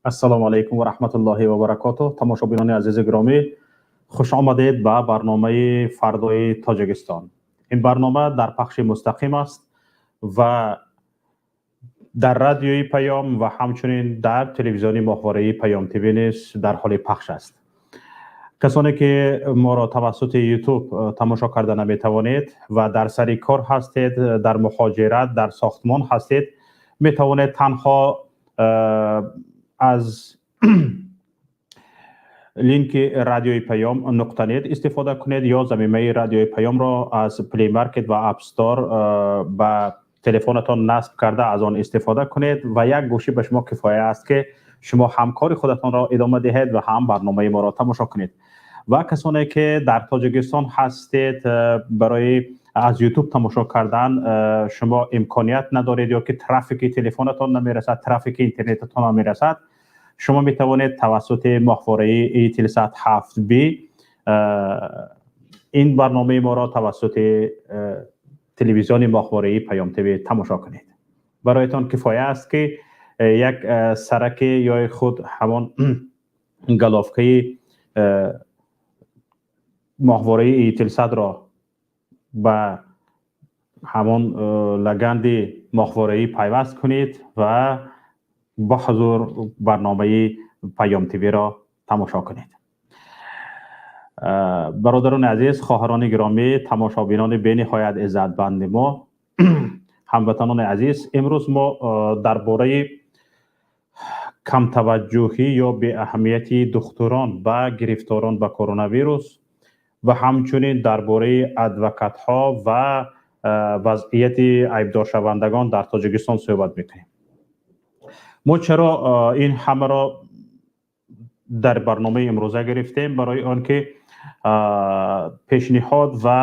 Ассалому алайкум ва раҳматуллоҳи ва баракотуҳ. Тамошобинони азизи гиромӣ, хуш омадед ба барномаи «Фардои Тоҷикистон». Ин барнома дар пахши мустақим аст ва дар Радиои Паём ва ҳамчунин дар телевизиони моҳвораии Паём ТВ низ дар ҳоли пахш аст. Касоне ки моро тавассути Ютуб тамошо карда наметавонед ва дар сари кор ҳастед, дар муҳоҷират, дар сохтмон ҳастед, метавонед танҳо аз линки радиои Паём.нет истифода кунед ё замимаи Радиои Паёмро аз Play Market ва App Store ба телефонатон насб карда, аз он истифода кунед ва як гӯшӣ ба шумо кифоя аст, ки шумо ҳам кори худатонро идома диҳед ва ҳам барномаи моро тамошо кунед. Ва касоне ки дар Тоҷикистон ҳастед, барои аз Ютуб тамошо кардан шумо имконият надоред ё ки трафики телефонатон намерасад, трафики интернетатон намерасад, шумо метавонед тавассути моҳвораи Eutelsat 7B ин барномаи моро тавассути телевизиони моҳвораии Паём ТВ тамошо кунед. Бароятон кифоя аст, ки як сараки ё худ ҳамон головкаи моҳвораи Eutelsat-ро ба ҳамон лаганди моҳвораӣ пайваст кунед ва бо ҳузур барномаи Паём ТВ-ро тамошо кунед. Бародарони азиз, хоҳарони гиромӣ, тамошобинони бениҳоят иззатбанди мо, ҳамватанони азиз, имрӯз мо дар бораи камтаваҷҷӯҳӣ ё беаҳамияти духтурон ба гирифторон ба коронавирус ва ҳамчунин дар бораи адвокатҳо ва вазъияти айбдоршавандагон дар Тоҷикистон суҳбат мекунем. Мо чаро ин ҳамаро дар барномаи имрӯза гирифтем? Барои он ки пешниҳод ва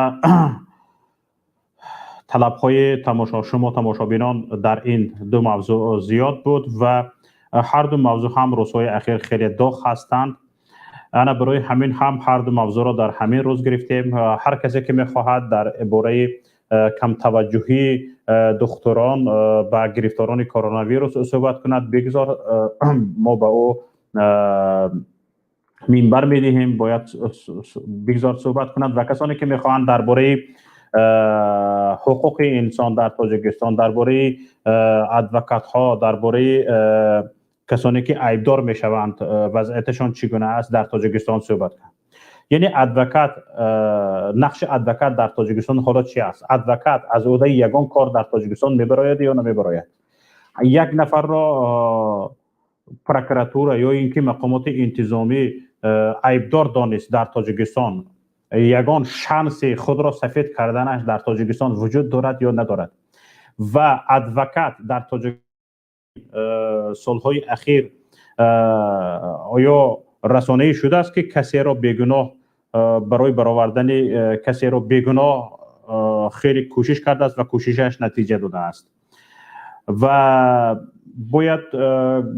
талабҳои тамошо шумо, тамошобинон, дар ин ду мавзӯъ зиёд буд ва ҳар ду мавзӯъ ҳам рӯзҳои ахир хеле доғ ҳастанд. Ана барои ҳамин ҳам ҳар ду мавзӯъро дар ҳамин рӯз гирифтем. Ҳар касе ки мехоҳад дар бораи камтаваҷҷӯҳии духтурон ба гирифторони коронавирус суҳбат кунад, бигзор, мо ба ӯ минбар медиҳем, бояд бигзор суҳбат кунад. Ва касоне ки мехоҳанд дар бораи ҳуқуқи инсон дар Тоҷикистон, дар бораи адвокатҳо, дар бораи касоне ки айбдор мешаванд, вазъияташон чӣ гуна аст дар Тоҷикистон, суҳбат кунанд, яъне адвокат, нақши адвокат дар Тоҷикистон ҳоло чи аст, адвокат аз ӯҳдаи ягон кор дар Тоҷикистон мебарояд ё намебарояд, як нафарро прокуратура ё ин ки мақомоти интизомӣ айбдор донист, дар Тоҷикистон ягон шанси худро сафед карданаш дар Тоҷикистон вуҷуд дорад ё надорад ва адвокат дар Тоҷик солҳои ахир оё расонаӣ шудааст, ки касеро бегуноҳ, барои баровардани касеро бегуноҳ хеле кӯшиш кардааст ва кӯшишаш натиҷа додааст. Ва бояд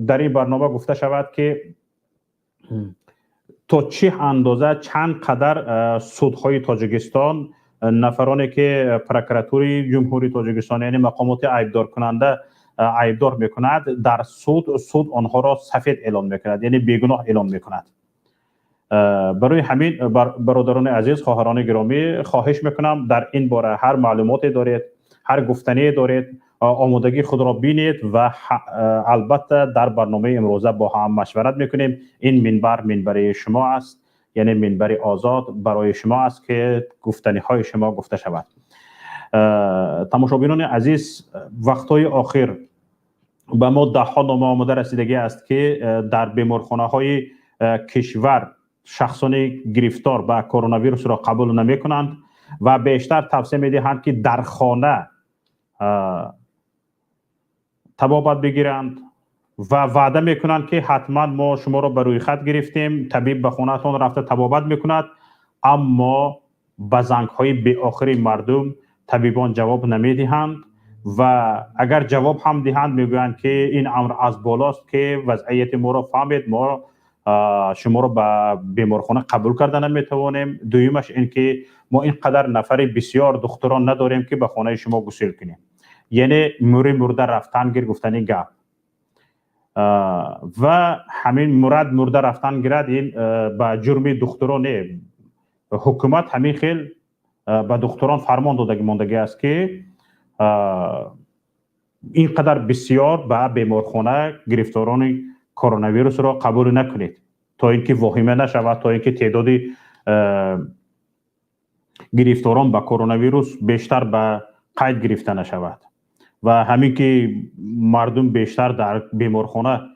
дар ин барнома гуфта шавад, ки то чӣ андоза, чанд қадар судҳои Тоҷикистон нафароне ки прокуратураи Ҷумҳурии Тоҷикистон, яъне мақомоти айбдоркунанда, айбдор мекунад, дар суд онҳоро сафед эълон мекунад, яъне бегуноҳ эълон мекунад. Барои ҳамин, бародарони азиз, хоҳарони гиромӣ, хоҳиш мекунам, дар ин бора ҳар маълумоте доред, ҳар гуфтание доред, омодагии худро бинед ва албатта дар барномаи имрӯза бо ҳам машварат мекунем. Ин минбар минбари шумо аст, яъне минбари озод барои шумо аст, ки гуфтаниҳои шумо гуфта шавад. Тамошобинони азиз, вақтҳои охир ба мо даҳҳо нома омода расидагӣ аст, ки дар беморхонаҳои кишвар шахсони гирифтор ба коронавирусро қабул намекунанд ва бештар тавсия медиҳанд, ки дар хона табобат бигиранд ва ваъда мекунанд, ки ҳатман мо шуморо ба рӯйхат гирифтем, табиб ба хонаатон рафта табобат мекунад. Аммо ба зангҳои беохири мардум табибон ҷавоб намедиҳанд ва агар ҷавоб ҳам диҳанд, мегӯянд, ки ин амр аз болост, ки вазъияти моро фаҳмед, мо шуморо ба беморхона қабул карда наметавонем. Дуюмаш ин ки мо ин қадар нафари бисёр духтурон надорем, ки ба хонаи шумо гусел кунем. Яъне мӯри мурда рафтан гир гуфтани гап. Ва ҳамин мурад мурда рафтан гирад, ин ба ҷурми духтурон не. Ҳукумат ҳамин хел ба духтурон фармон додагӣ мондагӣ аст, ки ин қадар бисёр ба беморхона гирифторони коронавирусро қабул накунед, то ин ки воҳима нашавад, то ин ки теъдоди гирифторон ба коронавирус бештар ба қайд гирифта нашавад. Ва ҳамин ки мардум бештар дар беморхона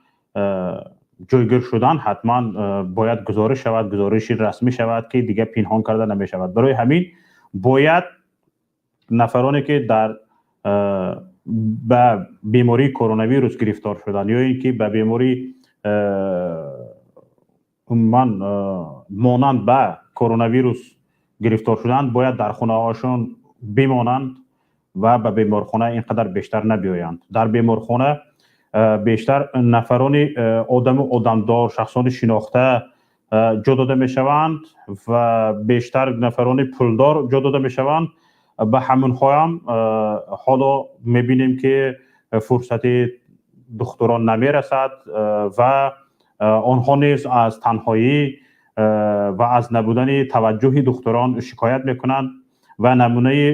ҷойгир шуданд, ҳатман бояд гузориш шавад, гузориши расмӣ шавад, ки дигар пинҳон карда намешавад. Барои ҳамин бояд нафароне, ки дар ба бемории коронавирус гирифтор шуданд ё ин ки ба бемории умуман монанд ба коронавирус гирифтор шуданд, бояд дар хонаҳошон бимонанд ва ба беморхона ин қадар бештар набиёянд. Дар беморхона бештар нафарони одаму одамдор, шахсони шинохта ҷо дода мешаванд ва бештар нафарони пулдор ҷо дода мешаванд. Ба ҳамонҳоям ҳоло мебинем, ки фурсати духтурон намерасад ва онҳо низ аз танҳоӣ ва аз набудани таваҷҷӯҳи духтурон шикоят мекунанд. Ва намунаи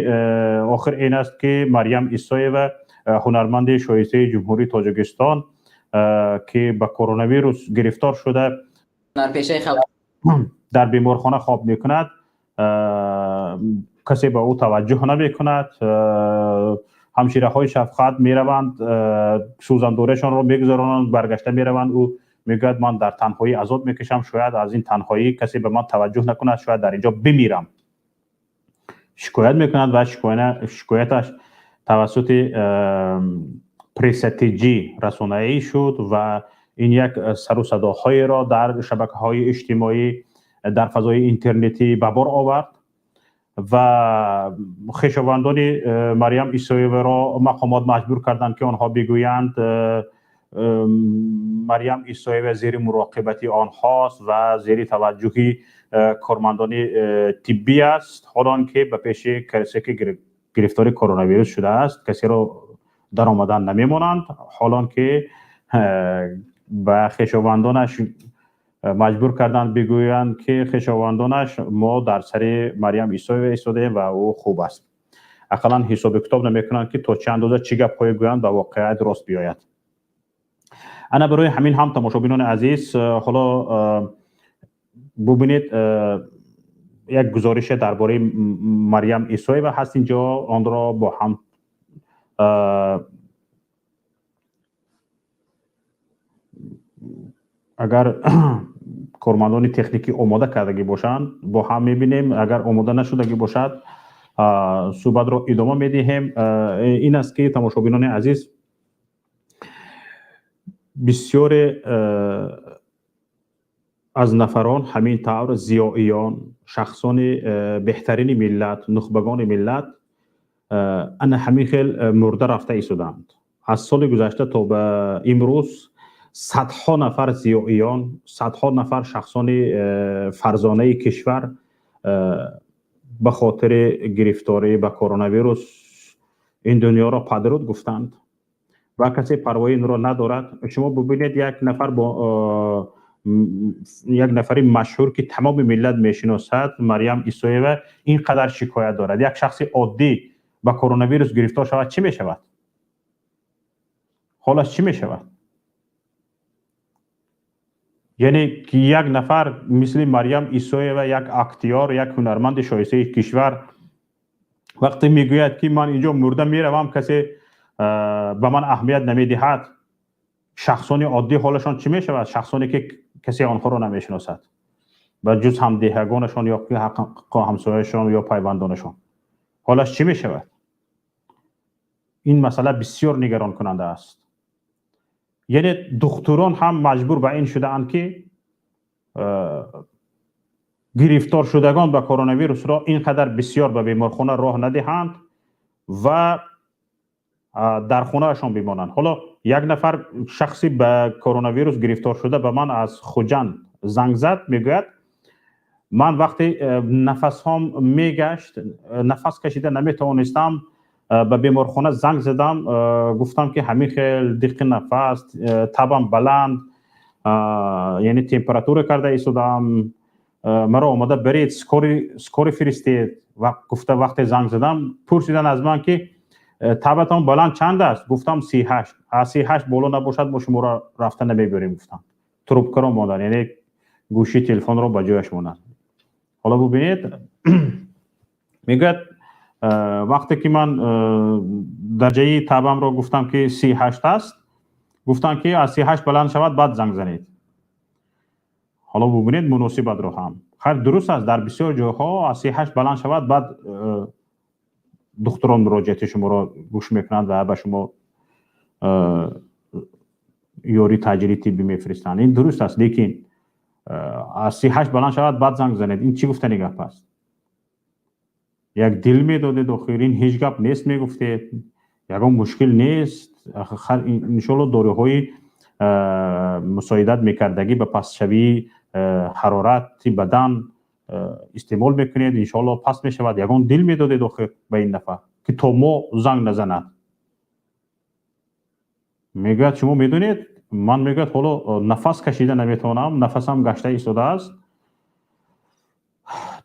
охир ин аст, ки Марьям Исоева, ҳунарманди шоистаи Ҷумҳурии Тоҷикистон, ки ба коронавирус гирифтор шуда, дар беморхона хоб мекунад, касе ба ӯ таваҷҷӯҳ намекунад. Ҳамшираҳои шафқат мераванд, сӯзандорияшонро мегузаронанд, баргашта мераванд. Ӯ мегӯяд: «Ман дар танҳоӣ азоб мекашам, шояд аз ин танҳоӣ касе ба ман таваҷҷӯҳ накунад, шояд дар ин ҷо бимирам», шикоят мекунад. Ва шикояташ тавассути Пресса ТЖ расонаӣ шуд ва ин як сару садоҳоеро дар шабакаҳои иҷтимоӣ, дар фазои интернетӣ ба бор овард. Ва хешовандони Марьям Исоеваро мақомот маҷбур карданд, ки онҳо бигӯянд, Марьям Исоева зери муроқибати онҳост ва зери таваҷҷӯҳи кормандони тиббӣ аст, ҳолон ки ба пеши касе, ки гирифтори коронавирус шудааст, касеро даромадан намемонанд. Ҳолон ки ба хешовандонаш маҷбур карданд бигӯянд, ки хешовандонаш, мо дар сари Марьям Исоева истодаем ва ӯ хуб аст. Ақаллан ҳисоби китоб намекунанд, ки то чӣ андоза чӣ гапҳое гӯянд, ба воқеият рост биёяд. Ана барои ҳамин ҳам, тамошобинони азиз, ҳоло бубинед, як гузорише дар бораи Марьям Исоева ҳаст инҷо, онро бо ҳам агар кормандони техникӣ омода кардагӣ бошанд, бо ҳам мебинем. Агар омода нашудагӣ бошад, суҳбатро идома медиҳем. Ин аст, ки, тамошобинони азиз, бисёре аз нафарон ҳамин тавр, зиёиён, шахсони беҳтарини миллат, нухбагони миллат ана ҳамин хел мурда рафта истоданд. Аз соли гузашта то ба имрӯз садҳо нафар зиёиён, садҳо нафар шахсони фарзонаи кишвар ба хотири гирифторӣ ба коронавирус ин дунёро падруд гуфтанд ва касе парвои инро надорад. Шумо бубинед, як нафар бо як нафари машҳур, ки тамоми миллат мешиносад, Марьям Исоева, ин қадар шикоят дорад. Як шахси оддӣ ба коронавирус гирифтор шавад, чӣ мешавад? Ҳолаш чӣ мешавад? Яъне ки як нафар мисли Марьям Исоева, як актёр, як ҳунарманди шоистаи кишвар, вақте мегӯяд, ки ман инҷо мурда меравам, касе ба ман аҳамият намедиҳад, шахсони оддӣ ҳолашон чӣ мешавад? Шахсоне, ки касе онҳоро намешиносад ба ҷуз ҳамдеҳагонашон ё ҳамсояшон ё пайвандонашон, ҳолаш чӣ мешавад? Ин масъала бисёр нигаронкунанда аст. Яъне духтурон ҳам маҷбур ба ин шудаанд, ки гирифторшудагон ба коронавирусро ин қадар бисёр ба беморхона роҳ надиҳанд ва дар хонаашон бимонанд. Ҳоло як нафар шахси ба коронавирус гирифтор шуда ба ман аз Хуҷанд занг зад. Мегӯяд: «Ман вақте нафасҳом мегашт, нафас кашида наметавонистам. Ба беморхона занг задам, гуфтам, ки ҳамин хел диққи нафас, табам баланд, яъне температура карда истодам, маро омада баред, скорый фиристед гуфта. Вақте занг задам, пурсидан аз ман, ки табатон баланд чанд аст? Гуфтам, 38. Аз 38 боло набошад, мо шуморо рафта намебарем, гуфтам. Трубкаро мондан, яъне гӯшии телефонро ба ҷояш монанд. Ҳоло бубинед, мегӯяд, вақте ки ман дараҷаи табамро гуфтам, ки 38 аст, гуфтанд, ки аз 38 баланд шавад, баъд занг занед. Ҳоло бубинед муносибатро ҳам. Хайр, дуруст аст, дар бисёр ҷойҳо аз 38 баланд шавад, баъд духтурон муроҷиати шуморо гӯш мекунанд ва ба шумо ёрии таъҷилии тиббӣ мефиристанд. Ин дуруст аст, лекин аз 38 баланд шавад, баъд занг занед, ин чӣ гуфтани гап аст? Як дил медодед, охир ин ҳеҷ гап нест мегуфтед, ягон мушкил нест, иншолло доруҳои мусоидат мекардагӣ ба пастшавии ҳарорати бадан истеъмол мекунед, иншоалло паст мешавад. Ягон дил медодед охир ба ин нафар, ки то мо занг назанад. Мегӯяд, шумо медонед, ман, мегӯяд, ҳоло нафас кашида наметавонам, нафасам гашта истодааст,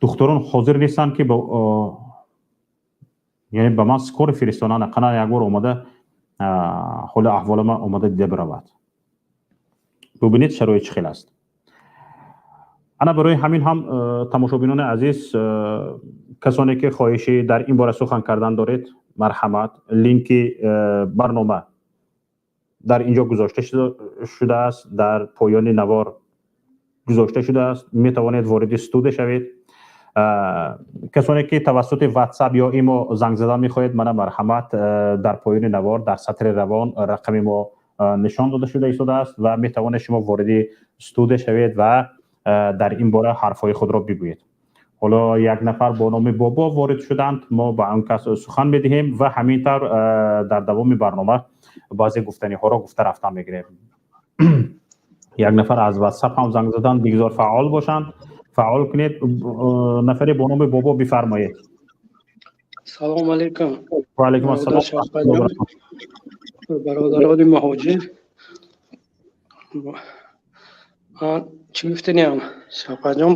духтурон ҳозир нестанд, ки яъне ба ман скорый фиристонанд, ақаллан як бор омада ҳоли аҳволама омада дида биравад. Бубинед, шароит чӣ хел аст. Ана барои ҳамин ҳам, тамошобинони азиз, касоне ки хоҳиши дар ин бора сухан кардан доред, марҳамат, линки барнома дар ин ҷо гузошта шудааст, дар поёни навор гузошта шудааст, метавонед вориди студия шавед. Касоне ки тавассути WhatsApp ё имо занг задан мехоҳед, мана марҳамат, дар поёни навор, дар сатри равон рақами мо нишон дода шуда истодааст ва метавонед шумо вориди студия шавед ва дар ин бора ҳарфҳои худро бигӯед. Ҳоло як нафар бо номи Бобо ворид шуданд, мо ба он кас сухан медиҳем ва ҳамин тавр дар давоми барнома баъзе гуфтаниҳоро гуфта рафтан мегирем. Як нафар аз WhatsApp ҳам занг заданд, бигзор фаъол бошанд, фаъол кунед. Нафаре бо номи Бобо, бифармоед. Салому алейкум. Ва алейкум ассалом. Бародарони муҳоҷир, чӣ гуфтаниям, Шавқатҷон,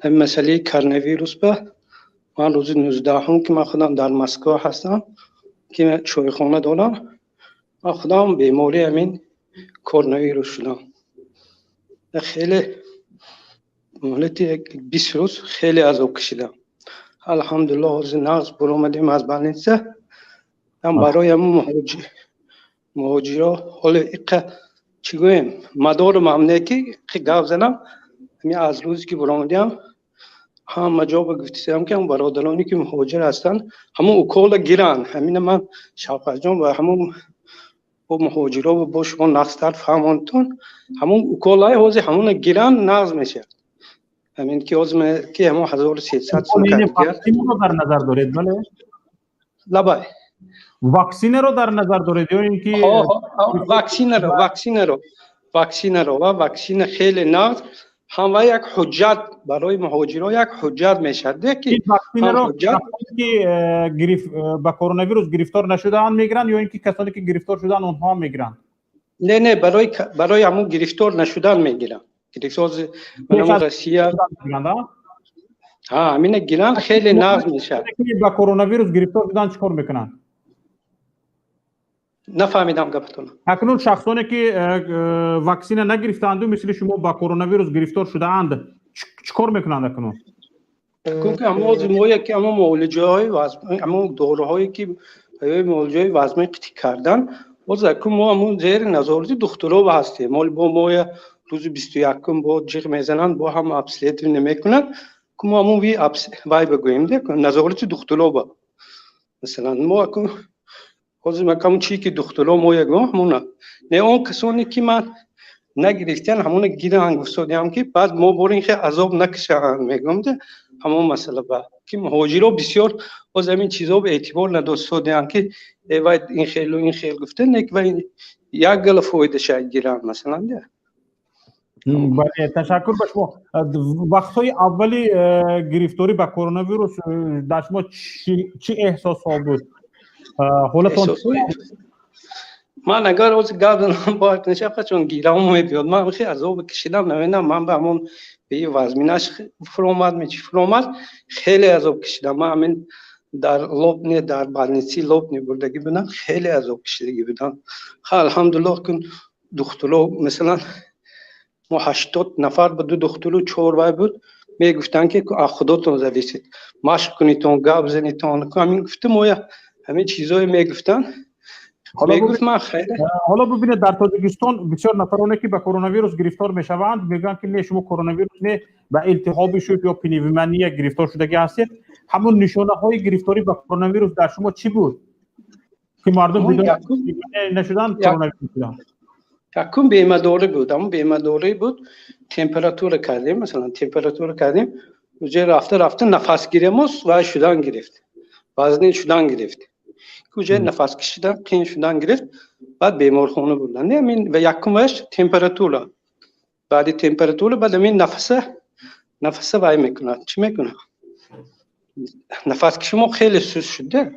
ҳамин масъалаи коронавирус ба ман рӯзи 19-ум, ки ман худам дар Москва ҳастам, ки чойхона дорам, ман худам бемории ҳамин коронавирус шудам. Хеле муҳлати 20 рӯз хеле азоб кашидам. Алҳамдулилло, ҳозир нағз буромадем аз больница. Барои ҳамун муҳоҷиро ҳоло иқа чӣ гӯем, мадорум ҳам не, ки гап занам. Ҳамин аз рӯзе ки буромадиам, ҳама ҷо ба гуфтисам, ки ҳамун бародароне ки муҳоҷир ҳастанд, ҳамун укола гиранд. Ҳамина ман, Шавқатҷон, ба ҳамун бо муҳоҷиро бо шумо нағзтар фаҳмонтон. Ҳамун уколаи ҳозир ҳамуна гиранд, нағз мешавад. Ҳамин ки ҳозир ки ҳамун 1300 сум. Ваксинаро дар назар доред, бале? Лабай. Ваксинаро дар назар доред ё ин ки? Ваксинаро ва ваксина хеле нағз ҳам ва як ҳуҷҷат барои муҳоҷиро, як ҳуҷҷат мешавад. Ки ваксинаро ки ба коронавирус гирифтор нашудаанд мегиранд ё ин ки касоне ки гирифтор шудаанд, онҳо ҳам мегиранд? Не, барои ҳамун гирифтор нашудан мегиранд. Гирифтор Россия ҳамина гиранд, хеле нағз мешавад. Ба коронавирус гирифтор шудан чӣ кор мекунанд? Нафаҳмидам гапатона. Акнун шахсоне ки ваксина нагирифтаанду мисли шумо ба коронавирус гирифтор шудаанд, чӣ кор мекунанд акнун? Ҳамон ки ҳамон муолиҷаҳои, ҳамон доруҳое ки барои муолиҷаҳои вазмин қитӣ кардан, боз акун мо ҳамон зери назорати духтуро ҳастем. Ҳоли бо моя рӯзи 21-ум бо ҷиғ мезананд, бо ҳам обследование мекунанд. Ку мо ҳамон ви вай бигӯем, назорати духтуро ба, масалан, мо акун ҳозир ҳамон чие ки духтуро мо ягон ҳамона не, он касоне ки ман нагирифтан, ҳамона гиранд гуфтодиам, ки баъд мо бор ин хел азоб накашанд, мегӯям. Ҳамон масъала ба ки муҳоҷиро бисёр боз ҳамин чизо ба эътибор надостодиам, ки вай ин хелу ин хел гуфта, не, вай як гала фоидаша гиранд, масалан. Бале, ташаккур ба шумо. Вақтҳои аввали гирифторӣ ба коронавирус дар шумо чӣ эҳсосҳо буд? Ҳолатон? Ман агар ҳозир гап занам, бояд нашавад, чун гирам мебиёд. Ман хеле азоб кашидам, намедонам, ман ба ҳамон вазминаш фуромад, чӣ фуромад, хеле азоб кашидам. Ман ҳамин дар Лобне, дар больница и Лобне бурдагӣ будам, хеле азоб кашидагӣ будам. Алҳамдулиллоҳ, кун духтуро, масалан, мо 80 нафар буд, ду духтуру чор вай буд, мегуфтанд, ки аз худотон зависит, машқ кунитон, гап занитон. Ҳамин гуфтам, оя ҳамин чизое мегуфтанд. Ҳоло бибинед, дар Тоҷикистон бисёр нафароне, ки ба коронавирус гирифтор мешаванд, мегӯянд, ки не, шумо коронавирус не, ба илтиҳоби шуд ё пневмония гирифтор шудагӣ ҳастед. Ҳамон нишонаҳои гирифторӣ ба коронавирус дар шумо чӣ буд, ки мардум нашуданд, коронавирус шуданд? Якум бемадорӣ буд, ҳамон бемадорӣ буд. Температура кардем, масалан, температура кардем, уже рафта рафта нафасгиримоз вай шудан гирифт, вазнин шудан гирифт, уже нафас кашидан қиин шудан гирифт. Баъд беморхона бурдан. Ҳамин ва якумаш температура, баъди температура, баъд ҳамин нафаса вай мекунад, чӣ мекунад, нафаскаши мо хеле суст шуда.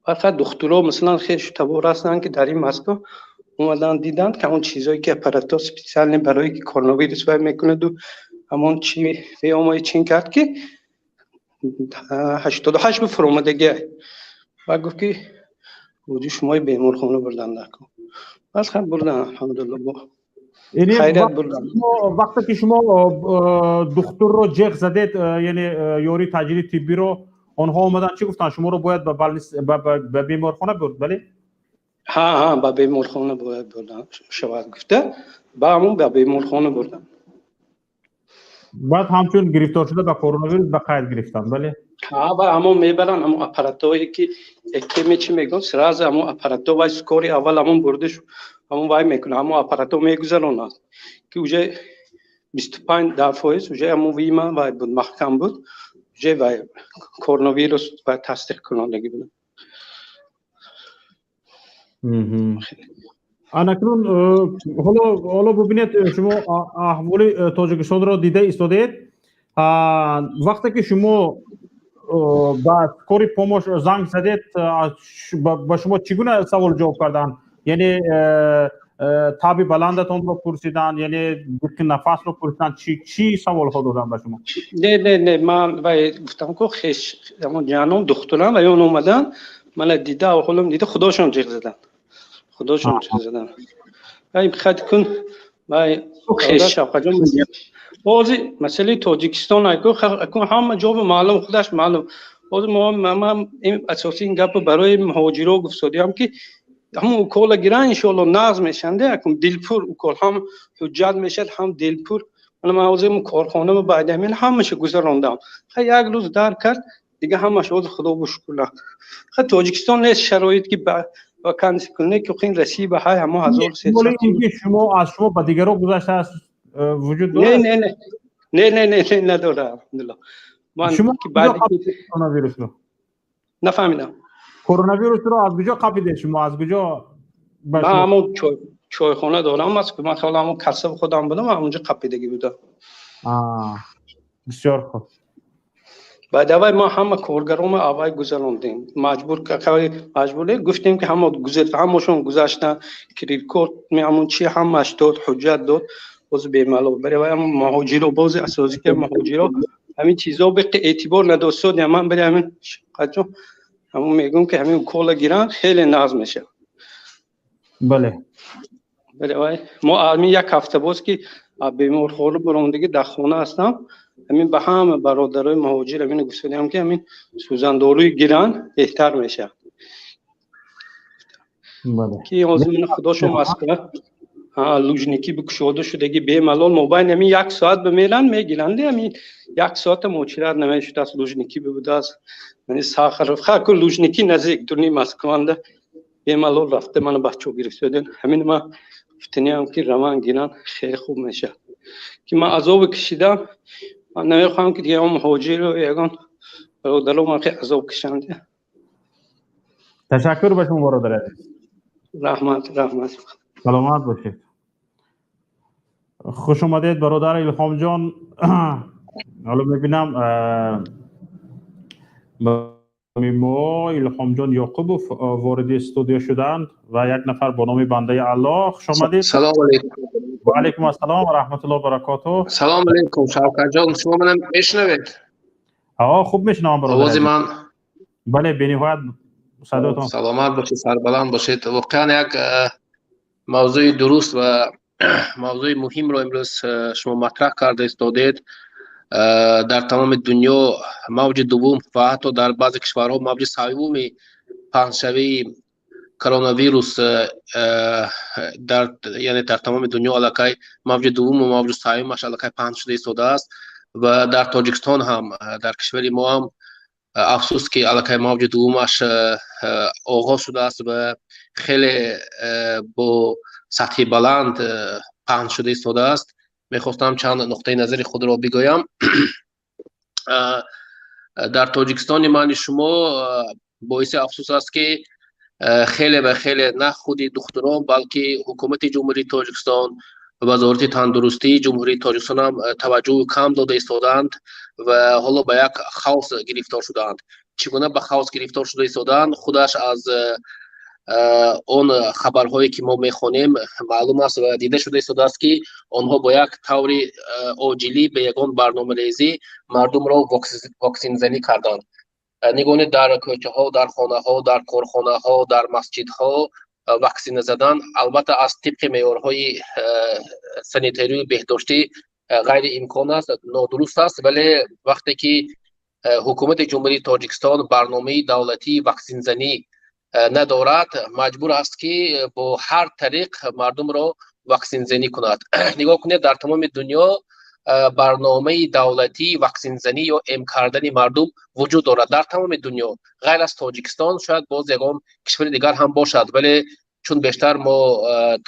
Фақат духтуро, масалан, хеле шутабор ҳастанд, ки дар ин Москва омаданд, диданд, ки ҳамон чизое ки аппаратҳо специальный барое ки коронавирус вай мекунаду, ҳамон чи веомои чин кард, ки 88 бифуромадагия ва гуфт, ки ҳуҷи шумои беморхона бурдан накун. Бас хаб бурдан, алҳамдулилла, бо хайрият бурдан. Вақте ки шумо духтурро ҷеғ задед, яъне ёрии таъҷили тиббиро, онҳо омаданд, чӣ гуфтанд? Шуморо бояд ба беморхона бурд, бале? Ҳа, ба беморхона бояд бурдан шавад гуфта, ба ҳамон ба беморхона бурдан. Баъд ҳамчун гирифтор шуда ба коронавирус ба қайд гирифтанд, бале? Ҳа, ба ҳамон мебаранд, ҳамон аппаратҳое ки экеме чӣ мегӯянд, сразу ҳамон аппаратҳо вай скорый аввал ҳамон бурда, ҳамон вай мекунад, ҳамон аппаратҳо мегузаронанд, ки уже 25% уже ҳамон вима вай буд, маҳкам буд, уже вай коронавирус вай тасдиқ кунандагӣ буд. Анакнун ҳоло бубинед, шумо аҳволи Тоҷикистонро дида истодаед. Вақте ки шумо ба скорый помощь занг задед, ба шумо чӣ гуна савол ҷавоб карданд? Яъне таби баландатонро пурсиданд, яъне диққи нафасро пурсиданд, чӣ саволҳо доданд ба шумо? Не, не, не, ман вай гуфтам ку, хеш ҳамон ҷаном духтурам ва ён омаданд, мана дида, аҳволам дида, худошон ҷиғ заданд, худошон ҷиғ заданд. Вай хат кун вай шавқаҷон, ҳозир масъалаи Тоҷикистон акун ҳама ҷо маълум, худаш маълум. Ҳозир мо ман ин асосии ин гапо барои муҳоҷиро гуфтодиам, ки ҳамон укола гиран, иншоалло, нағз мешанд. Акун дилпур укол ҳам ҳуҷҷат мешад, ҳам дилпур. Мана ман ҳозир корхонама баъди ҳамин ҳамаша гузарондам. Ха, як рӯз дар кард, дига ҳамаш ҳозир, худо бушукр. Ха, Тоҷикистон нест шароит, ки вакансия кунне, ки қин Россия ба ҳай ҳамо 1300. Шумо аз шумо ба дигаро гузаштааст, вуҷуд дорад? Не, не, не, не, не, не, надорад, алҳамдулилло. Ман шумо коронавирусро Нафаҳмидам. Коронавирусро аз куҷо қапидед шумо, аз куҷо? Ман ҳамон чойхона дорам, ман хеле ҳамон касаб худам будам, ҳамонҷо қапидагӣ будам. Бисёр хуб. Баъд аввал мо ҳама коргаромо аввал гузарондем, маҷбур маҷбур гуфтем, ки ҳама ҳамашон гузаштанд, кредит-корт ҳамон чи ҳамаш дод, ҳуҷҷат дод, боз бемалол. Барои вай муҳоҷиро бози асосӣ ки муҳоҷиро ҳамин чизо беқи эътибор надостод. Ман барои ҳамин қаҷо ҳамон мегӯм, ки ҳамин укола гиранд, хеле нағз мешавад. Бале. Бале, вай мо ҳамин як ҳафта боз ки беморхона буромдагӣ, дар хона ҳастам. Ҳамин ба ҳама бародарои муҳоҷир ҳамин гуфтаам, ки ҳамин сӯзандоруи гиранд, беҳтар мешавад, ки ҳозир мана худошон Москва Лужники бикушода шудаги, бемалол мобайн ҳамин як соат бимеранд, мегиранд, ҳамин як соата муҳоҷират намешудааст. Лужники бибудааст, мани Сахаров хаку Лужники наздик дуни Москванда, бемалол рафта мана бачаҳо гирифтодем. Ҳамин ма гуфтаниам, ки раван гиранд, хеле хуб мешавад, ки ман азобе кашидам, ман намехоҳам, ки дига муҳоҷиру ягон бародаро ман хеле азоб кашанд. Ташаккур ба шумо, бародар азиз. Раҳмат, раҳмат. Саломат бошед. Хуш омадед, бародар Илҳомҷон. Ҳоло мебинам. Мо Илҳомҷон Ёқубов вориди студия шуданд ва як нафар бо номи Бандаи Аллоҳ. Хуш омадед. Салом алейкум. Ва алейкум ассалом ва раҳматуллоҳи баракотуҳ. Салом алейкум, Шавкатҷон, шумо манам мешунавед? Ҳо, хуб мешунавам, бародар. Овози ман? Бале, бениҳоят садоятон. Саломат бошед, сарбаланд бошед. Воқеан, як мавзӯи дуруст ва мавзӯи муҳимро имрӯз шумо матраҳ карда истодед. Дар тамоми дунё мавҷи дуввум ва ҳатто дар баъзе кишварҳо мавҷи севуми паҳншавии коронавирус, дар яъне дар тамоми дунё аллакай мавҷи дуввуму мавҷи сеюмаш аллакай паҳн шуда истодааст ва дар Тоҷикистон ҳам, дар кишвари мо ҳам, афсӯс ки аллакай мавҷи дуввумаш оғоз шудааст ва хеле бо сатҳи баланд паҳн шуда истодааст. Мехостам чанд нуқтаи назари худро бигӯям. Дар Тоҷикистони мани шумо боиси афсӯс аст, ки хеле ва хеле на худи духтурон, балки ҳукумати Ҷумҳурии Тоҷикистон, Вазорати тандурустии Ҷумҳурии Тоҷикистон ҳам таваҷҷӯҳи кам дода истодаанд ва ҳоло ба як хаос гирифтор шудаанд. Чӣ гуна ба хаос гирифтор шуда истодаанд, худаш аз он хабарҳое ки мо мехонем маълум аст ва дида шуда истодааст, ки онҳо бо як таври оҷилӣ, бе ягон барномарезӣ мардумро ваксинзанӣ карданд. Нигоҳ, дар кӯчаҳо, дар хонаҳо, дар корхонаҳо, дар масҷидҳо ваксина задан, албатта, аз тибқи меъёрҳои санитарию беҳдоштӣ ғайриимкон аст, нодуруст аст. Вале вақте ки ҳукумати Ҷумҳурии Тоҷикистон барномаи давлатии ваксинзанӣ надорад, маҷбур аст, ки бо ҳар тариқ мардумро ваксинзанӣ кунад. Нигоҳ кунед, дар тамоми дунё барномаи давлатии ваксинзанӣ ё эм кардани мардум вуҷуд дорад, дар тамоми дунё, ғайр аз Тоҷикистон. Шояд боз ягон кишвари дигар ҳам бошад, вале чун бештар мо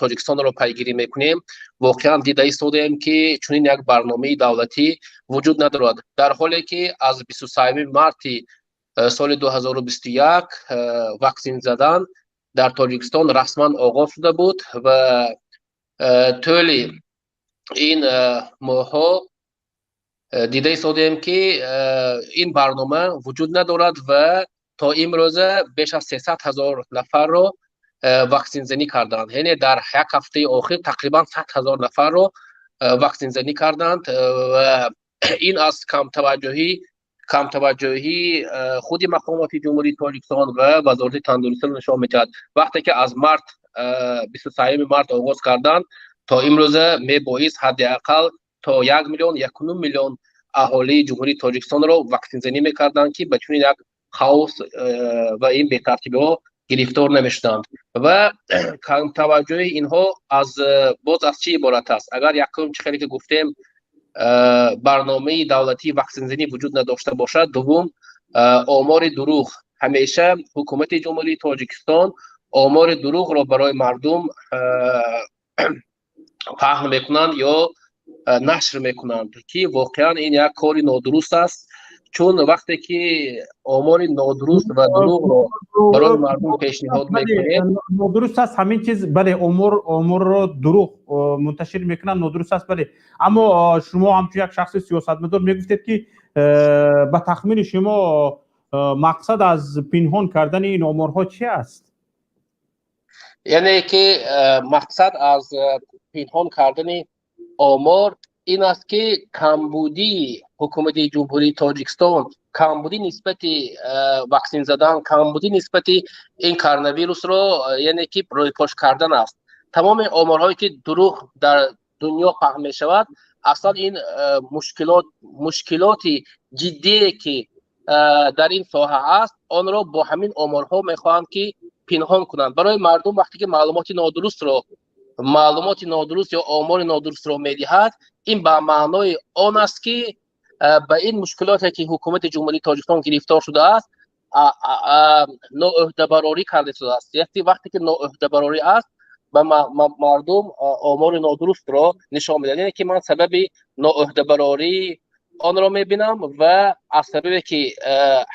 Тоҷикистонро пайгирӣ мекунем, воқеан дида истодаем, ки чунин як барномаи давлатӣ вуҷуд надорад, дар ҳоле ки аз 23 марти соли 2021 ваксин задан дар Тоҷикистон расман оғоз шуда буд ва тӯли ин моҳҳо дида истодаем, ки ин барнома вуҷуд надорад ва то имрӯза беш аз 300 000 нафарро ваксинзанӣ карданд. Яъне дар як ҳафтаи охир тақрибан 100 000 нафарро ваксинзанӣ карданд ва ин аз камтаваҷҷӯҳии худи мақомоти Ҷумҳурии Тоҷикистон ва Вазорати тандурустиро нишон медиҳад. Вақте ки аз март, 23 март оғоз карданд, то имрӯза мебоист ҳадди ақал то 1 миллион, 1,5 миллион аҳолии Ҷумҳурии Тоҷикистонро ваксинзанӣ мекарданд, ки ба чунин як хаос ва ин бетартибиҳо гирифтор намешуданд. Ва камтаваҷҷӯҳи инҳо аз боз аз чӣ иборат аст? Агар якум, чӣ хеле ки гуфтем, барномаи давлатии ваксинзанӣ вуҷуд надошта бошад, дуввум, омори дурӯғ. Ҳамеша ҳукумати Ҷумҳурии Тоҷикистон омори дурӯғро барои мардум паҳн мекунанд ё нашр мекунанд, ки воқеан ин як кори нодуруст аст, чун вақте ки омори нодуруст ва дурӯғро барои мардум пешниҳод мекунед. Нодуруст аст ҳамин чиз, бале, оморро дурӯғ мунташир мекунанд, нодуруст аст, бале. Аммо шумо ҳамчун як шахси сиёсатмадор мегуфтед, ки ба тахмини шумо мақсад аз пинҳон кардани ин оморҳо чи аст? Яъне ки мақсад аз пинҳон кардани омор ин аст, ки камбудии ҳукумати Ҷумҳурии Тоҷикистон, камбудӣ нисбати ваксин задан, камбудӣ нисбати ин коронавирусро, яъне ки рӯйпош кардан аст. Тамоми оморҳое ки дурӯғ дар дунё паҳн мешавад, аслан ин мушкилоти ҷиддие ки дар ин соҳа аст, онро бо ҳамин оморҳо мехоҳанд, ки пинҳон кунанд барои мардум. Вақте ки маълумоти нодуруст ё омори нодурустро медиҳад, ин ба маънои он аст, ки ба ин мушкилоте ки ҳукумати Ҷумҳурии Тоҷикистон гирифтор шудааст, ноӯҳдабарорӣ карда шудааст. Вақте ки ноӯҳдабарорӣ аст, ба мардум омори нодурустро нишон медиҳад. Яъне ки ман сабаби ноӯҳдабарории онро мебинам ва аз сабабе ки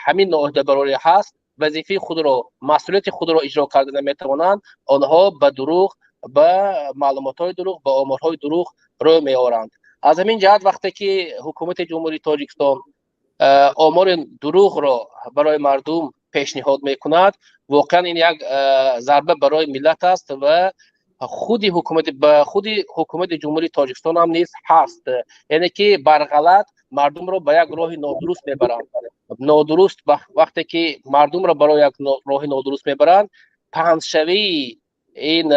ҳамин ноӯҳдабарорӣ ҳаст, вазифаи худро, масъулияти худро иҷро карда наметавонанд, онҳо ба дурӯғ, ба маълумотҳои дурӯғ, ба оморҳои дурӯғ рӯй меоранд. Аз ҳамин ҷиҳат, вақте ки ҳукумати Ҷумҳурии Тоҷикистон омори дурӯғро барои мардум Пешниҳод мекунад. Воқеан, ин як зарба барои миллат аст ва худи ҳукумати ба худи ҳукумати Ҷумҳурии Тоҷикистон ҳам низ ҳаст, яъне ки барғалат мардумро ба як роҳи нодуруст мебаранд. Нодуруст, вақте ки мардумро барои як роҳи нодуруст мебаранд, паҳншавии ин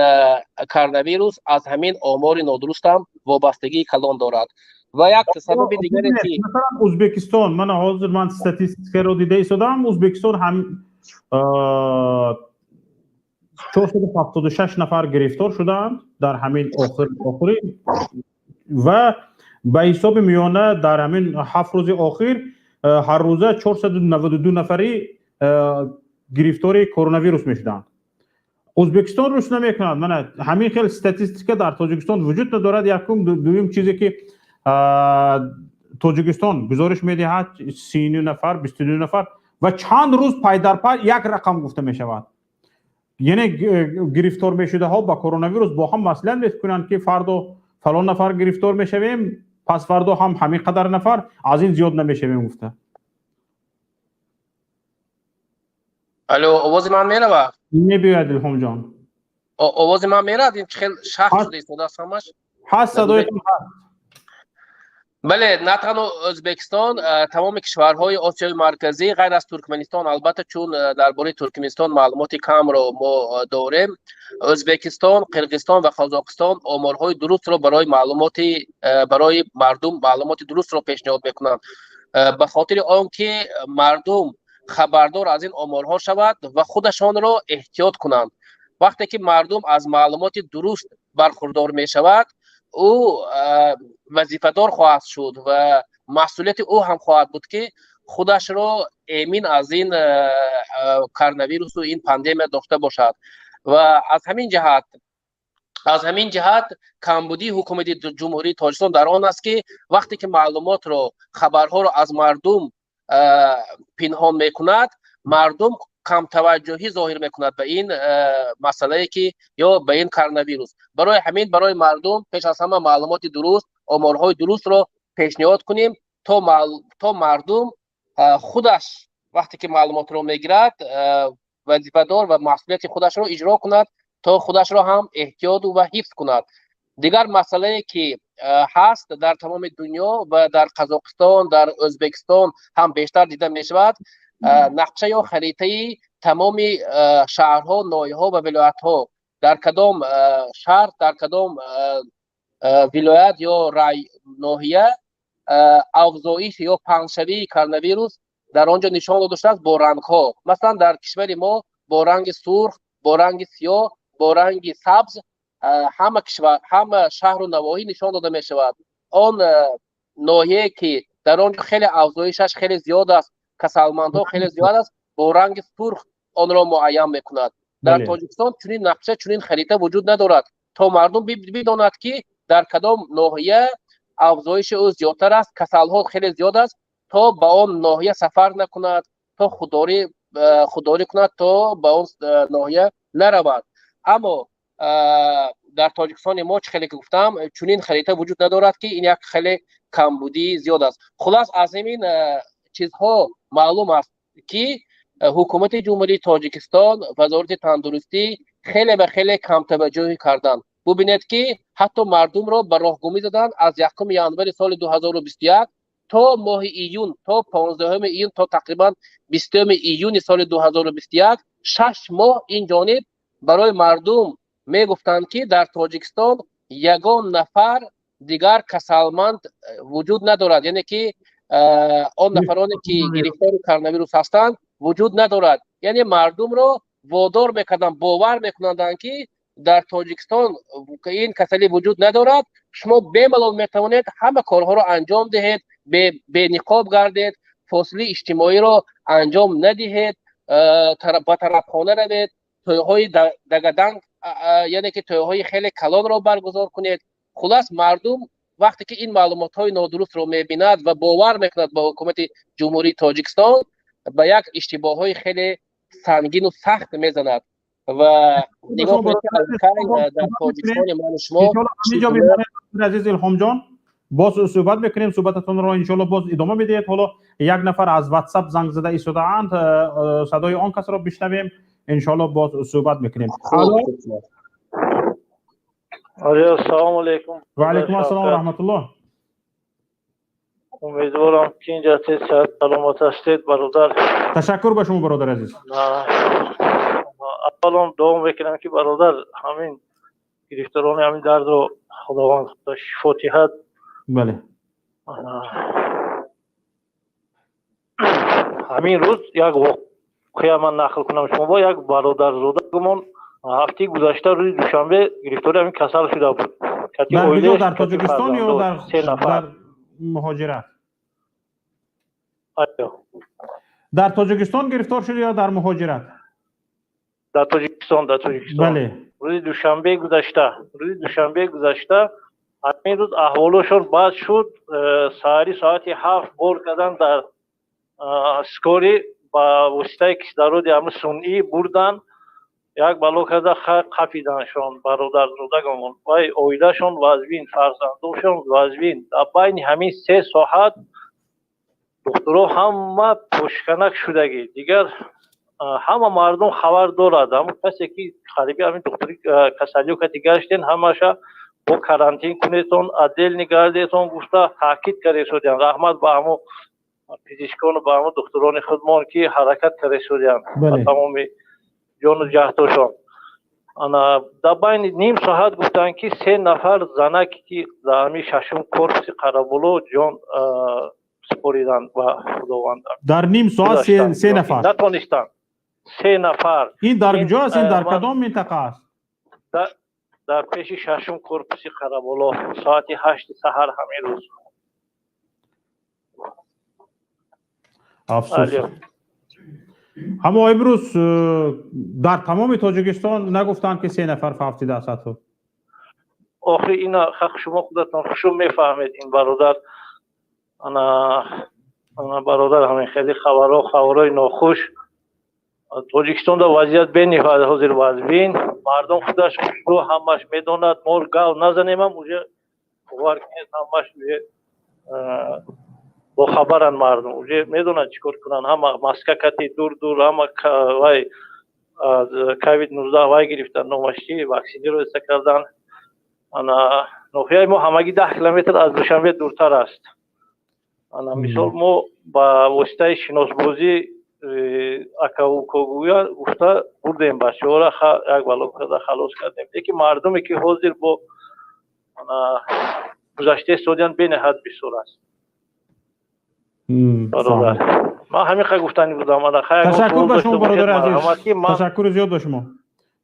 коронавирус аз ҳамин омори нодуруст ҳам вобастагии калон дорад. Ва як сабаби дигаре ки Масалан, Ӯзбекистон, мана ҳозир ман статистикаро дида истодам, Ӯзбекистон ҳам 476 нафар гирифтор шудаанд дар ҳамин охири ва ба ҳисоби миёна дар ҳамин 7 рӯзи охир ҳар рӯза 492 нафари гирифтори коронавирус мешуданд. Ӯзбекистон рушд намекунад. Мана ҳамин хел статистика дар Тоҷикистон вуҷуд надорад. Якум. Дуюм чизе ки Тоҷикистон гузориш медиҳад, 30 нафар, 22 нафар ва чанд рӯз пайдарпай як рақам гуфта мешавад. Яъне гирифтор мешудаҳо ба коронавирус бо ҳам маслиҳат мекунанд, ки фардо фалон нафар гирифтор мешавем, пас фардо ҳам ҳамин қадар нафар, аз ин зиёд намешавем гуфта. Алло, овози ман меравад? Мебиёяд, Илҳомҷон. Овози ман меравад? Ин чӣ хел шахс шуда истодааст ҳамаш? Ҳаст, садоятон ҳаст. Бале, на танҳо Ӯзбекистон, тамоми кишварҳои Осиёи Марказӣ, ғайр аз Туркманистон албатта, чун дар бораи Туркманистон маълумоти камро мо дорем. Ӯзбекистон, Қирғизистон ва Қазоқистон оморҳои дурустро барои маълумоти барои мардум маълумоти дурустро пешниҳод мекунанд, ба хотири он ки мардум хабардор аз ин оморҳо шавад ва худашонро эҳтиёт кунанд. Вақте ки мардум аз маълумоти дуруст бархурдор мешавад, ӯ вазифадор хоҳад шуд ва масъулияти ӯ ҳам хоҳад буд, ки худашро эмин аз ин коронавирусу ин пандемия дошта бошад. Ва аз ҳамин ҷиҳат камбудии ҳукумати Ҷумҳурии Тоҷикистон дар он аст, ки вақте ки маълумотро, хабарҳоро аз мардум пинҳон мекунад, мардум камтаваҷҷӯҳӣ зоҳир мекунад ба ин масъалае ки ё ба ин коронавирус. Барои ҳамин барои мардум пеш аз ҳама маълумоти дуруст, оморҳои дурустро пешниҳод кунем, то мардум худаш вақте ки маълумотро мегирад, вазифадор ва масъулияти худашро иҷро кунад, то худашро ҳам эҳтиёту ва ҳифз кунад. Дигар масъалае ки ҳаст, дар тамоми дунё ва дар Қазоқистон, дар Ӯзбекистон ҳам бештар дида мешавад, нақша ё харитаи тамоми шаҳрҳо, ноҳияҳо ва вилоятҳо, дар кадом шаҳр, дар кадом вилоят ё рай ноҳия афзоиш ё паҳншавии коронавирус дар он ҷо нишон дода шудааст бо рангҳо. Масалан, дар кишвари мо бо ранги сурх, бо ранги сиёҳ, бо ранги сабз ҳама кишвар, ҳама шаҳру навоҳӣ нишон дода мешавад. Он ноҳияе ки дар он ҷо хеле афзоишаш хеле зиёд аст, касалмандҳо хеле зиёд аст, бо ранги сурх онро муайян мекунад. Дар Тоҷикистон чунин нақша, чунин харита вуҷуд надорад, то мардум бидонад, ки дар кадом ноҳия афзоиши ӯ зиёдтар аст, касалҳо хеле зиёд аст, то ба он ноҳия сафар накунад, то худдорӣ кунад, то ба он ноҳия наравад. Аммо дар Тоҷикистони мо, чӣ хеле ки гуфтам, чунин харита вуҷуд надорад, ки ин як хеле камбудии зиёд аст. Хулас, аз ҳамин чизҳо маълум аст, ки ҳукумати Ҷумҳурии Тоҷикистон, Вазорати тандурустӣ хеле ва хеле камтаваҷҷӯҳӣ карданд. Бубинед, ки ҳатто мардумро ба роҳгумӣ заданд. Аз 1 январи соли 2021 то моҳи июн, то 15 июн, то тақрибан 20 июни соли 2021, 6 моҳ ин ҷониб барои мардум мегуфтанд, ки дар Тоҷикистон ягон нафар дигар касалманд вуҷуд надорад, яъне ки он нафароне ки гирифтори коронавирус ҳастанд, вуҷуд надорад. Яъне мардумро водор мекарданд, бовар мекунанданд, ки дар Тоҷикистон ин касалӣ вуҷуд надорад, шумо бемалол метавонед ҳама корҳоро анҷом диҳед, бениқоб гардед, фосилаи иҷтимоиро анҷом надиҳед, ба тарабхона равед, тӯйҳои дагаданг, яъне ки тӯйҳои хеле калонро баргузор кунед. Хулас, мардум вақте ки ин маълумотҳои нодурустро мебинад ва бовар мекунад ба ҳукумати Ҷумҳурии Тоҷикистон, ба як иштибоҳҳои хеле сангину сахт мезанад. Ва нигоҳ кунед, дар Тоҷикистони ману шумо Азиз Илҳомҷон, Боз суҳбат мекунем, суҳбататонро иншоалло боз идома медиҳед. Ҳоло як нафар аз WhatsApp занг зада истодаанд, садои он касро бишнавем, иншоалло боз суҳбат мекунем. Алло, ассалому алайкум. Ва алайкум ассалом ва раҳматуллоҳ. Умедворам, ки инҷа ҳастед, сиҳат саломат ҳастед, бародар. Ташаккур ба шумо, бародари азиз. Аввалон дуо мекунам, ки бародар, ҳамин гирифторони ҳамин дардро Худованд шифо диҳад. Бале. Ҳамин рӯз як воқеа ман нақл кунам шумо бо як бародарзода гумон ҳафтаи гузашта рӯзи душанбе гирифтори ҳамин касал шуда буд. Дар куҷо, дар Тоҷикистон ё дар муҳоҷират? Дар Тоҷикистон гирифтор шуд ё дар муҳоҷират? Дар Тоҷикистон, дар Тоҷикистон. Бале. Рӯзи душанбе гузашта, рӯзи душанбе гузашта ҳамин рӯз аҳволошон бад шуд. Саҳари соати 7 бор кардан дар скорый ба воситаи кислороди ҳамин сунъӣ бурдан, як бало карда қапиданшон бародарзодагомон. Вай оилашон вазвин, фарзандошон вазвин. Дар байни ҳамин 3 соат духтуро ҳама пошканак шудагӣ. Дигар ҳама мардум хабар дорад. Ҳамон касе ки қариби ҳамин духтури касалиё кати гаштен, ҳамаша бо карантин кунетон, отдельно гардетон гуфта таъкид карда. Раҳмат ба ҳамо пизишкону ба ҳамо духтурони худмон, ки ҳаракат карда шудиянд ба тамоми ҷону ҷаҳдошон. Ана дар байни ним соат гуфтанд, ки 3 нафар занаке, ки дар ҳамин шашум корпуси Қараболо ҷон супориданд ба Худованд. Дар ним соат 3 нафар? Натонистанд. 3 нафар. Ин дар куҷо аст? Ин дар кадом минтақа аст? Дар пеши шашум корпуси Қараболо соати 8 саҳар ҳамин рӯз. Афсӯс. Аммо имрӯз дар тамоми Тоҷикистон нагуфтанд, ки 3 нафар фавтидааст ҳатто. Охи ина хақ шумо худатон хушум мефаҳмед ин бародар. Ана ана бародар, ҳамин хеле хабарҳо, хабарҳои нохуш. Тоҷикистонда вазъият бениҳоят ҳозир вазнин. Мардум худаш хушрӯ ҳамаш медонад, мо гав назанемам, уже бовар кунед, ҳамаш уже бохабаранд мардум, уже медонанд чӣ кор кунанд. Ҳама маска кати дур дур, ҳама вай аз ковид 19 вай гирифтан, номаш чи, ваксинироваться кардан. Ана ноҳияи мо ҳамагӣ 10 километр аз Душанбе дуртар аст. Ана мисол мо ба воситаи шиносбозӣ акавукогӯя гуфта бурдем бачаҳоро, як бало карда халос кардем. Лекин мардуме, ки ҳозир бо гузашта истодиянд, бениҳоят бисёр аст. Бародар, ман ҳамин қа гуфтанӣ будам. Ташаккур ба шумо, бародари азиз, ташаккури зиёд ба шумо.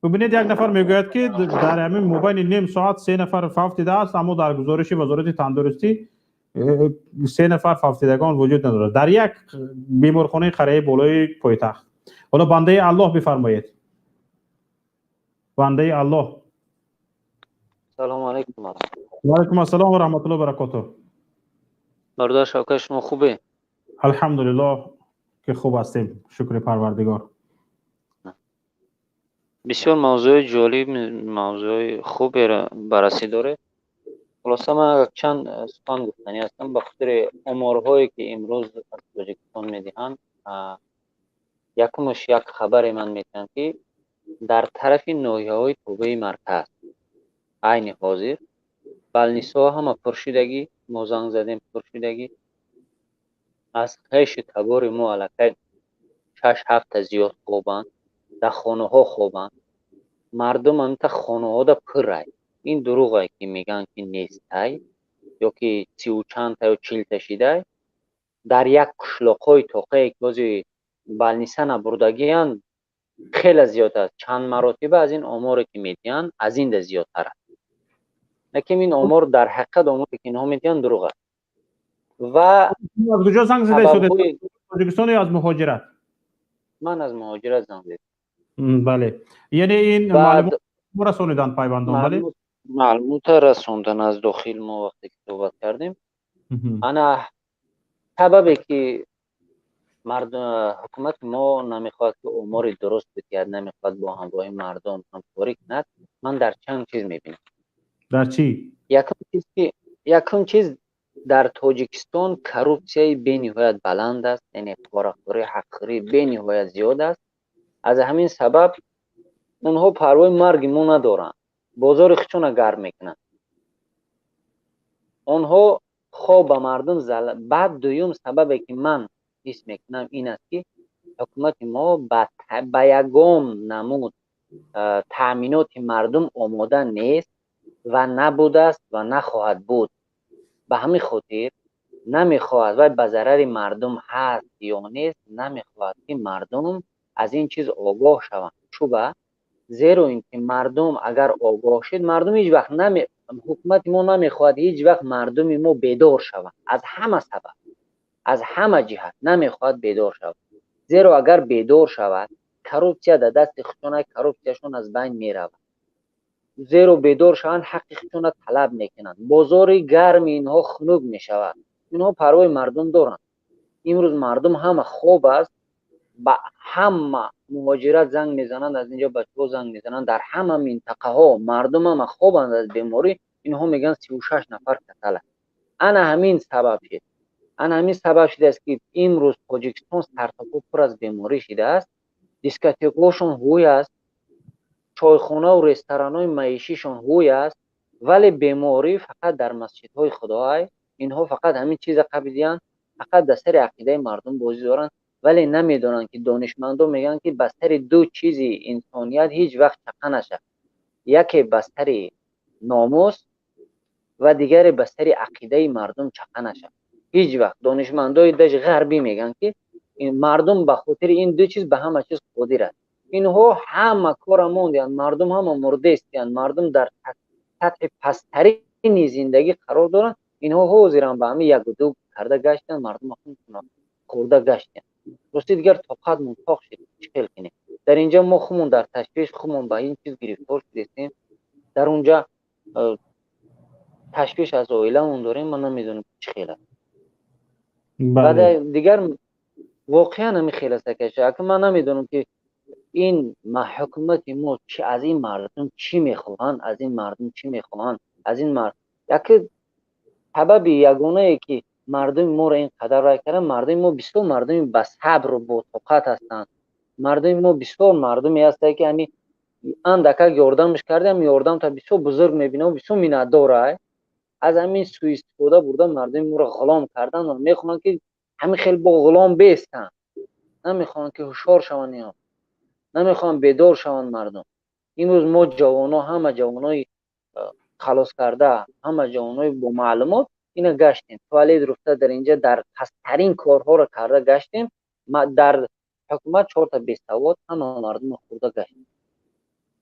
Бубинед, як нафар мегӯяд, ки дар ҳамин мобайни ним соат 3 нафар фавтидааст, аммо дар гузориши Вазорати тандурустӣ 3 нафар фавтидагон вуҷуд надорад дар як беморхонаи қарияи болои пойтахт. Ҳоло бандаи Аллоҳ, бифармоед, бандаи Аллоҳ. Салому алайкум. Ва алайкум ассалом ва раҳматуллоҳи ва баракотуҳ. Бародар Шавкат, шумо хубе? Алҳамдулиллоҳ, ки хуб ҳастем, шукри Парвардигор. Бисёр мавзӯи ҷолиб, мавзӯи хуберо баррасӣ доред. Хулоса, ман чанд сухан гуфтанӣ ҳастам ба хотири оморҳое, ки имрӯз аз Тоҷикистон медиҳанд. Якумаш, як хабаре ман метиҳам, ки дар тарафи ноҳияҳои тобеи марказ айни ҳозир балнисоҳо ҳама пуршидагӣ. Мо занг задем, пуршидагӣ. Аз хеши табори мо аллакай шаш ҳафта зиёд хобанд, дар хонаҳо хобанд. Мардум ҳамита хонаҳода пуррай. Ин дурӯғе, ки мегӯянд, ки нестай ё ки сиву чандта ё 40-та шидай. Дар як қишлоқҳои тоқае, ки ҳозир балниса набурдагиянд, хеле зиёд аст. Чанд маротиба аз ин оморе, ки медиҳанд, аз инда зиёдтар аст. Лекин ин омор дар ҳақиқат оморе, ки инҳо медиҳанд, дурӯғ аст. Ва аз куҷо занг зада истодед, Тоҷикистон ё аз муҳоҷират? Ман аз муҳоҷират занг задам. Бале, яъне ин маълумот расониданд пайвандон, бале? Маълумота расондан аз дохил. Мо вақте ки суҳбат кардем, ана сабабе, ки ҳукумати мо намехоҳад, ки омори дуруст бидиҳад, намехоҳад бо ҳамроҳи мардум ҳамкорӣ кунад, ман дар чанд чиз мебинам. Дар чӣ? Якум чиз, ки якум чиз Дар Тоҷикистон коррупсияи бениҳоят баланд аст, яъне порахӯрӣ, ҳақхӯрӣ бениҳоят зиёд аст. Аз ҳамин сабаб онҳо парвои марги мо надоранд, бозори худшона гарм мекунанд. Онҳо хоб ба мардум. Баъд дуюм сабабе, ки ман ҳис мекунам, ин аст, ки ҳукумати мо ба ягон намуд таъминоти мардум омода нест ва набудааст ва нахоҳад буд. Ба ҳамин хотир намехоҳад, вай ба зарари мардум ҳаст ё нест, намехоҳад, ки мардум аз ин чиз огоҳ шаванд. Чуба зеро ин ки мардум агар огоҳ шуд, мардум ҳеҷ вақт наме, ҳукумати мо намехоҳад ҳеҷ вақт мардуми мо бедор шаванд. Аз ҳама сабаб, аз ҳама ҷиҳат намехоҳад бедор шавад, зеро агар бедор шавад, коррупсия дар дасти худшона, коррупсияшон аз байн меравад. Зеро бедор шаванд, ҳаққи худшона талаб мекунанд, бозори гарми инҳо хунук мешавад. Инҳо парвои мардум доранд? Имрӯз мардум ҳама хоб аст. Ба ҳама муҳоҷират занг мезананд, аз инҷо бачаҳо занг мезананд, дар ҳама минтақаҳо мардум ҳама хобанд аз беморӣ. Инҳо мегӯянд, 36 нафар касал аст. Ана ҳамин сабаб шуд, ана ҳамин сабаб шудааст, ки имрӯз Тоҷикистон сартопо пур аз беморӣ шудааст. Дискотекҳошон ҳуй аст, чойхонаву ресторанҳои маишишон ҳуй аст, вале беморӣ фақат дар масҷидҳои худоай. Инҳо фақат ҳамин чиза қабидиянд, фақат дар сари ақидаи мардум бозӣ доранд, вале намедонанд, ки донишмандо мегӯянд, ки ба сари ду чизи инсоният ҳеҷ вақт чақа нашавад: яке ба сари номус ва дигаре ба сари ақидаи мардум чақа нашавад ҳеҷ вақт. Донишмандои даже ғарбӣ мегӯянд, ки мардум ба хотири ин ду чиз ба ҳама чиз қодир аст. Инҳо ҳама кора мондиянд, мардум ҳама мурдестиянд, мардум дар сатҳи пасттарини зиндагӣ қарор доранд. Инҳо ҳозиранд ба ҳамин яку ду карда гаштанд, мардум хӯрда гаштанд. Рости, дигар тоқатмон тоқ шуд. Чӣ хел кунем? Дар инҷа мо хумон дар ташвиш, хумон ба ин чиз гирифтор шудестем, дар унҷа ташвиш аз оиламон дорем. Ман намедонам, чӣ хел аст. Баъд дигар воқеан ҳамин хел аст, акаша. Ака, ман намедонам, ки ин ҳукумати мо чи аз ин мардум чӣ мехоҳанд, аз ин мардум чӣ мехоҳанд, аз ин мард. Яке сабаби ягонае, ки мардуми моро ин қадар рай карданд, мардуми мо бисёр мардуми ба сабру ботоқат ҳастанд. Мардуми мо бисёр мардуме ҳастанд, ки ҳами андакак ёрдамш кардем, ёрдамта бисёр бузург мебинам, бисёр миннатдорай. Аз ҳамин суистифода бурда, мардуми моро ғулом кардан ва мехоҳанд, ки ҳамин хел бо ғулом бестанд. Намехоҳанд, ки ҳушёр шаванд ино, намехоҳанд бедор шаванд мардум. Имрӯз мо ҷавоно, ҳама ҷавонои халос карда, ҳама ҷавонои бо маълумот ина гаштем, туалет руфта, дар инҷа дар пасттарин корҳоро карда гаштем. Дар ҳукумат чорта бесавод, ҳама мардумо хӯрда гаштем.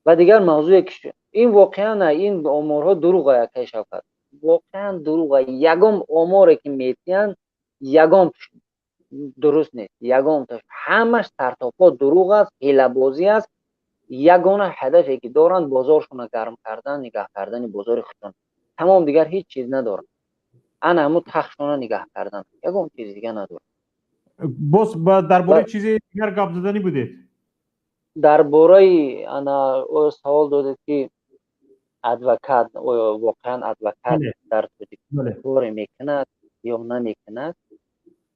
Ва дигар мавзӯе, ки ин воқеан ин оморҳо дурӯға, акай Шавкат, воқеан дурӯға. Ягон оморе, ки метиҳанд, ягон дуруст нест, ягонташ. Ҳамаш сартопо дурӯғ аст, ҳилабозӣ аст. Ягона ҳадафе, ки доранд, бозоршона гарм кардан, нигаҳ кардани бозори худшон, тамом. Дигар ҳеҷ чиз надоранд. Ана ҳамун тахтшона нигаҳ кардан, ягон чиз дига надоранд. Боз дар бораи чизи дигар гап заданӣ будед? Дар бораи ана оё савол додед, ки адвокат, оё воқеан адвокат дар Тоҷикистон коре мекунад ё намекунад.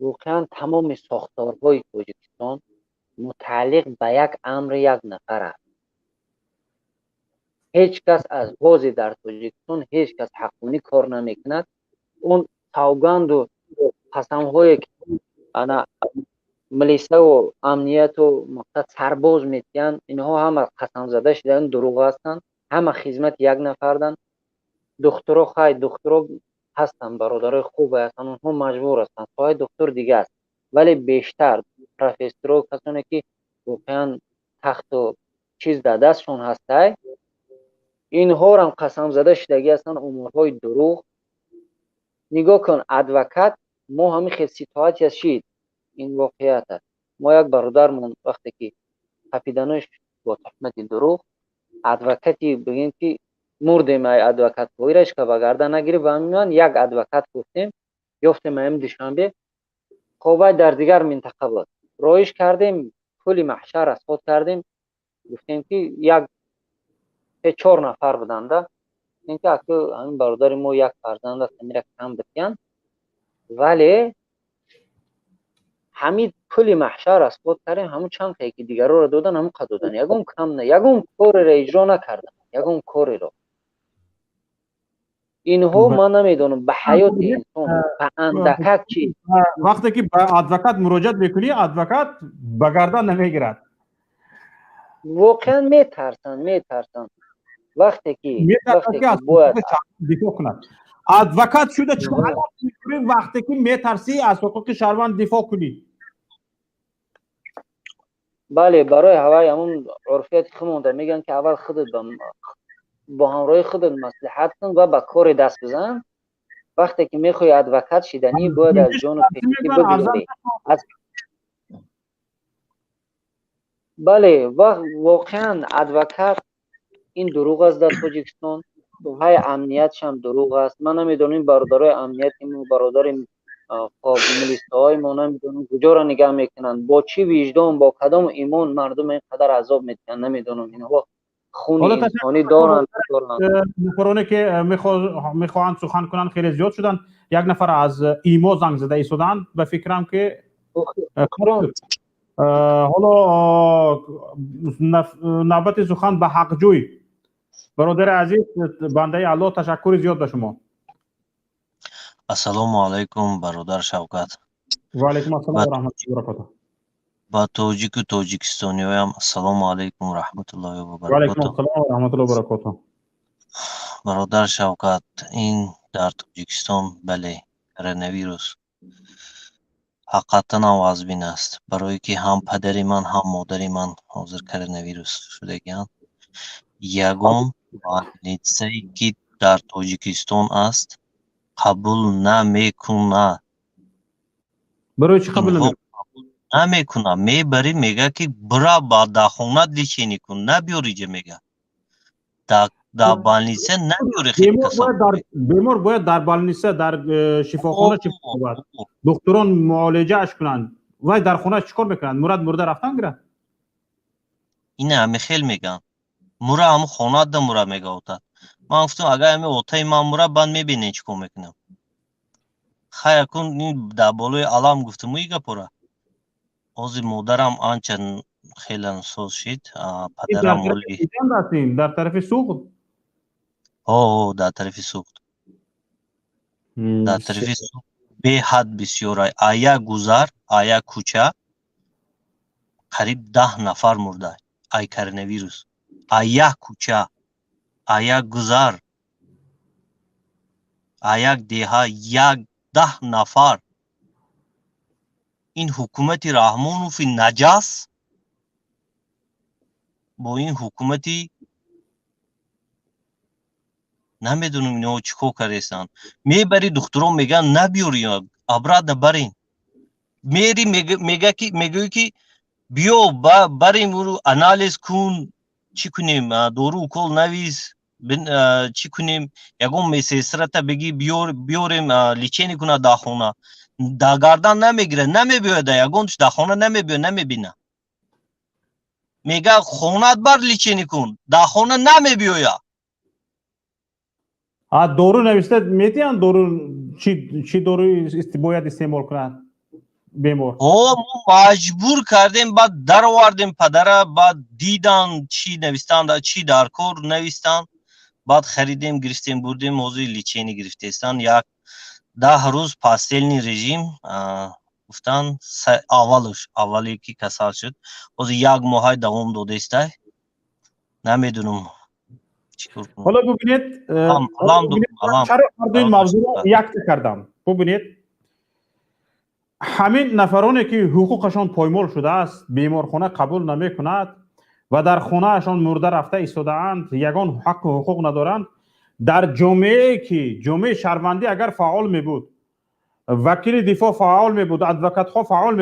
Воқеан тамоми сохторҳои Тоҷикистон мутааллиқ ба як амри як нафар аст. Ҳеҷ кас аз ҳозир дар Тоҷикистон ҳеҷ кас ҳаққонӣ кор намекунад. Он савганду қасамҳое, ки ана милисаву амнияту мақсад сарбоз метиҳанд, инҳо ҳама қасамзада шудаанд, дурӯғ ҳастанд, ҳама хизмати як нафарданд. Духтуро, хай, духтуро ҳастанд, бародарои хубе ҳастанд, онҳо маҷбур ҳастанд, соҳаи духтур дига аст, вале бештар профессоро, касоне, ки воқеан тахту чиз дар дастшон ҳастай, инҳорам қасамзада шудагӣ ҳастанд, оморҳои дурӯғ. Нигоҳ кун, адвокат мо ҳамин хел ситуация шид, ин воқеият аст. Мо як бародармон вақте ки қапиданош бо туҳмати дурӯғ, адвокати бигем, ки мурдем, ай адвокатҳоира ҳеч ба гардан нагирифт. Ва ҳамин як адвокат гуфтем, ёфтем аим Душанбе, хобай дар дигар минтақа буд. Роиш кардем, пули маҳшар расход кардем. Гуфтем, ки як се чор нафар буданда, гуфтем, ки аку ҳамин бародари мо як фарзанд аст, ҳамира кам битиянд. Вале ҳамин пули маҳшар расход кардем, ҳамун чанд қае ки дигарора додан, ҳамун қад додан, ягон кам на, ягон кореро иҷро накардан, ягон кореро инҳо. Ман намедонам, ба ҳаёти инсон ба андакак чи. Вақте ки ба адвокат муроҷиат мекунӣ, адвокат ба гардан намегирад. Воқеан метарсанд, метарсанд. Вақте ки бояд дифоъ кунад, адвокат шуда чӣ вақте ки метарсӣ аз ҳуқуқи шаҳрванд дифоъ кунӣ? Бале, барои ҳавай ҳамун урфияти худмонда мегӯянд, ки аввал худат бо ҳамроҳи худат маслиҳат кун ва ба коре даст бизан. Вақте ки мехоҳӣ адвокат шиданӣ, бояд аз ҷону пешӣ бигузарӣ. Бале, воқеан адвокат ин дурӯғ аст дар Тоҷикистон. Соҳаи амниятшам дурӯғ аст. Ман намедонам, бародарои амнияти мо, бародари милисаҳои мо, намедонам, куҷоро нигаҳ мекунанд, бо чӣ виҷдон, бо кадом имон мардум ин қадар азоб медиҳанд. Намедонам, инҳо хуни инсонӣ доранд. Нафароне ки мехоҳанд сухан кунанд, хеле зиёд шуданд. Як нафар аз имо занг зада истоданд, ба фикрам, ки ҳоло навбати сухан ба Ҳақҷӯй. Бародари азиз, бандаи Аллоҳ, ташаккури зиёд ба шумо. Ассалому алайкум, бародар Шавкат. Ва алайкум ассалом ва раҳматуллоҳи ва баракотуҳ. Ба тоҷику тоҷикистониёям ассалому алайкум ва раҳматуллоҳи ва Ва алайкум баракотуҳ. ассалом ва раҳматуллоҳи ва баракотуҳ. Бародар Шавкат, ин дар Тоҷикистон, бале, коронавирус ҳақиқатан ҳам вазбин аст, барое ки ҳам падари ман, ҳам модари ман ҳозир коронавирус шудагианд. Ягон больницае ки дар Тоҷикистон аст, қабул намекунад. Барои чӣ қабул Инҳо намекунад? Қабул намекунад. Мебарӣ, мега, ки бира, ба дар хона лечение кун, набиёр иҷа, мега, дар больница набиёри, хеле Бемор касал. бояд дар, бемор бояд дар больница, дар шифохона шифо ёбад, духтурон муолиҷааш кунанд. Вай дар хона чӣ кор мекунанд? Мурад мурда рафтан гирад? Ина ҳами хел мегӯянд: мура, ҳамун хонада мура, мега отат. Ман гуфтам, агар ҳами отаи ман мура, баъд мебинем, чӣ кор мекунам. Хай, акун ин дар болои алам гуфтаму и гапора. Ҳозир модарам анча хеле соз шид, Ин дар падарам тарафи оли. Хуҷанд ҳастем, дар тарафи Суғд? Ҳо, дар тарафи Суғд, дар тарафи Суғд беҳад бисёра. А як гузар, а як кӯча қариб 10 нафар мурда ай коронавирус. А як кӯча, а як гузар, а як деҳа як 10 нафар. Ин ҳукумати Раҳмонови наҷас бо ин ҳукумати, намедонам, инҳо чӣ кор кардастанд. Мебари, духтурон мегӯянд, набиёри, обратно барин. Мери, мега ки, мегӯӣ ки биё, барем, ӯро анализ кун, чӣ кунем, дору, укол навис, чӣ кунем, ягон медсестрата бигӣ, биёрем, лечение кунад дар хона. Дар гардан намегирад, намебиёяд, ягон дар хона намебиёяд, намебина. Мега, хонат бар, лечение кун, дар хона намебиёяд. А дору нависта метиҳанд? Дору чӣ дору бояд истеъмол кунад бемор? Ҳо, мо маҷбур кардем, баъд даровардем падара, баъд дидан, чӣ навистанд, чӣ дар кор навистанд, баъд харидем, гирифтем, бурдем. Ҳозир лечение гирифтестанд, як 10 рӯз постельный режим гуфтанд. Аввалш, аввале ки касал шуд, ҳозир як моҳай давом додаистай, намедонам, чӣ кор кунам. Ҳоло бубинед, чаро ҳардуи мавзӯъро якта кардам. Бубинед, ҳамин нафароне ки ҳуқуқашон поймол шудааст, беморхона қабул намекунад ва дар хонаашон мурда рафта истодаанд, ягон ҳаққу ҳуқуқ надоранд. Дар ҷомеае ки ҷомеаи шаҳрвандӣ агар фаъол мебуд, вакили дифоъ фаъол мебуд, адвокатҳо фаъол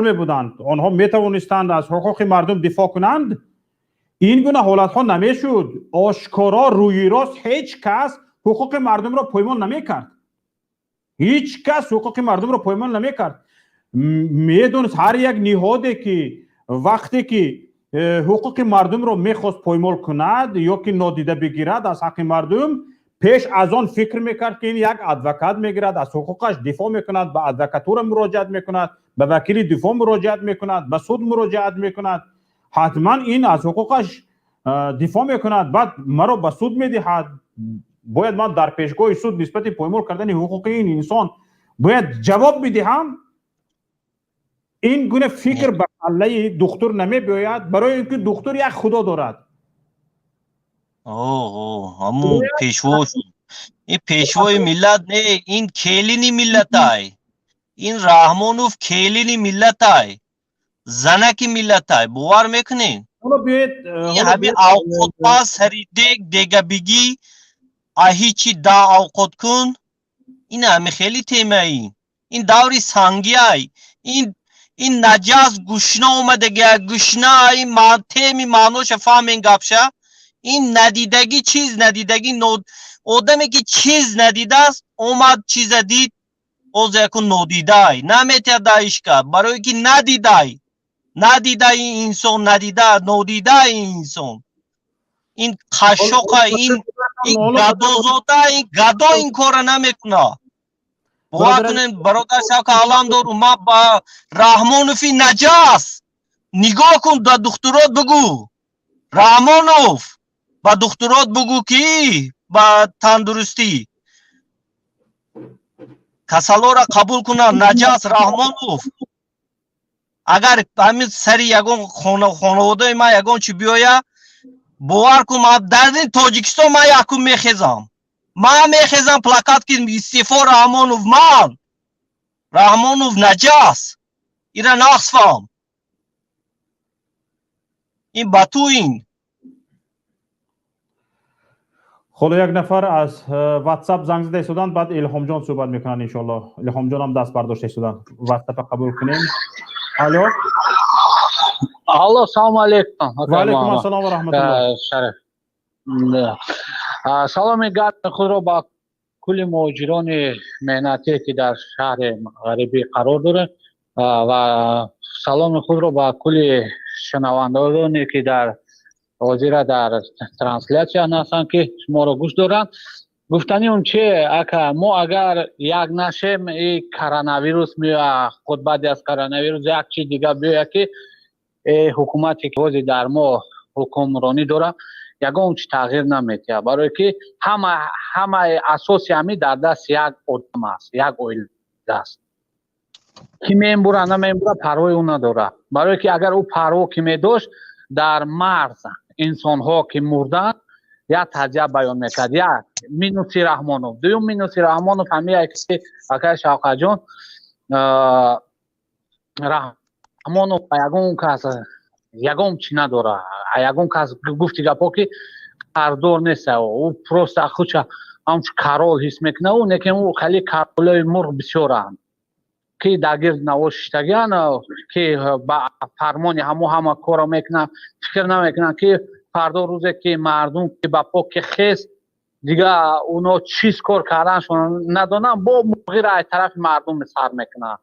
мебуданд, онҳо метавонистанд аз ҳуқуқи мардум дифоъ кунанд, ин гуна ҳолатҳо намешуд. Ошкоро, рӯи рост ҳеҷ кас ҳуқуқи мардумро поймол намекард, ҳеҷ кас ҳуқуқи мардумро поймол намекард. Медонист, ҳар як ниҳоде ки вақте ки ҳуқуқи мардумро мехост поймол кунад ё ки нодида бигирад аз ҳаққи мардум. Пеш аз он фикр мекард, ки ин як адвокат мегирад, аз ҳуқуқаш дифоъ мекунад, ба адвокатура муроҷиат мекунад, ба вакили дифоъ муроҷиат мекунад, ба суд муроҷиат мекунад, ҳатман ин аз ҳуқуқаш дифоъ мекунад, баъд маро ба суд медиҳад. Бояд ман дар пешгоҳи суд нисбати поймол кардани ҳуқуқи ин инсон бояд ҷавоб бидиҳам. Ин гуна фикр ба каллаи духтур намебиёяд, барои ин ки духтур як худо дорад. Ҳамун пешво, ин пешвои миллат не, ин келини миллатай. Ин Раҳмонов келини миллатай, занаки миллатай, бовар мекунед? Ҳами авқотпаз, сари дег дега бигӣ, а ҳичи да авқот кун. Ин ҳами хеле темаи ин даври сангиай. Ин наҷас гушна омадагия, гушна. Ин теми маъноша фаҳмен гапша. Ин надидагӣ, чиз надидагӣ, одаме ки чиз надидааст, омад, чиза дид, оз якун нодидай наметиҳад даишка, барое ки надидай, надида ин инсон, надида, нодида ин инсон, ин қашшоқа, ин гадозода, ин гадо ин кора намекуна. Бовар кунед, бародар Шавка, алам дорум ма ба Раҳмонови наҷас. Нигоҳ кун, ба духтурот бигӯ, Раҳмонов, ба духтурот бигӯ, ки ба тандурустӣ касалоро қабул кунанд. Наҷас Раҳмонов, агар ҳамин сари ягон хонаводаи ман ягон чи биёя, бовар кун, ман дар ин Тоҷикистон ман якум мехезам, ман мехезам, плакат ки «Истеъфо Раҳмонов». Ман Раҳмонов наҷас ира нақс фаҳм. Ин ба ту ин. Ҳоло як нафар аз WhatsApp занг зада истоданд, баъд Илҳомҷон суҳбат мекунанд, иншоалло. Илҳомҷонам даст бардошта истоданд. WhatsApp қабул кунем. Алло. Алло, салому алейкум. Ва алейкум ассалом ва раҳматуллоҳ. Шариф, саломи гарми худро ба кулли муҳоҷирони меҳнатие, ки дар шаҳри ғарибӣ қарор дорем, ва саломи худро ба кулли шунавандагоне, ки дар ҳозира дар трансляция ҳастанд, ки шуморо гӯш доранд. Гуфтани он чи, ака, мо агар як нашем, и коронавирус меоя, худ баъди аз коронавирус як чи дига биёя, ки ҳукумате ки ҳозир дар мо ҳукмронӣ дорад, ягон чи тағйир наметиҳад, барое ки ҳамаи асоси ҳами дар дасти як одам аст, як оила аст, ки мембура, намембура, парвои ӯ надорад. Барое ки агар ӯ парво ки медошт, дар марз инсонҳо ки мурданд, як таъзия баён мекард. Як минуси Раҳмонов. Дуюм минуси Раҳмонов ҳамие ки, акай Шавқатҷон, Раҳмонов ягон кас ягон чи надора, ягон кас, гуфти гапҳо, ки қарздор нест. Ӯ просто худша ҳамчун король ҳис мекунад. Ӯ некем, ӯ хеле королои мурғ бисёранд, ки дар гирд наво шиштагиан, ки ба фармони ҳамо ҳама корро мекунанд, фикр намекунанд, ки фардо рӯзе ки мардум ки ба по ки хест, дига уно чиз кор карданашон надонанд, бо муғира аз тарафи мардум сар мекунанд,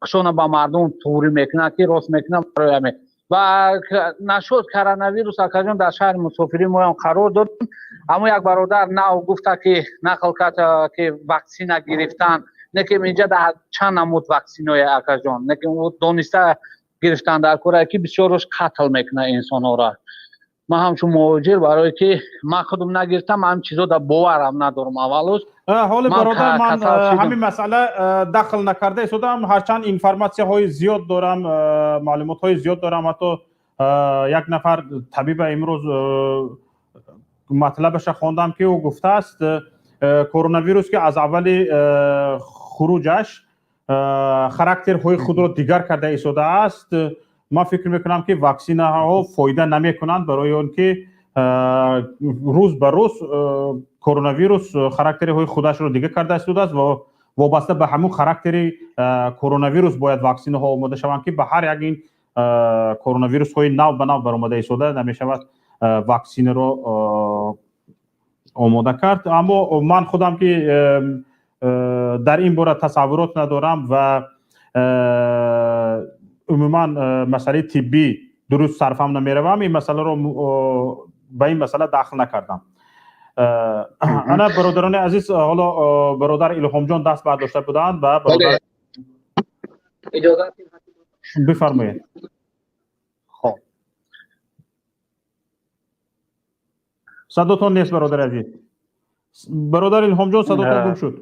хушона ба мардум туғрӣ мекунанд, ки рост мекунанд. Барои ҳамин ва нашуд коронавирус, акаҷон, дар шаҳри мусофирӣ моям қарор додем. Аммо як бародар нав гуфта, ки нақл кард, ки ваксина гирифтан, неким инҷа дар чанд намуд ваксиное, акаҷон, неким дониста гирифтан дар кора, ки бисёрош қатл мекунад инсонҳоро. Ман ҳамчун муҳоҷир, барое ки ман худам нагирифтам, ҳамин чизо дар боварам надорам аввалуз. Ҳоли, бародар, ман ҳамин масъала дахл накарда истодам, ҳарчанд информатсияҳои зиёд дорам, маълумотҳои зиёд дорам. Ҳатто як нафар табиба имрӯз матлабаша хондам, ки ӯ гуфтааст, коронавирус ки аз аввали хуруҷаш характерҳои худро дигар карда истодааст. Ман фикр мекунам, ки ваксинаҳо фоида намекунанд, барои он ки рӯз ба рӯз коронавирус характерҳои худашро дигар карда истодааст ва вобаста ба ҳамун характери коронавирус бояд ваксинаҳо омода шаванд, ки ба ҳар як ин коронавирусҳои нав ба нав баромада истода намешавад ваксинаро омода кард. Аммо ман худам ки дар ин бора тасаввурот надорам ва умуман масъалаи тиббӣ дуруст сарфам намеравам, ин масъаларо ба ин масъала дахл накардам. Ана, бародарони азиз, ҳоло бародар Илҳомҷон даст бардошта буданд ва бародар бифармоед. Хоб. Садотон нест, бародари азиз. Бародар Илҳомҷон, садотон гум шуд.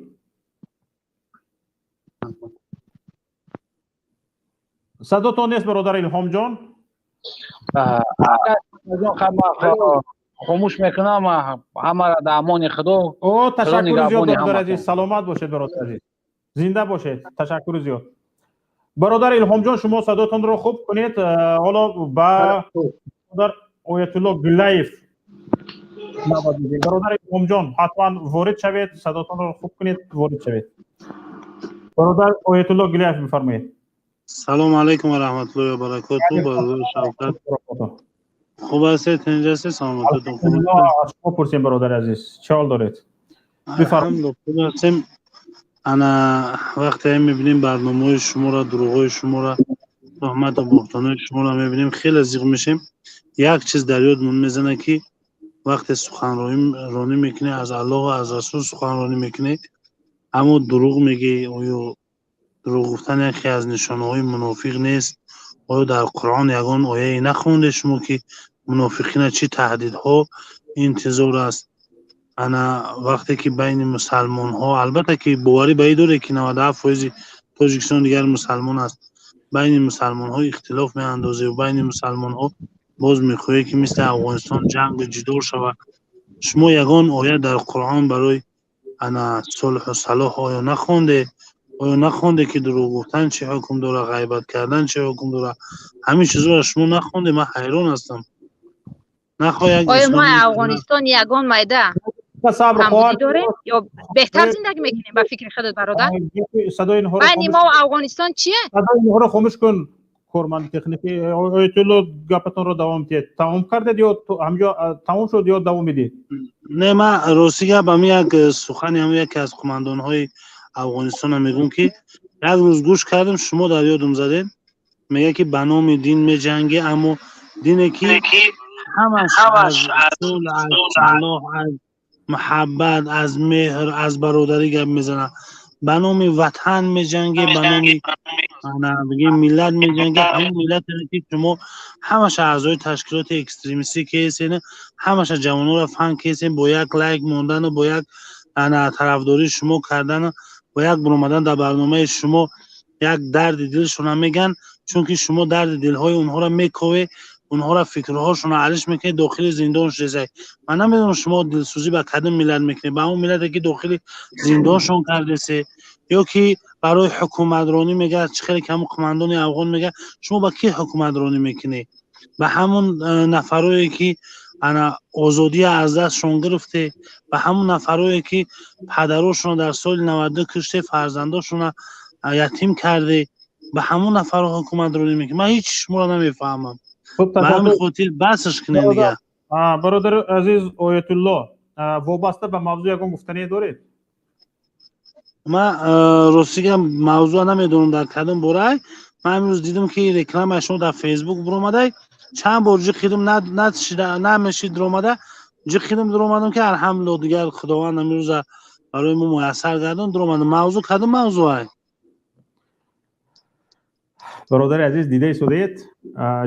Садотон нест, бародар Илҳомҷон. Хомӯш мекунам, ҳамаро дар амони Худо. О, ташаккури зиёд, бародар азиз, саломат бошед, бародар азиз, зинда бошед, ташаккури зиёд. Бародар Илҳомҷон, шумо садотонро хуб кунед. Ҳоло ба бародар Оятулло Гуллаев навбат медиҳем. Бародар Илҳомҷон, ҳатман ворид шавед, садотонро хуб кунед, ворид шавед. Бародар Оятулло Гуллаев, бифармоед. Салому алайкум ва раҳматуллоҳи ва баракотуҳ. Бародар Шавкат, хуб ҳастед? Тинҷ ҳастед? Саломататон хуб? Аз шумо пурсем, бародари азиз, чӣ ҳол доред? Бифармоед. Хуб ҳастем. Ана, вақте мебинем барномаҳои шуморо, дурӯғҳои шуморо, туҳмату буҳтонҳои шуморо мебинем, хеле зиқ мешем. Як чиз дар ёдмон мезанад, ки вақте суханронӣ мекунӣ, аз Аллоҳу аз Расул суханронӣ мекунӣ, аммо дурӯғ мегӯӣ. Оё дурӯғ гуфтан яке аз нишонаҳои мунофиқ нест? Оё дар Қуръон ягон ояе нахонде шумо, ки мунофиқина чӣ таҳдидҳо интизор аст? Ана, вақте ки байни мусалмонҳо, албатта ки боварӣ ба ин доред, ки 97 фоизи Тоҷикистон дигар мусалмон аст, байни мусалмонҳо ихтилоф меандозед, байни мусалмонҳо боз мехоҳед, ки мисли Афғонистон ҷангу ҷидол шавад. Шумо ягон оя дар Қуръон барои ана сулҳу салоҳ оё нахонде? Оё нахонде, ки дурӯғ гуфтан чӣ ҳукм дорад, ғайбат кардан чӣ ҳукм дорад? Ҳамин чизҳоро шумо нахонде? Ман ҳайрон ҳастам. Оё мо Афғонистон ягон майда камбудӣ дорем ё беҳтар зиндагӣ мекунем, ба фикри худат, бародар? Байни мо Афғонистон чие? Садои инҳоро хомӯш кун, корманди техникӣ. Оятулло, гапатонро давом диҳед. Тамом кардед ё ҳамҷо тамом шуд ё давом медиҳед? Не, ман рости гап, ҳами як сухани ҳами яке аз қумандонҳои Афғонистона мегӯм, ки як рӯз гӯш кардем, шумо дар ёдум задед. Мегӯяд, ки ба номи дин меҷангӣ, аммо дине ки ҳамаш аз сулҳ, аз салоҳ, аз муҳаббат, аз меҳр, аз бародарӣ гап мезанад. Ба номи ватан меҷангӣ, ба номи бигем миллат меҷангӣ, ҳамон миллате ки шумо ҳамаша аъзои ташкилоти экстремистӣ кесен, ҳамаша ҷавононро фан кесен, бо як лайк мондану бо як ана тарафдории шумо кардану бо як баромадан дар барномаи шумо як дарди дилшона меган, чунки шумо дарди дилҳои онҳоро мекове, онҳоро фикрҳошонро алиш мекунед, дохили зиндон шудесай. Ман намедонам, шумо дилсӯзӣ ба кадом миллат мекунед, ба ҳамон миллате ки дохили зиндоншон кардесе, ё ки барои ҳукуматронӣ мегӯяд, чӣ хеле ки ҳамон қумандони афғон мегӯяд. Шумо ба кӣ ҳукуматронӣ мекунед? Ба ҳамон нафарое ки ана озодия аз дастшон гирифте, ба ҳамон нафарое ки падарошонро дар соли 92 куште, фарзандошонро ятим карде, ба ҳамон нафарҳо ҳукуматронӣ мекунед? Ман ҳеҷ шуморо намефаҳмам. Ба ҳамин хотир басш кунем дигар. Бародари азиз Оятулло, вобаста ба мавзӯъ ягон гуфтание доред? Ман рости гап мавзӯъ намедонам дар кадом борай. Ман имрӯз дидам, ки рекламаи шумо дар Фейсбук биромадай, чанд бор ҷиқидим, намешид дуромада, ҷиқидим, дуромадам, ки алҳамдулилло, дигар Худованд имрӯза барои мо муяссар гардон, дуромадам. Мавзӯъ кадом мавзӯъ? Бародари азиз, дида истодаед,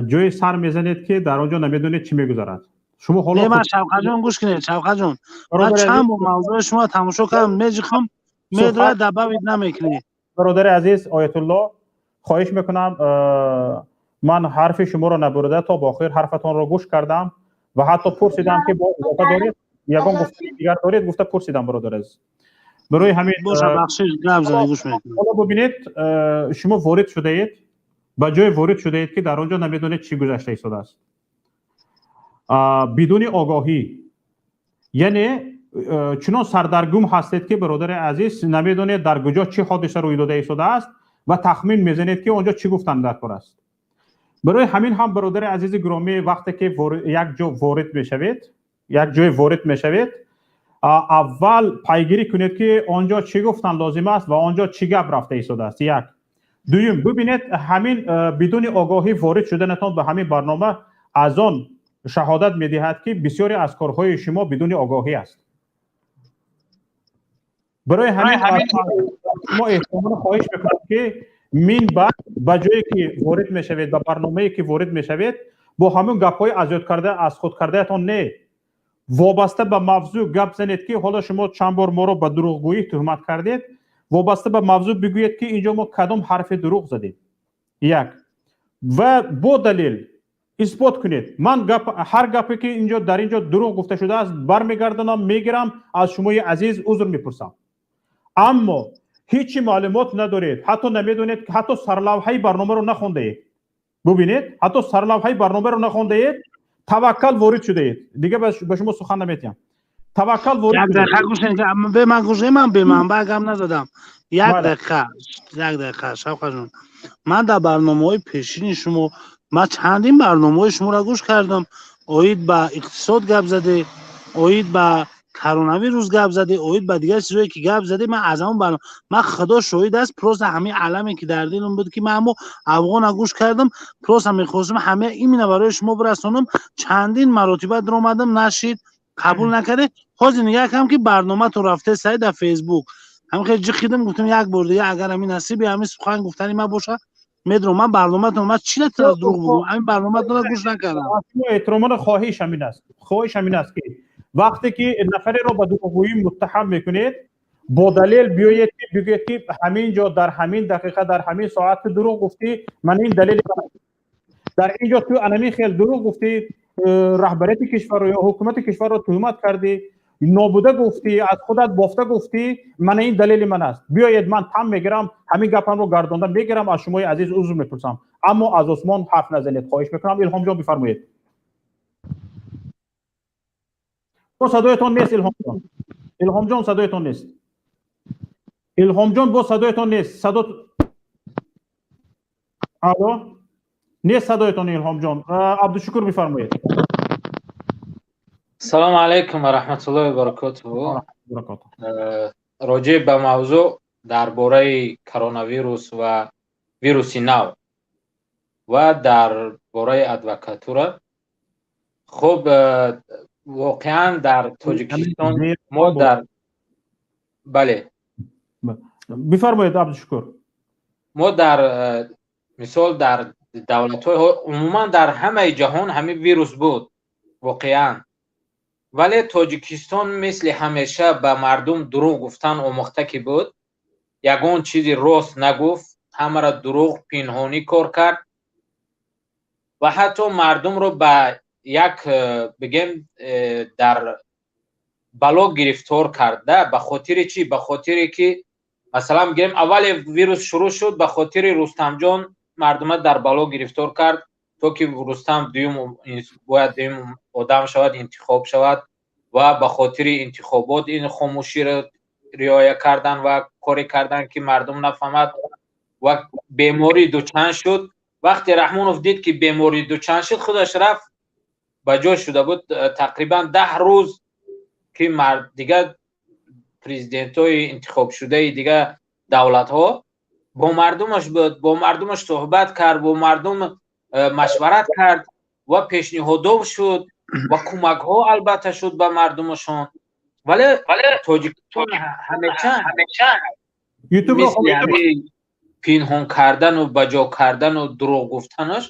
ҷое сар мезанед, ки дар он ҷо намедонед, чӣ мегузарад. Шумо ҳоло Ман, Шавқатҷон, гӯш кунед, Шавқатҷон, ман чанд бор мавзӯи шумо тамошо кардам, меҷиқам, медояд, добавить намекунед. Бародари азиз Оятулло, хоҳиш мекунам, ман ҳарфи шуморо набурида то ба охир ҳарфатонро гӯш кардам ва ҳатто пурсидам, ки бо илофа доред, ягон гуфтаи дигар доред, гуфта пурсидам, бародари азиз. Барои ҳамин Ҳоло бубинед, шумо ворид шудаед ба ҷое, ворид шудаед, ки дар он ҷо намедонед, чӣ гузашта истодааст, бидуни огоҳӣ, яъне чунон сардаргум ҳастед, ки, бародари азиз, намедонед, дар куҷо чӣ ҳодиса рӯй дода истодааст ва тахмин мезанед, ки он ҷо чӣ гуфтан дар кор аст. Барои ҳамин ҳам, бародари азизи гиромӣ, вақте ки як ҷо ворид мешавед, як ҷое ворид мешавед, аввал пайгирӣ кунед, ки он ҷо чӣ гуфтан лозим аст ва он ҷо чӣ гап рафта истодааст. Як дуюм, бубинед, ҳамин бидуни огоҳӣ ворид шуданатон ба ҳамин барнома аз он шаҳодат медиҳад, ки бисёре аз корҳои шумо бидуни огоҳӣ аст. Барои ҳамин мо эҳтиромона хоҳиш мекунам, ки мин баъд ба ҷое ки ворид мешавед, ба барномае ки ворид мешавед, бо ҳамон гапҳои аз ёд карда, аз худ кардаятон не, вобаста ба мавзӯъ гап занед, ки ҳоло шумо чанд бор моро ба дурӯғгӯӣ туҳмат кардед. Вобаста ба мавзӯъ бигӯед, ки инҷо мо кадом ҳарфи дурӯғ задем, як ва бо далел исбот кунед. Ман гап, ҳар гапе ки инҷо, дар инҷо дурӯғ гуфта шудааст, бармегардонам, мегирам, аз шумои азиз узр мепурсам. Аммо ҳечи маълумот надоред, ҳатто намедонед, ҳатто сарлавҳаи барномаро нахондаед. Бубинед, ҳатто сарлавҳаи барномаро нахондаед, таваккал ворид шудаед. Дига ба шумо сухан наметиҳам. Таваккал ворид. Як дақиқа гӯш, бе ман гӯш, ман беманбаъ гап назадам. Як дақиқа, як дақиқа, Шавқаҷон. Ман дар барномаҳои пешини шумо, ман чандин барномаҳои шуморо гӯш кардам. Оид ба иқтисод гап заде, оид ба коронавирус гап заде, оид ба дигар чизое ки гап заде. Ман аз ҳамон барнома, ман, худо шоҳид аст, просто ҳамаи аламе ки дар дилам буд, ки ман ҳамо афғона гӯш кардам, просто мехостам ҳама именно барои шумо бирасонам. Чандин маротиба даромадам, нашид, қабул накарде. Ҳозир нигаҳ кардам, ки барноматон рафте сай дар Фейсбук, ҳамин хел ҷиқидам, гуфтам, як бор дига агар ҳамин насиби ҳамин сухан гуфтани ман боша, медонам. Ман барноматон, ман чӣ аз дурӯғ бугум? Ҳамин барноматонро гӯш накардам. Эҳтиромона хоҳиш ҳамин аст, хоҳиш ҳамин аст, ки вақте ки нафареро ба дурӯғгӯӣ муттаҳам мекунед, бо далел биёед, ки бигӯед, ки ҳамин ҷо, дар ҳамин дақиқа, дар ҳамин соат ту дурӯғ гуфтӣ, ман ин далели, дар ин ҷо ту анамин хел дурӯғ гуфтӣ, раҳбарияти кишварро ё ҳукумати кишварро туҳмат кардӣ, нобуда гуфтӣ, аз худат бофта гуфтӣ, мана ин далели ман аст. Биёед, ман там мегирам, ҳамин гапамро гардонда мегирам, аз шумои азиз узр мепурсам. Аммо аз осмон ҳарф назанед, хоҳиш мекунам. Илҳомҷон, бифармоед. Бо садоятон нест, Илҳомҷон. Илҳомҷон, садоятон нест. Илҳомҷон, бо садоятон нест. Садо, алло, нест садоятон, Илҳомҷон. Абдушукур, бифармоед. Салому алайкум ва раҳматуллоҳи ва баракотуҳу. Роҷеъ ба мавзӯъ дар бораи коронавирус ва вируси нав ва дар бораи адвокатура. Хуб, воқеан дар Тоҷикистон мо дар, бале. Бифармоед, Абдушукур. Мо дар, мисол, дар давлатҳои, умуман дар ҳамаи ҷаҳон ҳамин вирус буд воқеан, вале Тоҷикистон мисли ҳамеша ба мардум дурӯғ гуфтан омӯхта ки буд, ягон чизи рост нагуфт, ҳамаро дурӯғ, пинҳонӣ кор кард ва ҳатто мардумро ба як, бигем, дар бало гирифтор карда. Ба хотири чӣ? Ба хотире ки, масалан, бигирем, аввале вирус шурӯъ шуд, ба хотири Рустамҷон мардума дар бало гирифтор кард, то ки Рустам дуюм бояд дуюм одам шавад, интихоб шавад, ва ба хотири интихобот ин хомӯширо риоя кардан ва коре кардан, ки мардум нафаҳмад, ва беморӣ дучанд шуд. Вақте Раҳмонов дид, ки беморӣ дучанд шуд, худаш рафт ба ҷо шуда буд тақрибан 10 рӯз, ки дигар президентҳои интихобшудаи дигар давлатҳо бо мардумаш буд, бо мардумаш суҳбат кард, бо мардум машварат кард ва пешниҳодо шуд ва кӯмакҳо албатта шуд ба мардумашон. Вале Тоҷикистон ҳамеша мисли пинҳон кардану баҷо кардану дурӯғ гуфтанаш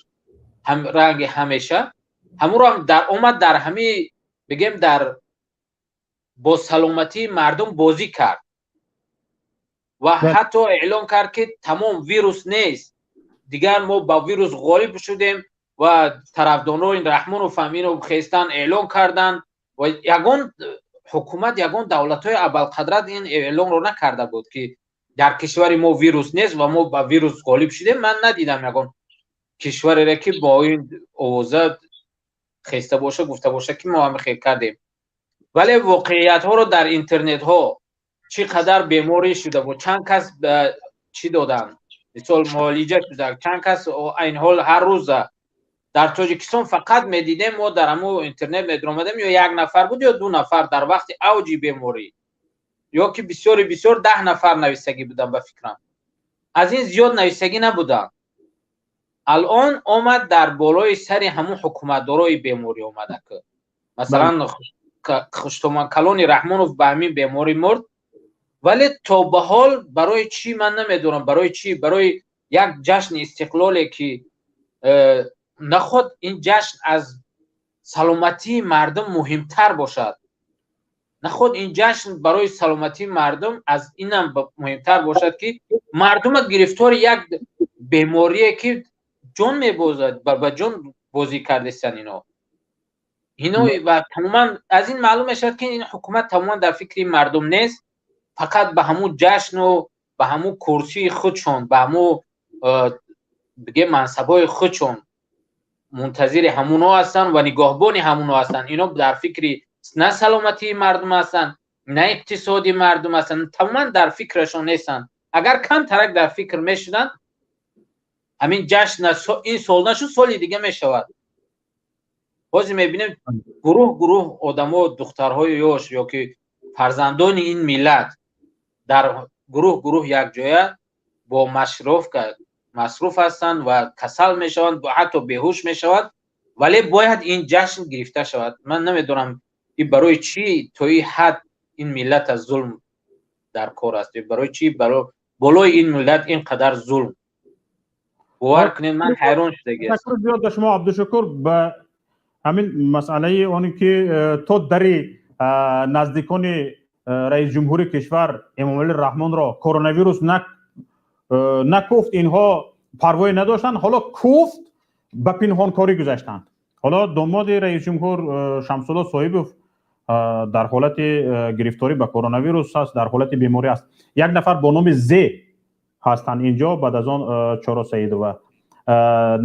ранги ҳамеша ҳамуро дар омад, дар ҳами, бигем, дар бо саломатии мардум бозӣ кард ва ҳатто эълон кард, ки тамом, вирус нест, дигар мо ба вирус ғолиб шудем, ва тарафдорони Раҳмонов ҳам ино хестан эълон карданд. Ва ягон ҳукумат, ягон давлатҳои абарқадрат ин эълонро накарда буд, ки дар кишвари мо вирус нест ва мо ба вирус ғолиб шудем. Ман надидам ягон кишварере, ки бо ин овоза хеста боша, гуфта боша, ки мо ҳами хел кардем. Вале воқеиятҳоро дар интернетҳо чӣ қадар беморӣ шуда буд, чанд кас чӣ доданд, мисол, муолиҷа шуда, чанд кас айн ҳол ҳар рӯза дар Тоҷикистон фақат медидем, мо дар ҳамо интернет медаромадем, ё як нафар буд, ё ду нафар дар вақти авҷи беморӣ, ё ки бисёри бисёр 10 нафар нависагӣ буданд. Ба фикрам, аз ин зиёд нависагӣ набуданд. Алон омад дар болои сари ҳамун ҳукуматдорои беморӣ омада, ки масалан хуштоман калони Раҳмонов ба ҳамин беморӣ мурд. Вале то ба ҳол барои чӣ, ман намедонам барои чӣ, барои як ҷашни истиқлоле ки наход ин ҷашн аз саломатии мардум муҳимтар бошад, наход ин ҷашн барои саломатии мардум аз инам муҳимтар бошад, ки мардума гирифтори як беморие ки ҷон мебозад, ба ҷон бозӣ кардестан ино. Ва тамоман аз ин маълум мешавад, ки ин ҳукумат тамоман дар фикри мардум нест, фақат ба ҳамун ҷашну ба ҳамун курсии худшон, ба ҳамун бигем мансабҳои худшон мунтазири ҳамуно ҳастанд ва нигоҳбони ҳамуно ҳастанд. Ино дар фикри на саломатии мардум ҳастанд, на иқтисоди мардум ҳастанд, тамоман дар фикрашон нестанд. Агар камтарак дар фикр мешуданд, ҳамин ҷашн ин сол нашуд, соли дига мешавад. Ҳозир мебинем, гурӯҳ гурӯҳ одамо, духтарҳои ёш ё ки фарзандони ин миллат дар гурӯҳ гурӯҳ якҷоя бо маршировка масруф ҳастанд ва касал мешаванд, ҳатто беҳуш мешаванд, вале бояд ин ҷашн гирифта шавад. Ман намедонам, ин барои чӣ то ин ҳад ин миллат аз зулм дар кор аст, барои чӣ болои ин миллат ин қадар зулм. Бовар кунед, ман ҳайрон шудагӣ. Ташаккур зиёд ба шумо, Абдушукур. Ба ҳамин масъалаи оне ки то дари наздикони раис ҷумҳури кишвар Эмомалӣ Раҳмонро коронавирус накуфт, инҳо парвое надоштанд. Ҳоло куфт, ба пинҳонкорӣ гузаштанд. Ҳоло домоди раис ҷумҳур Шамсулло Соҳибов дар ҳолати гирифторӣ ба коронавирус аст, дар ҳолати беморӣ аст. Як нафар бо номи Зе ҳастанд инҷо, баъд аз он Чоро Саидова,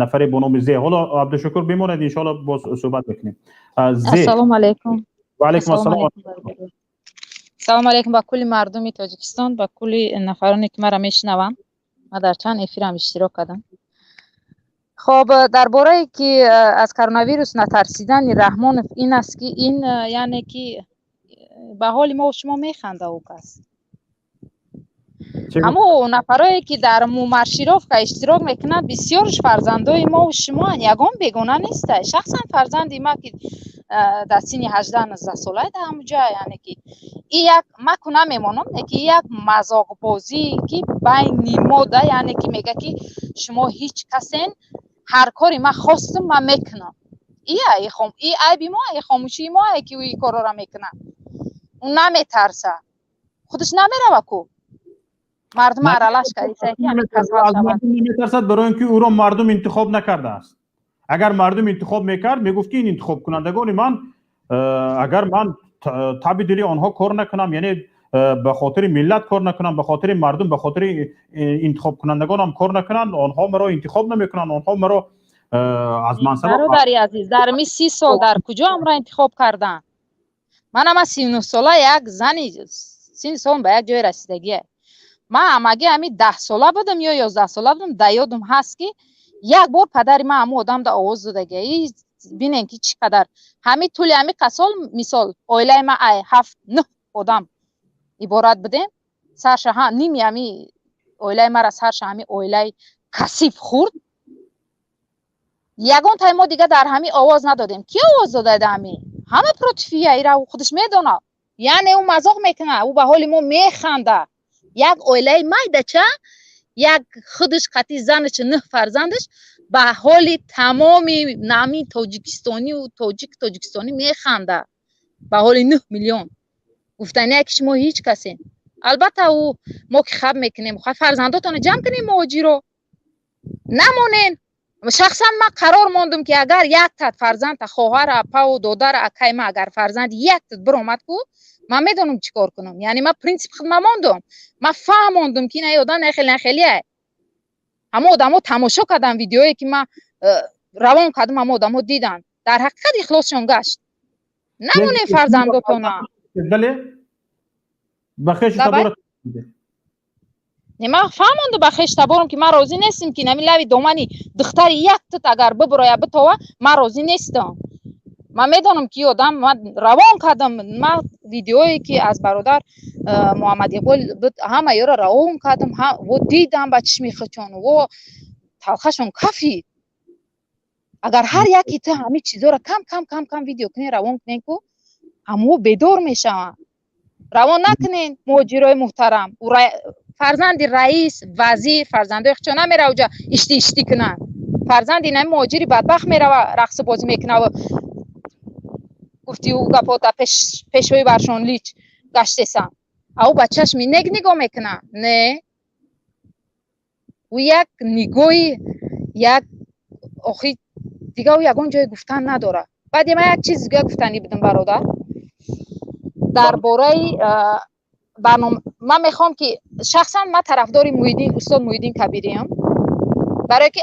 нафаре бо номи Зе. Ҳоло, Абдушукур, бимонед, иншоалло боз суҳбат мекунем. Ассалому алайкум. Ва алайкум ассалом. Салому алайкум ба кулли мардуми Тоҷикистон, ба кулли нафароне ки маро мешунаванд. Ман дар чанд эфирам иштирок кардам. Хоб, дар борае ки аз коронавирус натарсидани Раҳмонов, ин аст ки ин яъне ки ба ҳоли мо шумо механда ӯ кас. Ҳамо нафарое ки дар маршировка иштирок мекунанд, бисёрш фарзандои мову шумоанд, ягон бегона неста. Шахсан фарзанди ма ки дар синни 18-19 сола дар ҳамуҷа, яъне ки и як ма ку намемонам, ки як мазоқбозӣ ки байни мо да, яъне ки мега ки шумо ҳеҷ касен, ҳар кори ман хостум, ман мекунам. И айби мо, и хомӯшии мо, ки ӯ ин корҳоро мекунад. Ӯ наметарса, худаш намерава ку, мардум аралаш Наметарсад, барои ин ки ӯро мардум интихоб накардааст. Агар мардум интихоб мекард, мегуфт ки ин интихобкунандагони ман, агар ман таби дили онҳо кор накунам, яъне ба хотири миллат кор накунам, ба хотири мардум, ба хотири интихобкунандагонам кор накунанд, онҳо маро интихоб намекунанд, онҳо маро аз мансаб Бародари азиз, дар ми 30 сол дар куҷо амро интихоб карданд? Манама 39 сола, як зани синни солам ба як ҷое расидагие. Ман ҳамагӣ ҳами 10 сола будам ё 11 сола будам, дар ёдум ҳаст ки як бор падари ман ҳамун одам да овоз додагия. Бинем ки чӣ қадар ҳами тӯли ҳами қасол, мисол, оилаи ман ай ҳафт нӯҳ одам иборат будем, сарша ними ҳами оилаи мара сарша ҳами оилаи касиф хӯрд. Ягон тай мо дига дар ҳами овоз надодем. Ки овоз дода ҳами ҳама против ия, ира худаш медонад. Яъне ӯ мазоқ мекунад, ӯ ба ҳоли мо механда. Як оилаи майдача, як худаш қати занаш, нӯҳ фарзандаш ба ҳоли тамоми нами тоҷикистонию тоҷик тоҷикистонӣ механда, ба ҳоли 9 миллион. Гуфтания ки шумо ҳеҷ касен. Албатта, ӯ мо ки хаб мекунем, фарзандотонро ҷамъ кунем, муҳоҷиро намонен. Шахсан ман қарор мондум ки агар яктат фарзандта, хоҳара, апаву додара, акай ма, агар фарзанди яктат биромад ку, ман медонам чӣ кор кунам. Яъне ман принсип худ ма мондум, ман фаҳмондум ки ина одам нахеле нахелие. Ҳамо одамо тамошо кардам видеое ки ман равон кардам, ҳамо одамо диданд, дар ҳақиқат ихлосшон гашт. Намонем фарзандотона. Бале, ба хеши табора. Не, ман фаҳмонду ба хеш таборам ки ман розӣ нестем ки нами лави домани духтари яктат агар бибуроя, битова, ман розӣ нестам. Ман медонам ки одам ман равон кардам. Ман видеое ки аз бародар Муҳаммад Иқбол буд, ҳама ёро равон кардам, во дидам ба чишми худшон, во талхашон кафид. Агар ҳар яки ту ҳамин чизоро кам кам кам кам видео кунӣ, равон кунем ку, ҳамао бедор мешаванд. Равон накунен, муҳоҷирои муҳтарам. Фарзанди раис, вазир, фарзандои хучо намера уҷа ишти ишти кунанд. Фарзанди инами муҳоҷири бадбахт мерава, рақсу бозӣ мекунаву гуфти ӯ гапо дар пешҳои баршон лич гаштесан. А ӯ ба чашми нек нигоҳ мекуна? Не, ӯ як нигоҳи як охи дига, ӯ ягон ҷое гуфтан надорад. Баъд ман як чиз дига гуфтанӣ будам, бародар, дар бораи барнома. Ман мехоҳам ки шахсан ман тарафдори Муҳиддин, устод Муҳиддин Кабириам, барое ки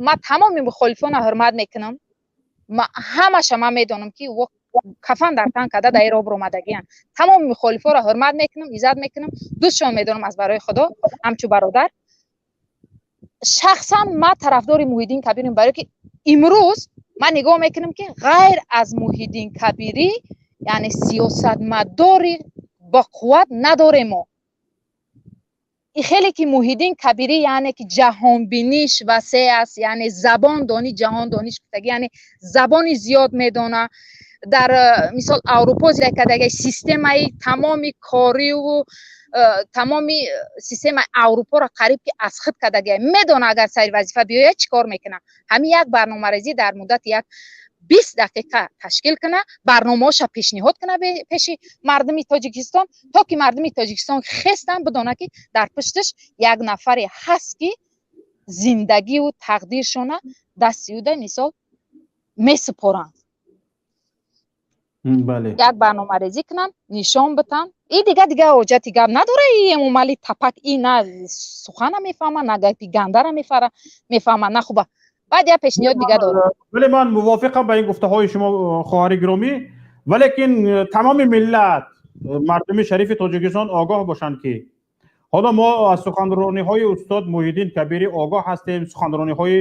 ман тамоми мухолифонро ҳурмат мекунам. Ҳамаша ман медонам, ки кафан дар тан карда дар ин омадагианд. Тамоми мухолифоро ҳурмат мекунам, иззат мекунам, дӯстшон медорам аз барои Худо, ҳамчун бародар. Шахсан ман тарафдори Муҳиддин Кабирим, барое ки имрӯз ман нигоҳ мекунам, ки ғайр аз Муҳиддин Кабирӣ, яъне сиёсатмадори бо қувват надорем мо. И хеле ки Муҳиддин Кабирӣ, яъне ки ҷаҳонбиниш васеъ аст, яъне забон дони, ҷаҳон дониш гуфтагӣ, яъне забони зиёд медона, дар мисол Аврупо зиндагӣ кардаги, системаи тамоми кориву тамоми системаи Аврупоро қариб ки аз худ кардаги медона. Агар сари вазифа биёяд, чӣ кор мекунад? Ҳамин як барномарезӣ дар муддати як 20 дақиқа ташкил куна, барномаҳоша пешниҳод куна пеши мардуми Тоҷикистон, то ки мардуми Тоҷикистон хестан, бидонад, ки дар пушташ як нафаре ҳаст, ки зиндагиву тақдиршона дасти ӯда мисол месупоранд. Як барномарезӣ кунанд, нишон битанд. И дига ҳоҷати гап надора. И Эмомалӣ тапак, и на сухана мефаҳма, на гапи гандара мефаҳма, на хуба. Баъд як пешниҳод дига дорам. Вале ман мувофиқам ба ин гуфтаҳои шумо, хоҳари гиромӣ, валекин тамоми миллат, мардуми шарифи Тоҷикистон огоҳ бошанд, ки ҳоло мо аз суханрониҳои устод Муҳиддин Кабирӣ огоҳ ҳастем, суханрониҳои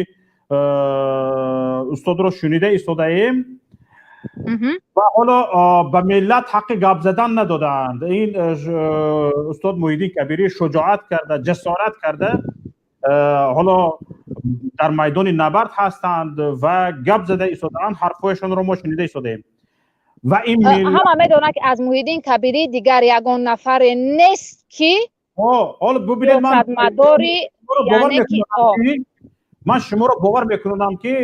устодро шунида истодаем ва ҳоло ба миллат ҳаққи гап задан надодаанд. Ин устод Муҳиддин Кабирӣ шуҷоат карда, ҷасорат карда, ҳоло дар майдони набард ҳастанд ва гап зада истодаанд, ҳарфҳояшонро мо шунида истодаем ва ин Ҳама медонад, ки аз Муҳиддин Кабирӣ дигар ягон нафаре нест, ки ҳоло бубинед, ман сиёсатмадори, яъне ки ман шуморо бовар мекунам, ки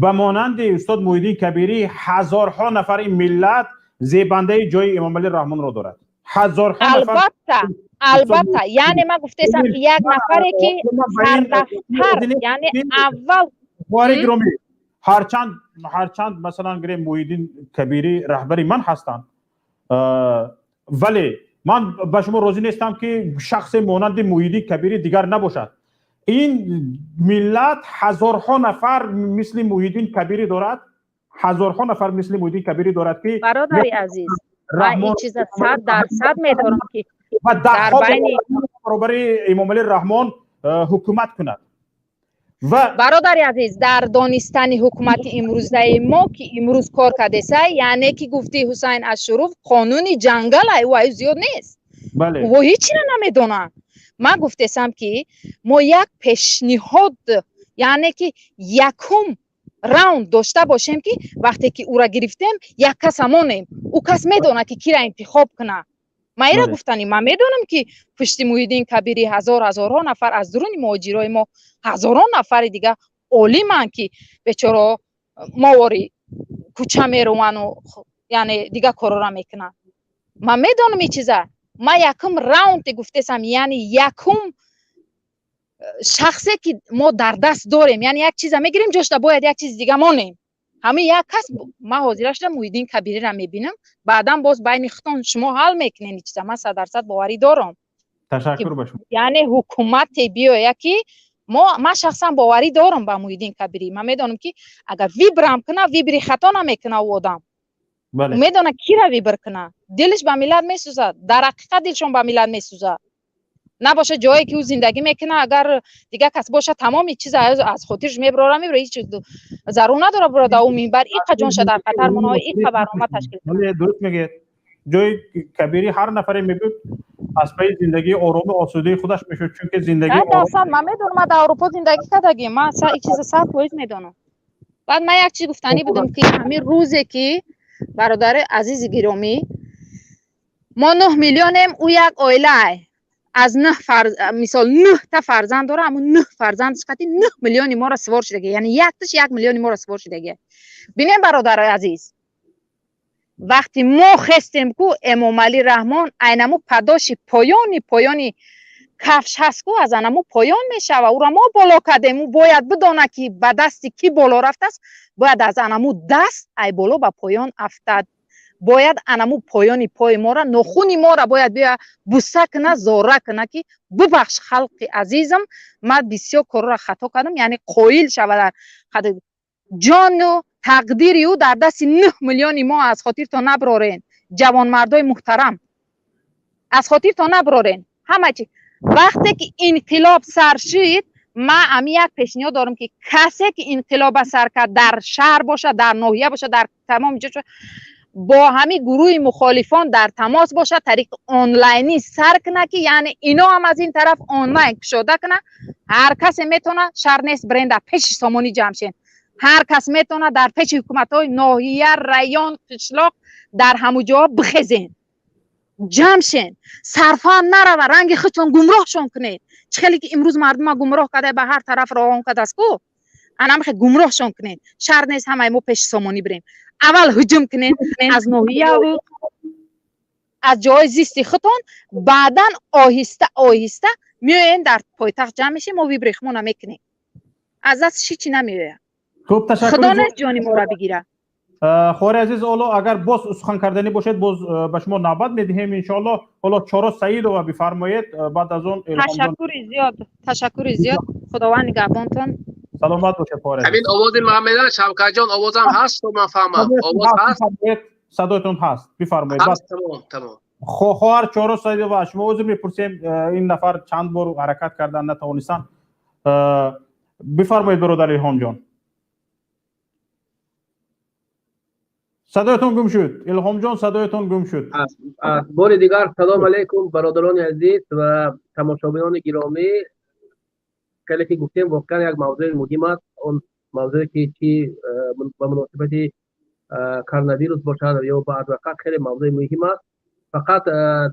ба монанди устод Муҳиддин Кабирӣ ҳазорҳо нафар ин миллат зебандаи ҷои Эмомалӣ Раҳмонро дорад, ҳазорҳо. Албатта, яъне ман гуфтесам, ки як нафаре ки сардафтар, яъне аввал Хоҳари гиромӣ, ҳарчанд масалан гирем, Муҳиддин Кабирӣ раҳбари ман ҳастанд, вале ман ба шумо розӣ нестам, ки шахсе монанди Муҳиддин Кабирӣ дигар набошад. Ин миллат ҳазорҳо нафар мисли Муҳиддин Кабирӣ дорад, ҳазорҳо нафар мисли Муҳиддин Кабирӣ дорад, ки Бародари азиз, ман ин чиза 100% медорам, ки ва даҳҳо баробари Эмомалӣ Раҳмон ҳукумат кунад ва Бародари азиз, дар донистани ҳукумати имрӯзаи мо, ки имрӯз кор кардеса, яъне ки гуфти Ҳусайн Ашуров, қонуни ҷангала, ӯ аю зиёд нест, ӯ ҳечира намедонад. Ман гуфтесам, ки мо як пешниҳод, яъне ки якум раунд дошта бошем, ки вақте ки ӯра гирифтем, як каса монем, ӯ кас медонад, ки кира интихоб кунад. Ман ира гуфтанӣ, ман медонам, ки пушти Муҳиддин Кабирӣ ҳазор, ҳазорҳо нафар аз дуруни муҳоҷирои мо, ҳазорон нафари дига олиманд, ки бечоро мовори кӯча меровану яъне дига корора мекунанд. Ман медонам ин чиза. Ман якум раунде гуфтесам, яъне якум шахсе ки мо дар даст дорем, яъне як чиза мегирем, ҷошта бояд як чизи дига монем. Ҳамин як кас ман ҳозира шуда Муҳиддин Кабириро мебинам. Баъдан боз байни худтон шумо ҳал мекунед ин чиза. Ман 100% боварӣ дорам. Ташаккур ба шумо. Яъне ҳукумате биёя, ки мо, ман шахсан боварӣ дорам ба Муҳиддин Кабирӣ. Ман медонам, ки агар выбор ам куна, выбор и хато намекуна. Ӯ одам медона, кира выбор куна. Дилаш ба миллат месӯзад, дар ҳақиқат дилшон ба миллат месӯзад. Набоша ҷое ки ӯ зиндагӣ мекунад, агар дигар кас боша, тамоми чиз аз хотирш мебарора, мебара. Ҳеҷ зарур надора бирода ӯ минбар иқа ҷонша дар хатар моно, иқа барнома ташкил. Дуруст мегӯяд. Ҷои Кабирӣ ҳар нафаре мебуд, аз пайи зиндагии орому осудаи худаш мешуд, чунки зиндагӣ 100%. Ман медонам, ман дар Аврупо зиндагӣ кардагим, ман ин чиза 100% медонам. Баъд ман як чиз гуфтанӣ будам, ки ҳамин рӯзе ки, бародари азизи гиромӣ. Мо 9 миллионем, ӯ як оилае аз 9 фарз, мисол 9 та фарзанд дора, ҳамун 9 фарзандаш қати 9 миллиони моро сувор шудаги, яъне якташ 1 миллиони моро сувор шудаги. Бинем, бародарои азиз, вақти мо хестем ку, Эмомалӣ Раҳмон айнаму падоши поёни поёни кафш ҳаст ку, аз анаму поён мешава. Ӯро мо боло кардем, ӯ бояд бидона, ки ба дасти кӣ боло рафтааст. Бояд аз анаму даст ай боло ба поён афтад. Бояд анаму поёни пои мора, нохуни мора бояд бия буса куна, зора куна, ки бубахш, халқи азизам, ман бисёр корро хато кардам. Яъне қоил шава дар ҷону тақдири ӯ дар дасти 9 миллиони мо. Аз хотиртон наброрен, ҷавонмардои муҳтарам, аз хотиртон наброрен ҳама чи. Вақте ки инқилоб сар шид, ман ами як пешниҳод дорам, ки касе ки инқилоба сар кард, дар шаҳр бошад, дар ноҳия бошад, дар тамоми ҷо, бо ҳами гурӯҳи мухолифон дар тамос бошад, тариқи онлайнӣ сар куна, ки яъне ино ҳам аз ин тараф онлайн кушода куна. Ҳар касе метавона, шар нест, бирен дар пеши Сомонӣ ҷамъ шен. Ҳар кас метавона дар пеши ҳукуматҳои ноҳия, район, қишлоқ, дар ҳамун ҷоҳо бихезен, ҷамъ шен, сарфаҳм нарава, ранги худшон гумроҳшон кунед. Чӣ хеле ки имрӯз мардума гумроҳ карда, ба ҳар тараф равон кардааст ку, анамихе гумроҳшон кунед. Шар нест, ҳамаи мо пеши Сомонӣ бирем. Аввал ҳуҷум кунед аз ноҳияву аз ҷоҳои зисти худтон, баъдан оҳиста оҳиста меоем, дар пойтахт ҷамъ мешем, мо выбори худмона мекунем. Аз дастш ҳичи намеояд. Хуб, ташаккур. Худо нест ҷони моро бигира. Хоҳари азиз, ҳоло агар боз сухан карданӣ бошед, боз ба шумо навбат медиҳем, иншоалло. Ҳоло Чоро Саидова бифармоед, баъд аз он. Ташаккури зиёд, ташаккури зиёд, Худованд нигаҳбонтон. Саломат бошед, хоҳари. Ҳамин овози ман медан, Шавкатҷон, овозам ҳаст, то ман фаҳмам, овоз ҳаст? Садоятон ҳаст, бифармоед. Тамом, тамом. Хоҳар Чоро Саидова, шумо узр мепурсем, ин нафар чанд бор ҳаракат кардан натавонистанд. Бифармоед, бародар Илҳомҷон. Садоятон гум шуд, Илҳомҷон, садоятон гум шуд. Бори дигар салом алайкум, бародарони азиз ва тамошобинони гиромӣ. Хеле ки гуфтем, воқеан як мавзӯи муҳим аст. Он мавзӯе ки чи ба муносибати коронавирус бошад ё ба адвокат, хеле мавзӯи муҳим аст. Фақат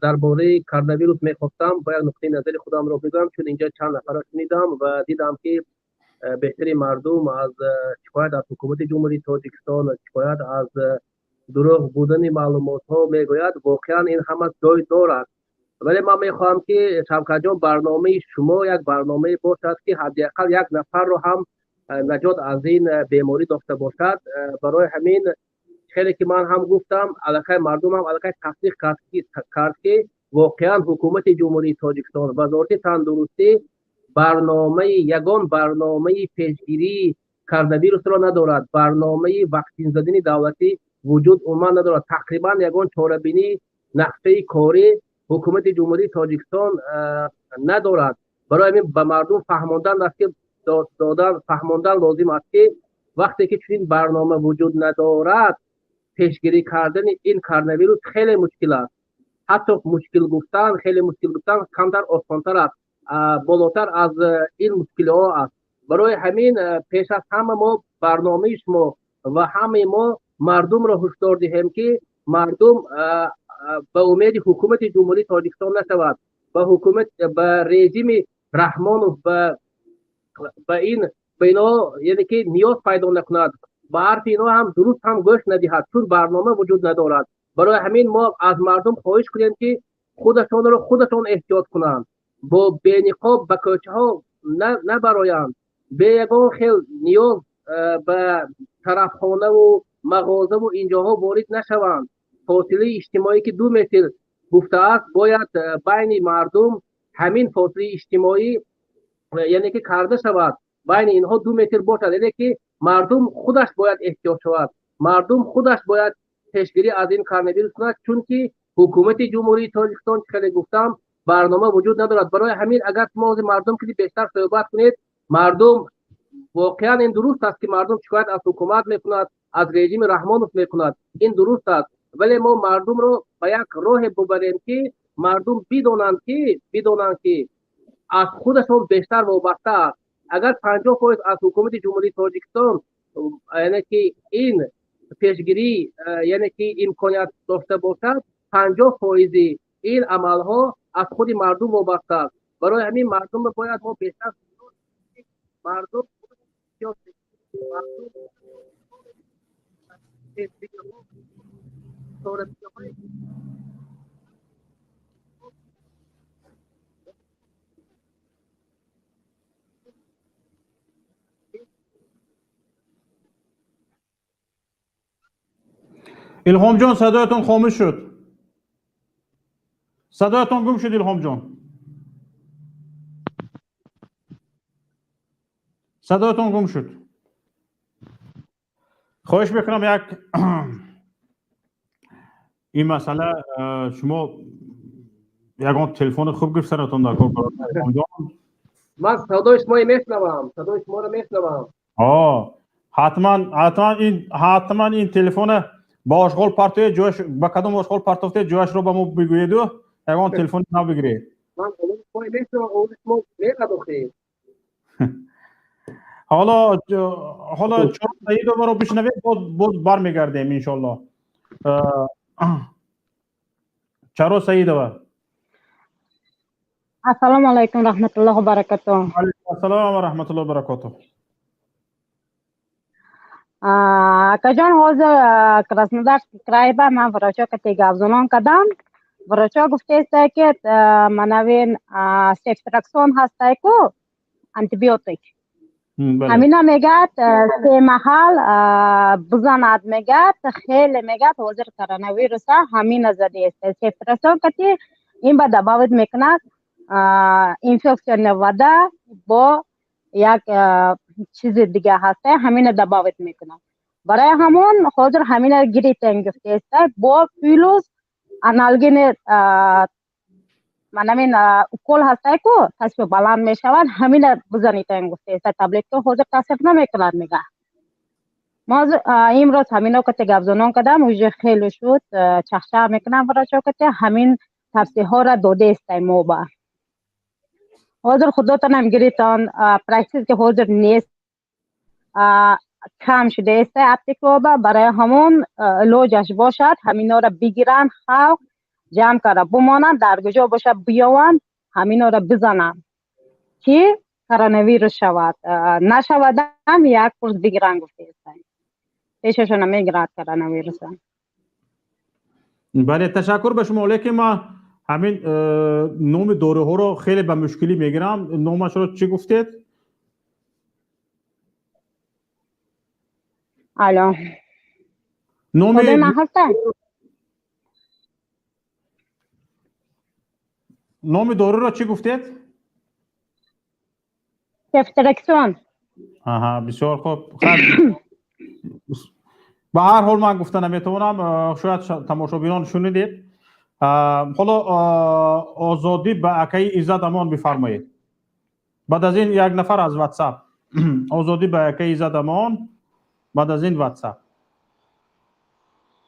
дар бораи коронавирус мехостам ба як нуқтаи назари худамро бигӯям, чун инҷа чанд нафарро шунидам ва дидам, ки бештари мардум аз шикоят аз ҳукумати Ҷумҳурии Тоҷикистон, шикоят аз дурӯғ будани маълумотҳо мегӯяд. Воқеан ин ҳама ҷой дорад, вале ман мехоҳам, ки, Шавкатҷон, барномаи шумо як барномае бошад, ки ҳадди ақал як нафарро ҳам наҷот аз ин беморӣ дошта бошад. Барои ҳамин, хеле ки ман ҳам гуфтам, аллакай мардум ҳам аллакай тасдиқ кард, ки воқеан ҳукумати Ҷумҳурии Тоҷикистон, Вазорати тандурустӣ барномаи, ягон барномаи пешгирии коронавирусро надорад. Барномаи ваксин задани давлатӣ вуҷуд умуман надорад. Тақрибан ягон чорабинӣ, нақшаи корӣ ҳукумати Ҷумҳурии Тоҷикистон надорад. Барои ҳамин ба мардум фаҳмондан аст, ки додан, фаҳмондан лозим аст, ки вақте ки чунин барнома вуҷуд надорад, пешгирӣ кардани ин коронавирус хеле мушкил аст. Ҳатто мушкил гуфтан, хеле мушкил гуфтан камтар осонтар аст, болотар аз ин мушкилиҳо аст. Барои ҳамин пеш аз ҳама мо барномаи шумо ва ҳамаи мо мардумро ҳушдор диҳем, ки мардум ба умеди ҳукумати Ҷумҳурии Тоҷикистон нашавад, ба ҳукумат, ба режими Раҳмонов, ба ин, ба ино, яъне ки ниёз пайдо накунад, ба ҳарфи ино ҳам дуруст ҳам гӯш надиҳад, чун барнома вуҷуд надорад. Барои ҳамин мо аз мардум хоҳиш кунем, ки худашонро худашон эҳтиёт кунанд, бо бениқоб ба кӯчаҳо набароянд, бе ягон хел ниёз ба тарафхонаву мағозаву инҷоҳо ворид нашаванд. Фосилаи иҷтимоӣ, ки 2 метр гуфтааст, бояд байни мардум ҳамин фосилаи иҷтимоӣ, яъне ки карда шавад, байни инҳо 2 метр бошад. Яъне ки мардум худаш бояд эҳтиёт шавад, мардум худаш бояд пешгирӣ аз ин коронавирус кунад, чунки ҳукумати Ҷумҳурии Тоҷикистон, хеле гуфтам, барнома вуҷуд надорад. Барои ҳамин агар шумо ози мардум ки бештар суҳбат кунед, мардум воқеан ин дуруст аст, ки мардум шикоят аз ҳукумат мекунад, аз режими Раҳмонов мекунад, ин дуруст аст, вале мо мардумро ба як роҳе бубарем, ки мардум бидонанд, ки аз худашон бештар вобаста аст. Агар 50% аз ҳукумати Ҷумҳурии Тоҷикистон, яъне ки ин пешгирӣ, яъне ки имконият дошта бошад. 50 фоизи ин амалҳо аз худи мардум вобаста аст. Барои ҳамин мардумро бояд мо бештар, мардум, мардум. Илҳомҷон, садоятон хомӯш шуд, садоятон гум шуд. Илҳомҷон, садоятон гум шуд. Хоҳиш мекунам, як ин масъала, шумо ягон телефони хуб гирифтанатон дар кор. Илҳомҷон. Ман садои шуморо мешнавам, садои шуморо мешнавам. Ҳатман, ҳатман ин, ҳатман ин телефона ба ошғол партоед, ҷояш ба кадом ошғол партофтед, ҷояшро ба мо бигӯеду ягон телефони нав бигиред. Ман овози шуморо мешнавам, овози шумо мерад охи. Ҳоло Чор Саидоваро бишнавед, боз бармегардем, иншоллоҳ. Чаро Саидова. Ассалому алайкум, раҳматуллоҳи баракатуҳ. Ассалом ва раҳматуллоҳи баракатуҳ. Акаҷон, ҳозир Краснодарский край ба ман врачо кате гапзанон кардам. Врачо гуфтааста, ки манавин сефтраксон ҳастай ку, антибиотик, ҳамина мегӯяд, се маҳал бизанад, мегӯяд, хеле, мегӯяд, ҳозир коронавируса ҳамина задааст. Сефтраксон кати ин ба добавить мекунад инфекционная вода бо як чизи дига ҳаста, ҳамина добавить мекунад. Барои ҳамон ҳозир ҳамина гиритен гуфтааста, бо плюс аналгини, манамин укол ҳастай ку, тасвир баланд мешавад, ҳамина бизанитен гуфтааста. Таблетка ҳозир таъсир намекунад, мега. Мо имрӯз ҳамино кате гапзанон кардам, уже хеле шуд, чахчах мекунам врачо кате, ҳамин тавсияҳоро додаестай мо ба. Ҳозир худотонам гиритон, практически ҳозир нест, кам шудаеста аптекаба. Барои ҳамон илоҷаш бошад, ҳаминора бигиранд, халқ ҷамъ карда бимонанд, дар куҷо бошад биёванд, ҳаминора бизананд, ки коронавирус шавад нашавадам, як курс бигиранд гуфтаеста, пешашона мегирад коронавируса. Бале, ташаккур ба шумо, лекин ман ҳамин номи доруҳоро хеле ба мушкилӣ мегирам. Номашро чӣ гуфтед? Алло. Номи Садои ман ҳаста? Номи доруро чӣ гуфтед? Сефтраксон. Аҳа, бисёр хуб. Ба ҳар ҳол, ман гуфта наметавонам, шояд тамошобинон шунидед. Ҳоло озодӣ ба акаи Иззат Амон, бифармоед. Баъд аз ин як нафар аз Ватсап. Озодӣ ба акаи Иззат Амон, баъд аз ин Ватсап.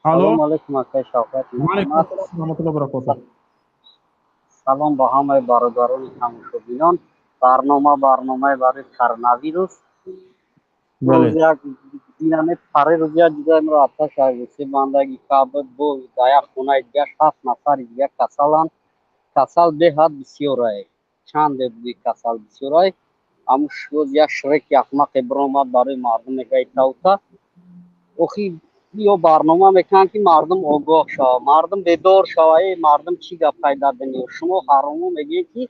Салом алейкум, акаи Шавкат. Раҳматуллоҳи баракотуҳ. Салом ба ҳамаи бародарони тамошобинон. Барнома, барномаи барои коронавирус. Рӯз як динаме паре, рӯз як дигаимро аташ се бандаги кабд, боз дар як хонаи дига ҳафт нафари дига касаланд. Касал беҳад бисёрае, чанде буди, касал бисёрае. Аммо боз як шреки ахмақе биромад, барои мардум мегаи тавта. Охи, ё барнома мекунанд, ки мардум огоҳ шава, мардум бедор шава. Э, мардум, чӣ гап пайда дунё? Шумо ҳаромо мегӯед, ки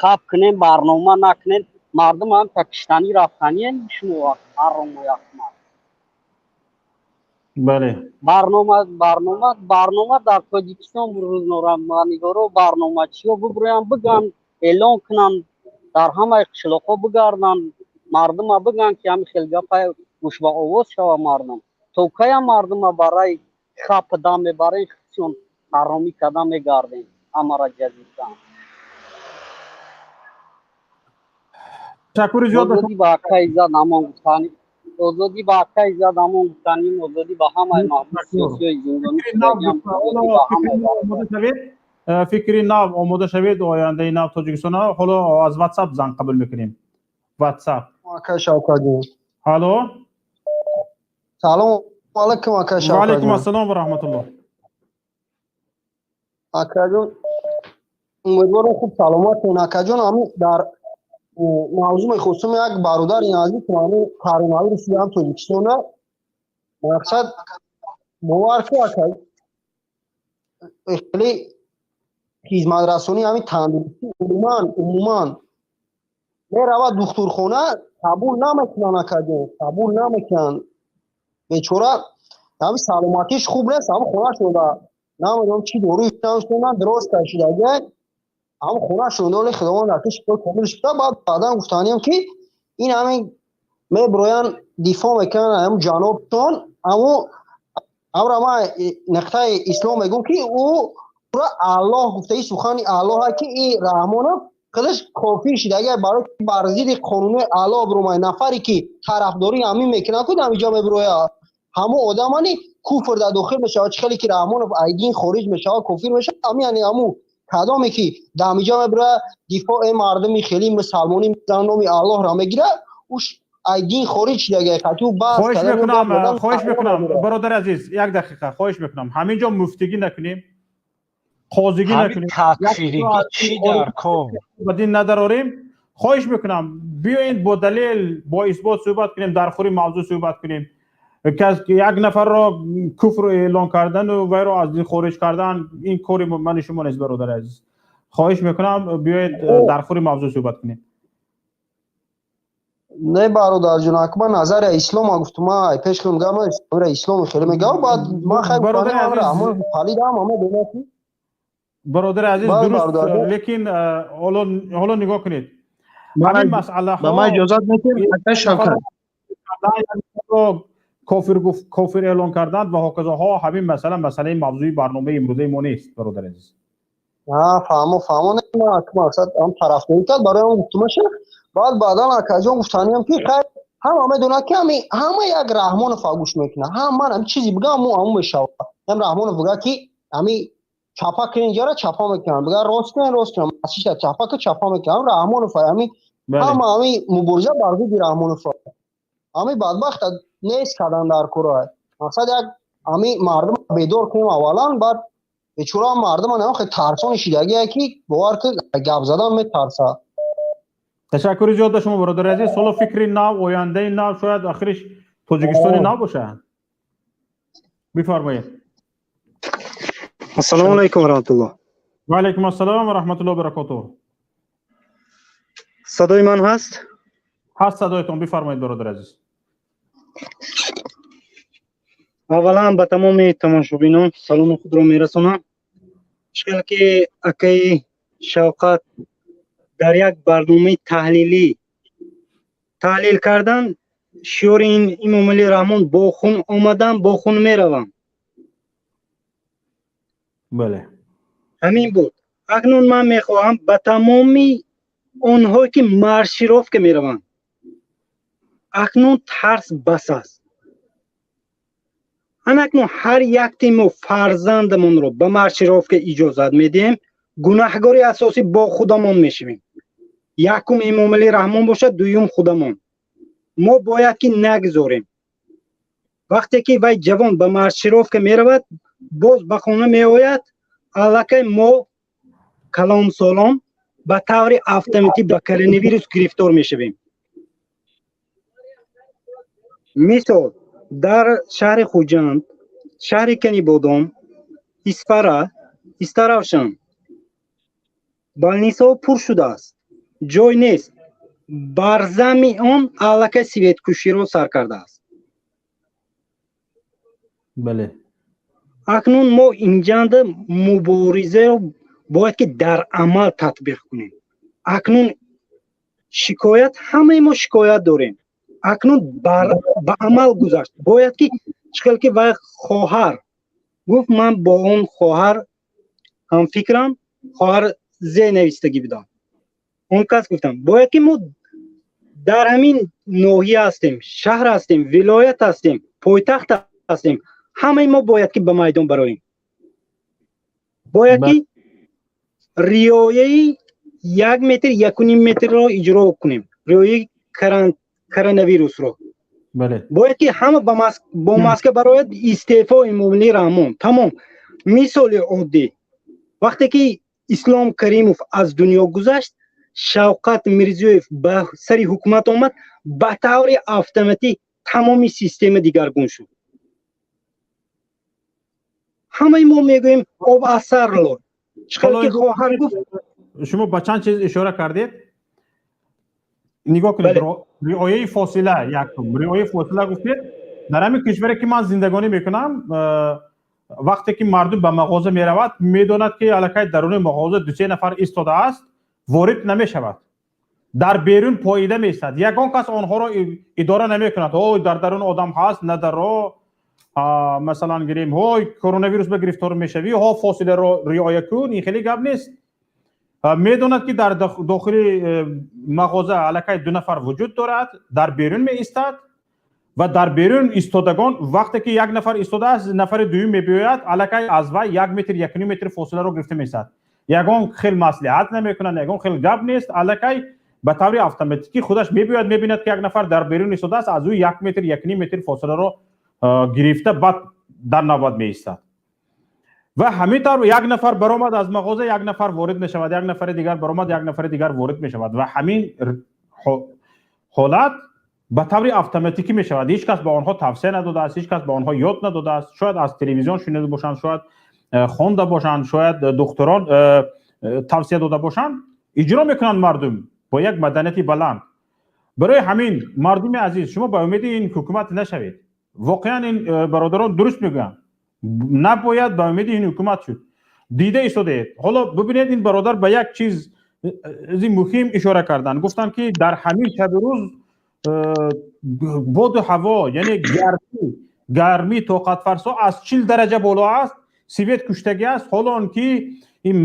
хаб кунем, барнома накунем. Мардум ҳам та киштанӣ рафтаниен, шумо ҳаромо яхмақ. Бале. Барнома дар Тоҷикистон, рӯзноманигоро, барномачиҳо бибироянд, бигӯянд, эълон кунанд, дар ҳамаи қишлоқҳо бигарданд, мардума бигӯянд, ки ҳамин хел гапа гӯш ба овоз шава мардум. То кая мардума барои хап дам мебарем, худшон ҳаромӣ карда мегардем, ҳамаро ҷазидан? Ташаккури зиёд. Озодӣ ба акаи Иззат Амон гуфтанӣ, озодӣ ба акаи Иззат Амон гуфтаним, озодӣ ба ҳамаи маҳбус сиёсиёи зиндонӣ. Фикри нав омода шавед, ояндаи нав Тоҷикистон. Ҳоло аз Ватсап занг қабул мекунем, Ватсап. Акаи Шавкатҷон. Алло. Салом алайкум, акаи Шавкатҷон. Ваалайкум ассалом ва раҳматуллоҳ. Акаҷон, умедворам хуб саломатен. Акаҷон, ҳамин дар мавзӯъ мехостам як бародари наздик, ҳамин коронавирус ҳам Тоҷикистона, мақсад бовар ку, ака, хеле хизматрасонӣ ҳамин тандурустӣ умуман меравад духтурхона, қабул намекунанд, акаҷон, қабул намекунанд. Бечора ҳамин саломатиш хуб нест, ҳамин хонашон намедонам чӣ дору истанд, дроз кашидага ҳамин хонашон доли. Худованд аки шифо комилш буда. Баъд баъдан гуфтаниям, ки ин ҳамин меброян, дифоъ мекунанд ҳамин ҷанобтон, аммо амра ман нуқтаи ислом мегӯм, ки ӯ Аллоҳ гуфтаи сухани Аллоҳ, ки ин Раҳмонов худаш кофир шида, агар барои бар зидди қонуни Аллоҳ биромад. Нафаре ки тарафдории ҳамин мекунад, ку ҳамиҷо мебирояд, ҳамон одамани куфр дар дохил мешавад. Чӣ хеле ки Раҳмонов ай дин хориҷ мешавад, кофир мешавад, ҳамин яъне ҳамун кадоме ки дар ҳамиҷо мебирояд, дифои мардуми хеле мусалмонӣ мезанад, номи Аллоҳро мегирад, уш ай дин хориҷ шидага. Қатъ баҳс хоҳиш кардан мекунам, гап задан хоҳиш ҳаром мекунам, надорад. Бародари азиз, як дақиқа, хоҳиш мекунам, ҳамин ҷо муфтигӣ накунем, қозигӣ ҳамин накунем. Такфиригӣ чӣ дар кор? Ба дин надарорем, хоҳиш мекунам. Биёед, бо далел, бо исбот суҳбат кунем, дар хури мавзӯъ суҳбат кунем. Кас як нафарро куфр эълон кардану вайро аз дин хориҷ кардан, ин кори мани шумо нест, бародари азиз. Хоҳиш мекунам, биёед, дар хури мавзӯъ суҳбат кунем. Не, бародарҷон, ака, ман назари ислома гуфтум, ман пеш худам гап надоштам, исломи хеле мегӯям. Баъд ман хай Бародари гуфтам, азиз, Раҳмон палидам, ама донад ки бародари азиз, Бале, дуруст, бародар. Лекин ҳоло нигоҳ кунед, ҳамин масъалаҳо Ба ман иҷозат медиҳем, ака Шавкат? Кофир гуфт, кофир эълон карданд ва ҳоказоҳо, ҳамин масъала масъалаи мавзӯи барномаи имрӯзаи мо нест, бародари азиз. Фаҳмо, фаҳмо. Не, ман ака мақсад ҳам тарафдорӣ кард, барои ҳам гуфтумаша. Баъд баъдан, акаҷон, гуфтаниям, ки хайр, ҳама медонад, ки ҳами ҳама як Раҳмонов гӯш мекунад. Ҳам ман ҳами чизе бигам, мо ҳамун мешавад. Ҳам Раҳмонов бига, ки ҳами чапа кунен, ҷара чапа мекунам, бига рост кунен, рост кунам, масиша чапа ки чапа мекунам. Раҳмонов ҳами ҳама ҳами мубориза бар зидди Раҳмонов, ҳами бадбахта нест кардан дар кора. Мақсад як ҳами мардум бедор кунем аввалан. Баъд бечора мардум хеле тарсони шидагие, ки бовар кун, гап задан метарсад. Ташаккури зиёд ба шумо, бародари азиз. Ҳоло фикри нав, ояндаи нав, шояд охириш Тоҷикистони нав бошад. Бифармоед. Ассалому алайкум ва раҳматуллоҳ. Ва алайкум ассалом ва раҳматуллоҳи баракотуҳ. Садои ман ҳаст? Ҳаст садоятон, бифармоед, бародари азиз. Аввалан ба тамоми тамошобинон саломи худро мерасонам. Чӣ ки акаи Шавқат дар як барномаи таҳлилӣ таҳлил кардан, шиёри ин Имомалӣ Раҳмон: «Бо хун омадам, бо хун меравам». Бале. Ҳамин буд. Акнун ман мехоҳам ба тамоми онҳое ки маршировка мераванд, акнун тарс бас аст. Ана акнун ҳар якти мо фарзандамонро ба маршировка иҷозат медиҳем, гунаҳгори асосӣ бо худамон мешавем. Якум Эмомалӣ Раҳмон бошад, дуюм худамон. Мо бояд ки нагзорем. Вақте ки вай ҷавон ба маршировка меравад, боз ба хона меояд, аллакай мо калонсолон ба таври автоматӣ ба коронавирус гирифтор мешавем. Мисол, дар шаҳри Хуҷанд, шаҳри Канибодом, Исфара, Истаравшан больницаҳо пур шудааст, ҷой нест. Бар зами он аллакай светкуширо сар кардааст. Бале. Акнун мо инҷанда муборизаро бояд ки дар амал татбиқ кунем. Акнун шикоят, ҳамаи мо шикоят дорем, акнун ба амал гузашт. Бояд ки чӣ хел ки вай хоҳар гуфт, ман бо он хоҳар ҳамфикрам, хоҳар зе навистагӣ будам, он кас гуфтам, бояд ки мо дар ҳамин ноҳия ҳастем, шаҳр ҳастем, вилоят ҳастем, пойтахт ҳастем, ҳамаи мо бояд ки ба майдон бароем. Бояд ки риояи 1 метр, 1.5 метрро иҷро кунем, риояи коронавирусро. Бояд ки ҳама бо маска барояд. Истеъфо Эмомалӣ Раҳмон, тамом. Мисоли оддӣ. Вақте ки Ислом Каримов аз дунё гузашт, Шавқат Мирзиёев ба сари ҳукумат омад, ба таври автоматӣ тамоми система дигаргун шуд. Ҳамаи мо мегӯем, об аз сар лой. Чӣ хел ки хоҳар гуфт, Шумо ба чанд чиз ишора кардед. Нигоҳ кунед, риояи фосила, якум риояи фосила гуфтед. Дар ҳамин кишваре ки ман зиндагонӣ мекунам, вақте ки мардум ба мағоза меравад, медонад ки аллакай даруни мағоза 2-се нафар истодааст, ворид намешавад, дар берун поида меистад. Ягон кас онҳоро идора намекунад: ҳой, дар дарун одам ҳаст, надаро, масалан гирем, ҳой, коронавирус ба гирифтор мешавӣ, ҳо, фосиларо риоя кун. Ин хеле гап нест. Медонад ки дар дохили мағоза аллакай 2 нафар вуҷуд дорад, дар берун меистад ва дар берун истодагон, вақте ки як нафар истодааст, нафари дуюм мебиёяд, аллакай аз вай 1 метр, 1,5 метр фосиларо гирифта меистад. Ягон хел маслиҳат намекунанд, ягон хел гап нест. Аллакай ба таври автоматикӣ худаш мебиёяд, мебинад ки як нафар дар берун истодааст, аз ӯ 1 метр, 1,5 метр фосиларо гирифта, баъд дар навбат меистад. Ва ҳамин тавр як нафар баромад аз мағоза, як нафар ворид мешавад, як нафари дигар баромад, як нафари дигар ворид мешавад ва ҳамин ҳолат ба таври автоматикӣ мешавад. Ҳеҷ кас ба онҳо тавсия надодааст, ҳеҷ кас ба онҳо ёд надодааст. Шояд аз телевизион шунида бошанд, шояд хонда бошанд, шояд духтурон тавсия дода бошанд. Иҷро мекунанд мардум бо як маданияти баланд. Барои ҳамин, мардуми азиз, шумо ба умеди ин ҳукумат нашавед. Воқеан ин бародарон дуруст мегӯянд, набояд ба умеди ин ҳукумат шуд. Дида истодаед. Ҳоло бибинед, ин бародар ба як чиз муҳим ишора карданд, гуфтанд ки дар ҳамин шаби рӯз боду ҳаво, яъне гармӣ тоқатфарсо аз 40 дараҷа боло аст, свет куштагӣ аст. Ҳоло он ки ин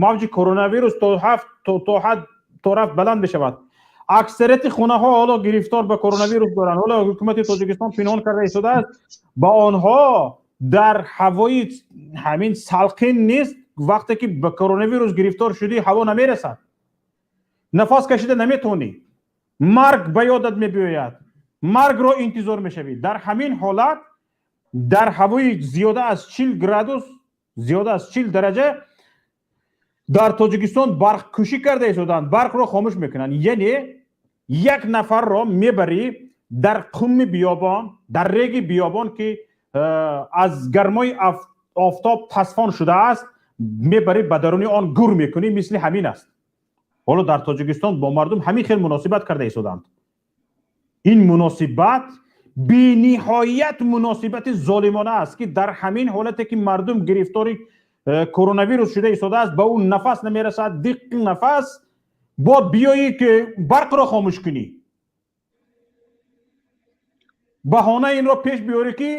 мавҷи коронавирус то ҳафт то ҳад то рафт баланд мешавад. Аксарияти хонаҳо ҳоло гирифтор ба коронавирус доранд. Ҳоло ҳукумати Тоҷикистон пинҳон карда истодааст ба онҳо, дар ҳавои ҳамин салқин нест. Вақте ки ба коронавирус гирифтор шудӣ, ҳаво намерасад, нафас кашида наметавонӣ, марг ба ёдат мебиёяд, маргро интизор мешавӣ. Дар ҳамин ҳолат, дар ҳавои зиёда аз 40 градус, зиёда аз 40 дараҷа, дар Тоҷикистон барқкушӣ карда истоданд, барқро хомӯш мекунанд. Яъне як нафарро мебарӣ дар қумми биёбон, дар реги биёбон, ки аз гармои офтоб тасфон шудааст, мебарӣ ба даруни он гур мекунӣ, мисли ҳамин аст. Ҳоло дар Тоҷикистон бо мардум ҳамин хел муносибат карда истоданд. Ин муносибат бениҳоят муносибати золимона аст, ки дар ҳамин ҳолате ки мардум гирифтори коронавирус шуда истодааст, ба ӯ нафас намерасад, диққи нафас, бо биёӣ ки барқро хомӯш кунӣ, баҳона инро пеш биёрӣ ки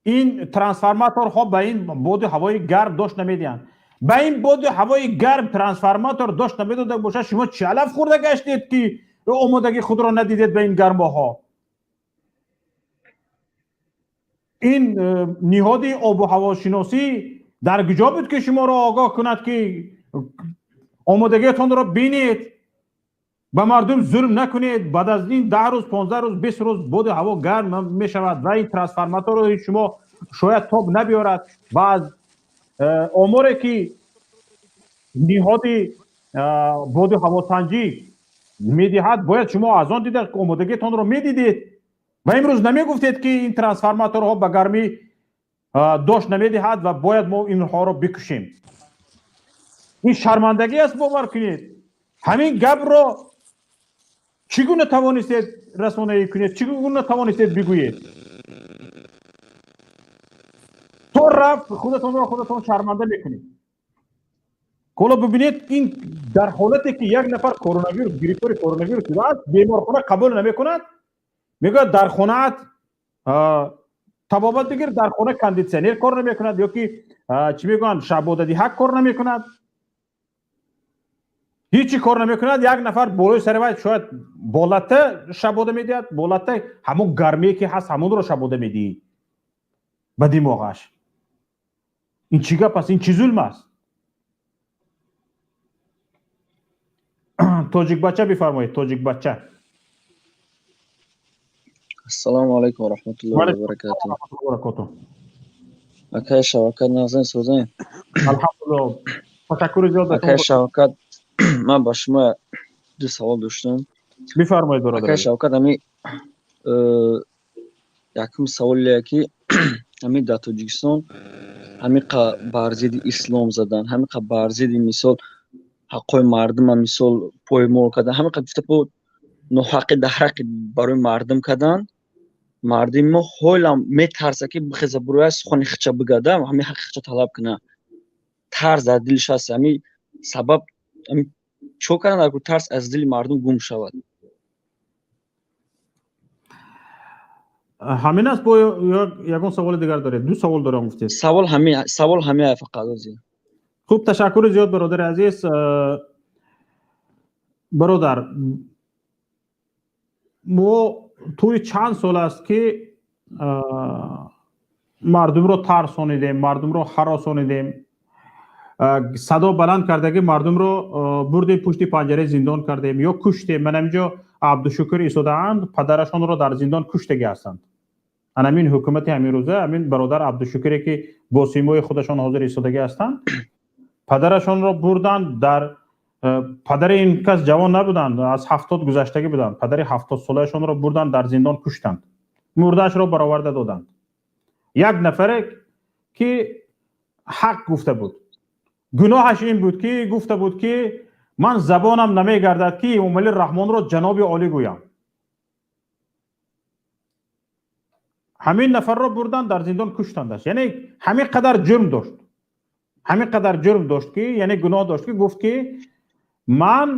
ин трансформаторҳо ба ин боду ҳавои гарм дошт намедиҳанд. Ба ин боду ҳавои гарм трансформатор дошт намедода бошад, шумо чӣ алаф хӯрда гаштед, ки омодагии худро надидед ба ин гармоҳо? Ин ниҳоди обу ҳавошиносӣ дар куҷо буд, ки шуморо огоҳ кунад, ки омодагиятонро бинед, ба мардум зулм накунед? Баъд аз ин 10 рӯз, 15 рӯз, 20 рӯз боди ҳаво гарм мешавад ва ин трансформаторро шумо шояд тоб набиёрад. Ва аз оморе ки ниҳоди боду ҳавосанҷӣ медиҳад, бояд шумо аз он дида омодагиятонро медидед ва имрӯз намегуфтед, ки ин трансформаторҳо ба гармӣ дошт намедиҳад ва бояд мо инҳоро бикушем. Ин шармандагӣ аст, бовар кунед. Ҳамин гапро чӣ гуна тавонистед расонаӣ кунед, чӣ гуна тавонистед бигӯед? То рафт худатонро худатон шарманда мекунед. Ҳоло бибинед, ин дар ҳолате ки як нафар коронавирус, гирифтори коронавирус шудааст, беморхона қабул намекунад, мегӯяд дар хонаат табобат бигир, дар хона кондитсионер кор намекунад ё ки чӣ мегӯянд, шабодадиҳак кор намекунад, ҳечи кор намекунад. Як нафар болои сари вай шояд болата шабода медиҳад, болата ҳамон гармие ки ҳаст, ҳамонро шабода медиҳӣ ба димоғаш. Ин чӣ гап аст? Ин чӣ зулм аст? Тоҷикбача, бифармоед, тоҷикбача. Ассалому алайкум ва раҳматуллоҳи ва баракатуҳ. Акай Шавкат, нағзен, созен? Алҳамдулилло, ташаккури зиёд. Акай Шавкат, ман ба шумо ду савол доштам. Бифармоед, бародар. Акай Шавкат, ами якум саволе ки ҳамин дар Тоҷикистон ҳамиқа бар зидди ислом задан, ҳамиқа бар зидди, мисол, ҳаққҳои мардума, мисол, поймол кардан, ҳамиқа гуфта бо ноҳаққи дар ҳаққи барои мардум кардан, мардуми мо ҳолам метарса ки бихеза, буроя, сухани хича бигада, ҳамин ҳаққи хича талаб куна. Тарс дар дилиш ҳаст. Ҳами сабаб чо кардан, тарс аз дили мардум гум шавад? Ҳамин аст бо ягон саволи дигар доред? Ду савол дорам, гуфтед. Савол ҳамин, савол ҳамин фақат ози. Хуб, ташаккури зиёд, бародари азиз. Бародар, мо тӯли чанд сол аст ки мардумро тарсонидем, мардумро ҳаросонидем, садо баланд кардаги мардумро бурдем, пушти панҷараи зиндон кардем ё куштем. Ман ҳаминҷо Абдушукр истодаанд, падарашонро дар зиндон куштагӣ ҳастанд. Анамин ҳукумати ҳамин рӯза ҳамин бародар Абдушукре ки бо симои худашон ҳозир истодагӣ ҳастанд, падарашонро бурданд дар падари ин кас ҷавон набуданд, аз 70 гузаштагӣ буданд. Падари 70-солаашонро бурданд, дар зиндон куштанд, мурдаашро бароварда доданд. Як нафаре ки ҳақ гуфта буд, гуноҳаш ин буд ки гуфта буд ки ман забонам намегардад ки Эмомалӣ Раҳмонро ҷаноби олӣ гӯям. Ҳамин нафарро бурданд, дар зиндон куштандаш. Яъне ҳамин қадар ҷурм дошт, ҳамин қадар ҷурм дошт ки, яъне гуноҳ дошт ки гуфт ки ман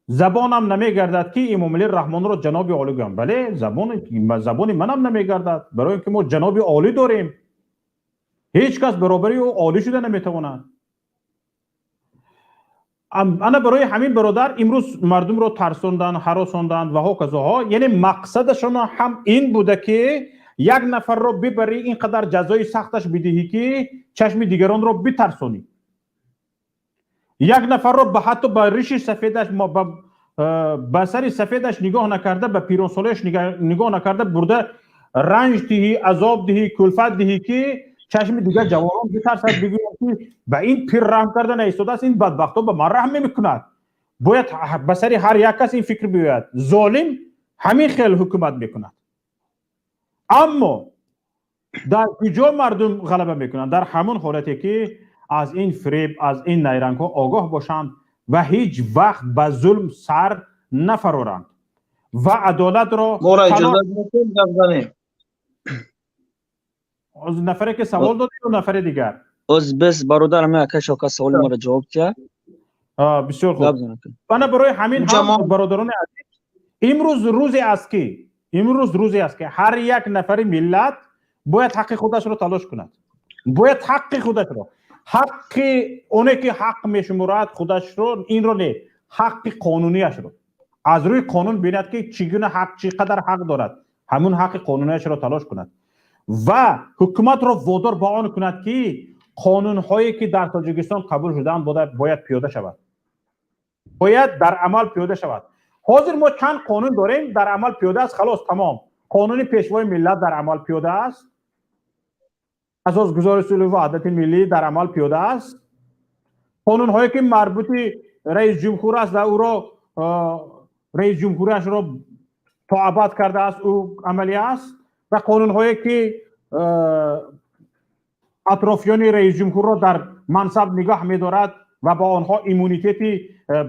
забонам намегардад ки Эмомалӣ Раҳмонро ҷаноби олӣ гӯям. Бале, забони манам намегардад, барои ин ки мо ҷаноби олӣ дорем, ҳеҷ кас баробари ӯ олӣ шуда наметавонад. Ана барои ҳамин, бародар, имрӯз мардумро тарсонданд, ҳаросонданд ва ҳоказоҳо. Яъне мақсадашон ҳам ин буда ки як нафарро бибарӣ, ин қадар ҷазои сахташ бидиҳӣ ки чашми дигаронро битарсонӣ. Як нафарро ба ҳатто ба риши сафедаш, ба сари сафедаш нигоҳ накарда, ба пиронсолиаш нигоҳ накарда, бурда ранҷ диҳӣ, азоб диҳӣ, кулфат диҳӣ ки чашми дигар ҷавонон битарсад, бигӯянд ки ба ин пир раҳм карда наистодааст, ин бадбахто ба ман раҳм мемекунад. Бояд ба сари ҳар як кас ин фикр биёяд. Золим ҳамин хел ҳукумат мекунад. Аммо дар куҷо мардум ғалаба мекунанд? Дар ҳамон ҳолате ки аз ин фиреб, аз ин найрангҳо огоҳ бошанд ва ҳеҷ вақт ба зулм сар нафароранд ва адолатро. Моро иҷозат медиҳед гап занем? Нафаре ки савол дод ё нафари дигар? Оз бес, бародар, ҳамин акай Шавкат саволи маро ҷавоб диҳад. Бисёр хуб. Бана барои ҳамин ҳам, бародарони азиз, имрӯз рӯзе аст ки, имрӯз рӯзе аст ки ҳар як нафари миллат бояд ҳаққи худашро талош кунад, бояд ҳаққи худашро, ҳаққи оне ки ҳақ мешуморад худашро, инро не, ҳаққи қонунияшро аз рӯи қонун бинад ки чӣ гуна ҳақ, чӣ қадар ҳақ дорад, ҳамун ҳаққи қонунияшро талош кунад ва ҳукуматро водор ба он кунад ки қонунҳое ки дар Тоҷикистон қабул шудаанд, бояд пиёда шавад, бояд дар амал пиёда шавад. Ҳозир мо чанд қонун дорем дар амал пиёда аст? Халос, тамом. Қонуни Пешвои миллат дар амал пиёда аст, асосгузори сулҳу ваҳдати миллӣ дар амал пиёда аст, қонунҳое ки марбути раис ҷумҳур аст ва ӯро раис ҷумҳуриашро то абад кардааст, ӯ амалӣ аст, ва қонунҳое ки атрофиёни раис ҷумҳурро дар мансаб нигоҳ медорад ва ба онҳо иммунитети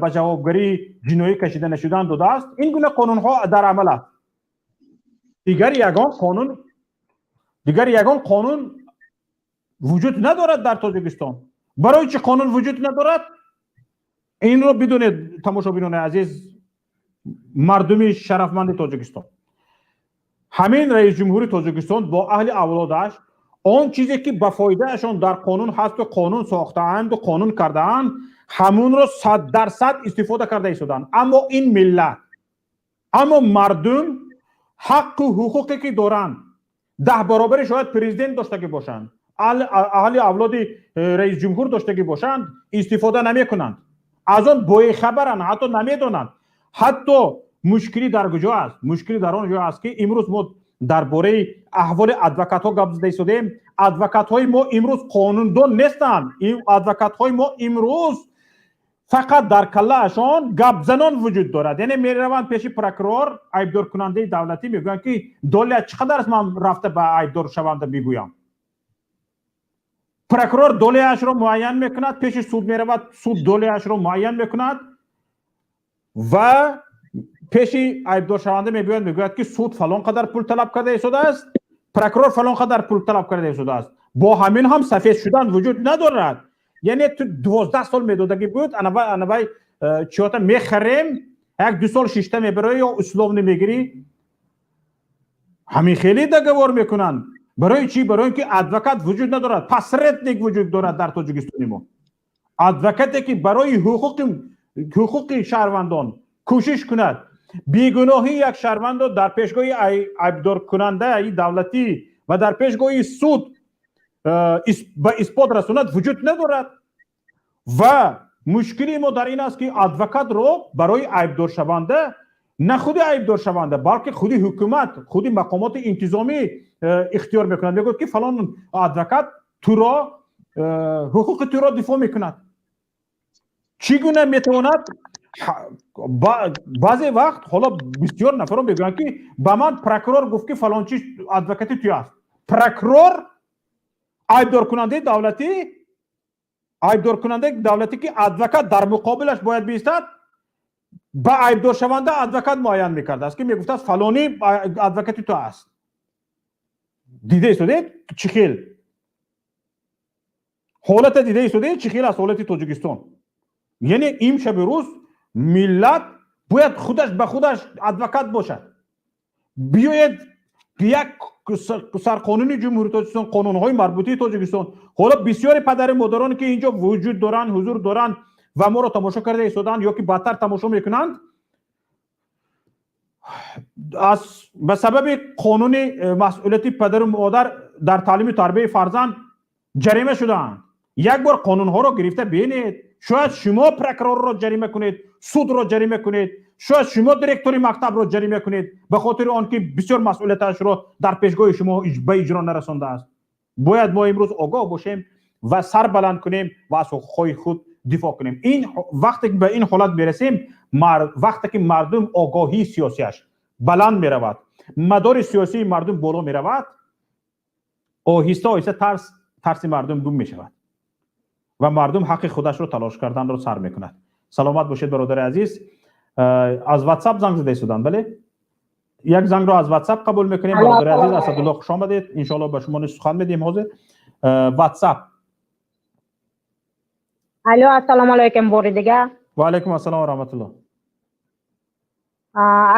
ба ҷавобгарии ҷиноӣ кашида нашудан додааст, ин гуна қонунҳо дар амал аст. Дигар ягон қонун вуҷуд надорад дар Тоҷикистон. Барои чӣ қонун вуҷуд надорад? Инро бидонед, тамошобинони азиз, мардуми шарафманди Тоҷикистон. Ҳамин раис ҷумҳури Тоҷикистон бо аҳли авлодаш он чизе ки ба фоидаашон дар қонун ҳасту қонун сохтаанду қонун кардаанд, ҳамунро 100% истифода карда истоданд. Аммо ин миллат, аммо мардум ҳаққу ҳуқуқе ки доранд, 10 баробари шояд президент доштагӣ бошанд, аҳли авлоди раис ҷумҳур доштагӣ бошанд, истифода намекунанд, аз он боихабаранд, ҳатто намедонанд. Ҳатто мушкилӣ дар куҷо аст? Мушкилӣ дар он ҷо аст ки имрӯз мо Дар бораи аҳволи адвокатҳо гап зада истодаем. Адвокатҳои мо имрӯз қонундон нестанд. Адвокатҳои мо имрӯз фақат дар каллаашон гапзанон вуҷуд дорад. Яъне мераванд пеши прокурор, айбдоркунандаи давлатӣ, мегӯянд ки доля чӣ қадар аст, ман рафта ба айбдоршаванда мегӯям. Прокурор доляашро муайян мекунад, пеши суд меравад, суд доляашро муайян мекунад ва пеши айбдоршаванда мебиёяд, мегӯяд ки суд фалон қадар пул талаб карда истодааст, прокурор фалон қадар пул талаб карда истодааст. Бо ҳамин ҳам сафед шудан вуҷуд надорад. Яъне ту 12 сол медодагӣ буд, анавай чиёта мехарем, 1-2 сол шишта мебарои ё условно мегирӣ. Ҳамин хеле договор мекунанд. Барои чӣ? Барои ин ки адвокат вуҷуд надорад, посредник вуҷуд дорад дар Тоҷикистони мо. Адвокате ки барои ҳуқуқи шаҳрвандон кӯшиш кунад, бегуноҳии як шаҳрвандро дар пешгоҳи айбдоркунандаи давлатӣ ва дар пешгоҳи суд ба исбот расонад, вуҷуд надорад. Ва мушкили мо дар ин аст ки адвокатро барои айбдоршаванда на худи айбдоршаванда, балки худи ҳукумат, худи мақомоти интизомӣ ихтиёр мекунад. Мегӯяд ки фалон адвокат туро ҳуқуқи туро дифоъ мекунад. Чӣ гуна метавонад? Баъзе вақт ҳоло бисёр нафарон мегӯянд ки ба ман прокурор гуфт ки фалончи адвокати ту аст. Прокурор айбдоркунандаи давлатӣ, айбдоркунандаи давлатӣ ки адвокат дар муқобилаш бояд биистад, ба айбдоршаванда адвокат муайян мекардааст ки мегуфтааст фалонӣ адвокати ту аст. Дида истодед чӣ хел ҳолата, дида истодед чӣ хел аст ҳолати Тоҷикистон. Яъне имшаби рӯз миллат бояд худаш ба худаш адвокат бошад. Биёед як сарқонуни Ҷумҳурии Тоҷикистон, қонунҳои марбутии Тоҷикистон. Ҳоло бисёри падари модароне ки инҷо вуҷуд доранд, ҳузур доранд ва моро тамошо карда истоданд ё ки баъдтар тамошо мекунанд, аз ба сабаби қонуни масъулияти падару модар дар таълиму тарбияи фарзанд ҷарима шудаанд. Як бор қонунҳоро гирифта бинед. Шояд шумо прокурорро ҷарима кунед, судро ҷарима кунед, шояд шумо директори мактабро ҷарима кунед ба хотири он ки бисёр масъулияташро дар пешгоҳи шумо ба иҷро нарасондааст. Бояд мо имрӯз огоҳ бошем ва сар баланд кунем ва аз ҳуқуқҳои худ дифоъ кунем. Ин вақте ки ба ин ҳолат мерасем, вақте ки мардум огоҳии сиёсиаш баланд меравад, мадори сиёсии мардум боло меравад, оҳиста оҳиста тарси мардум гум мешавад ва мардум ҳаққи худашро талош карданро сар мекунад. Саломат бошед, бародари азиз. Аз WhatsApp занг зада истоданд, бале? Як зангро аз WhatsApp қабул мекунем. Бародари азиз Асадулло, хуш омадед. Иншоалло ба шумо низ сухан медиҳем ҳозир. WhatsApp. Алло, ассалому алайкум бори дига. Ва алайкум ассалом ва раҳматуллоҳ.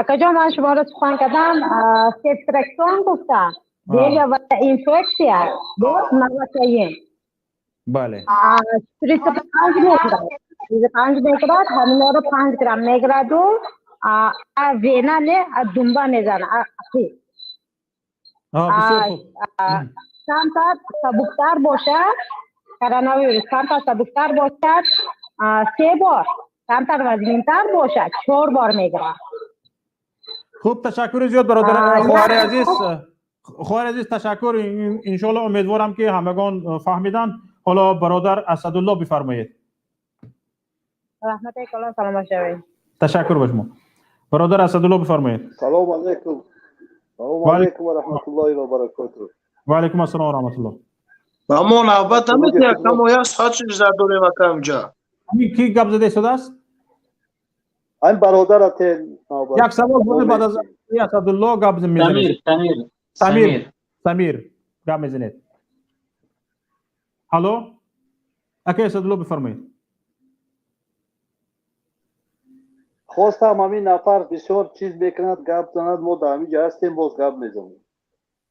Акаҷон, ман шуморо сухан кардам, сефтраксон гуфтам. Белая инфексия боз новокаин. Бале. 35 мегирад. 35 мегирад, ҳаминҳоро 5 грамм мегираду вена не, думба мезана. Бисёр хуб. Камтар сабуктар бошад, коронавирус камтар сабуктар бошад, 3 бор, камтар вазнинтар бошад, 4 бор мегирад. Хуб, ташаккури зиёд бародар, хоҳари азиз. Хоҳари азиз, ташаккур. Иншоалло умедворам ки ҳамагон фаҳмиданд. Ҳоло бародар Асадулло бифармоед. Раҳмати калон, саломат шавед. Ташаккур ба шумо. Бародар Асадулло бифармоед. Салому алайкум. Салому алайкум ва раҳматуллоҳи ва баракотуҳ. Ва алайкум ассалом ва раҳматуллоҳ. Ба мо навбат намедиҳад, камо як соат шуда дорем ака инҷа. Ки гап зада истодааст? Айн бародарате навбат. Як савол буд, баъд аз Асадулло гап мезанед. Самир, Самир, Самир гап мезанед. Алло? Ака Асадулло бифармоед. Хостам ҳамин нафар бисёр чиз мекунад, гап занад, мо дар ҳамин ҷо ҳастем, боз гап мезанем.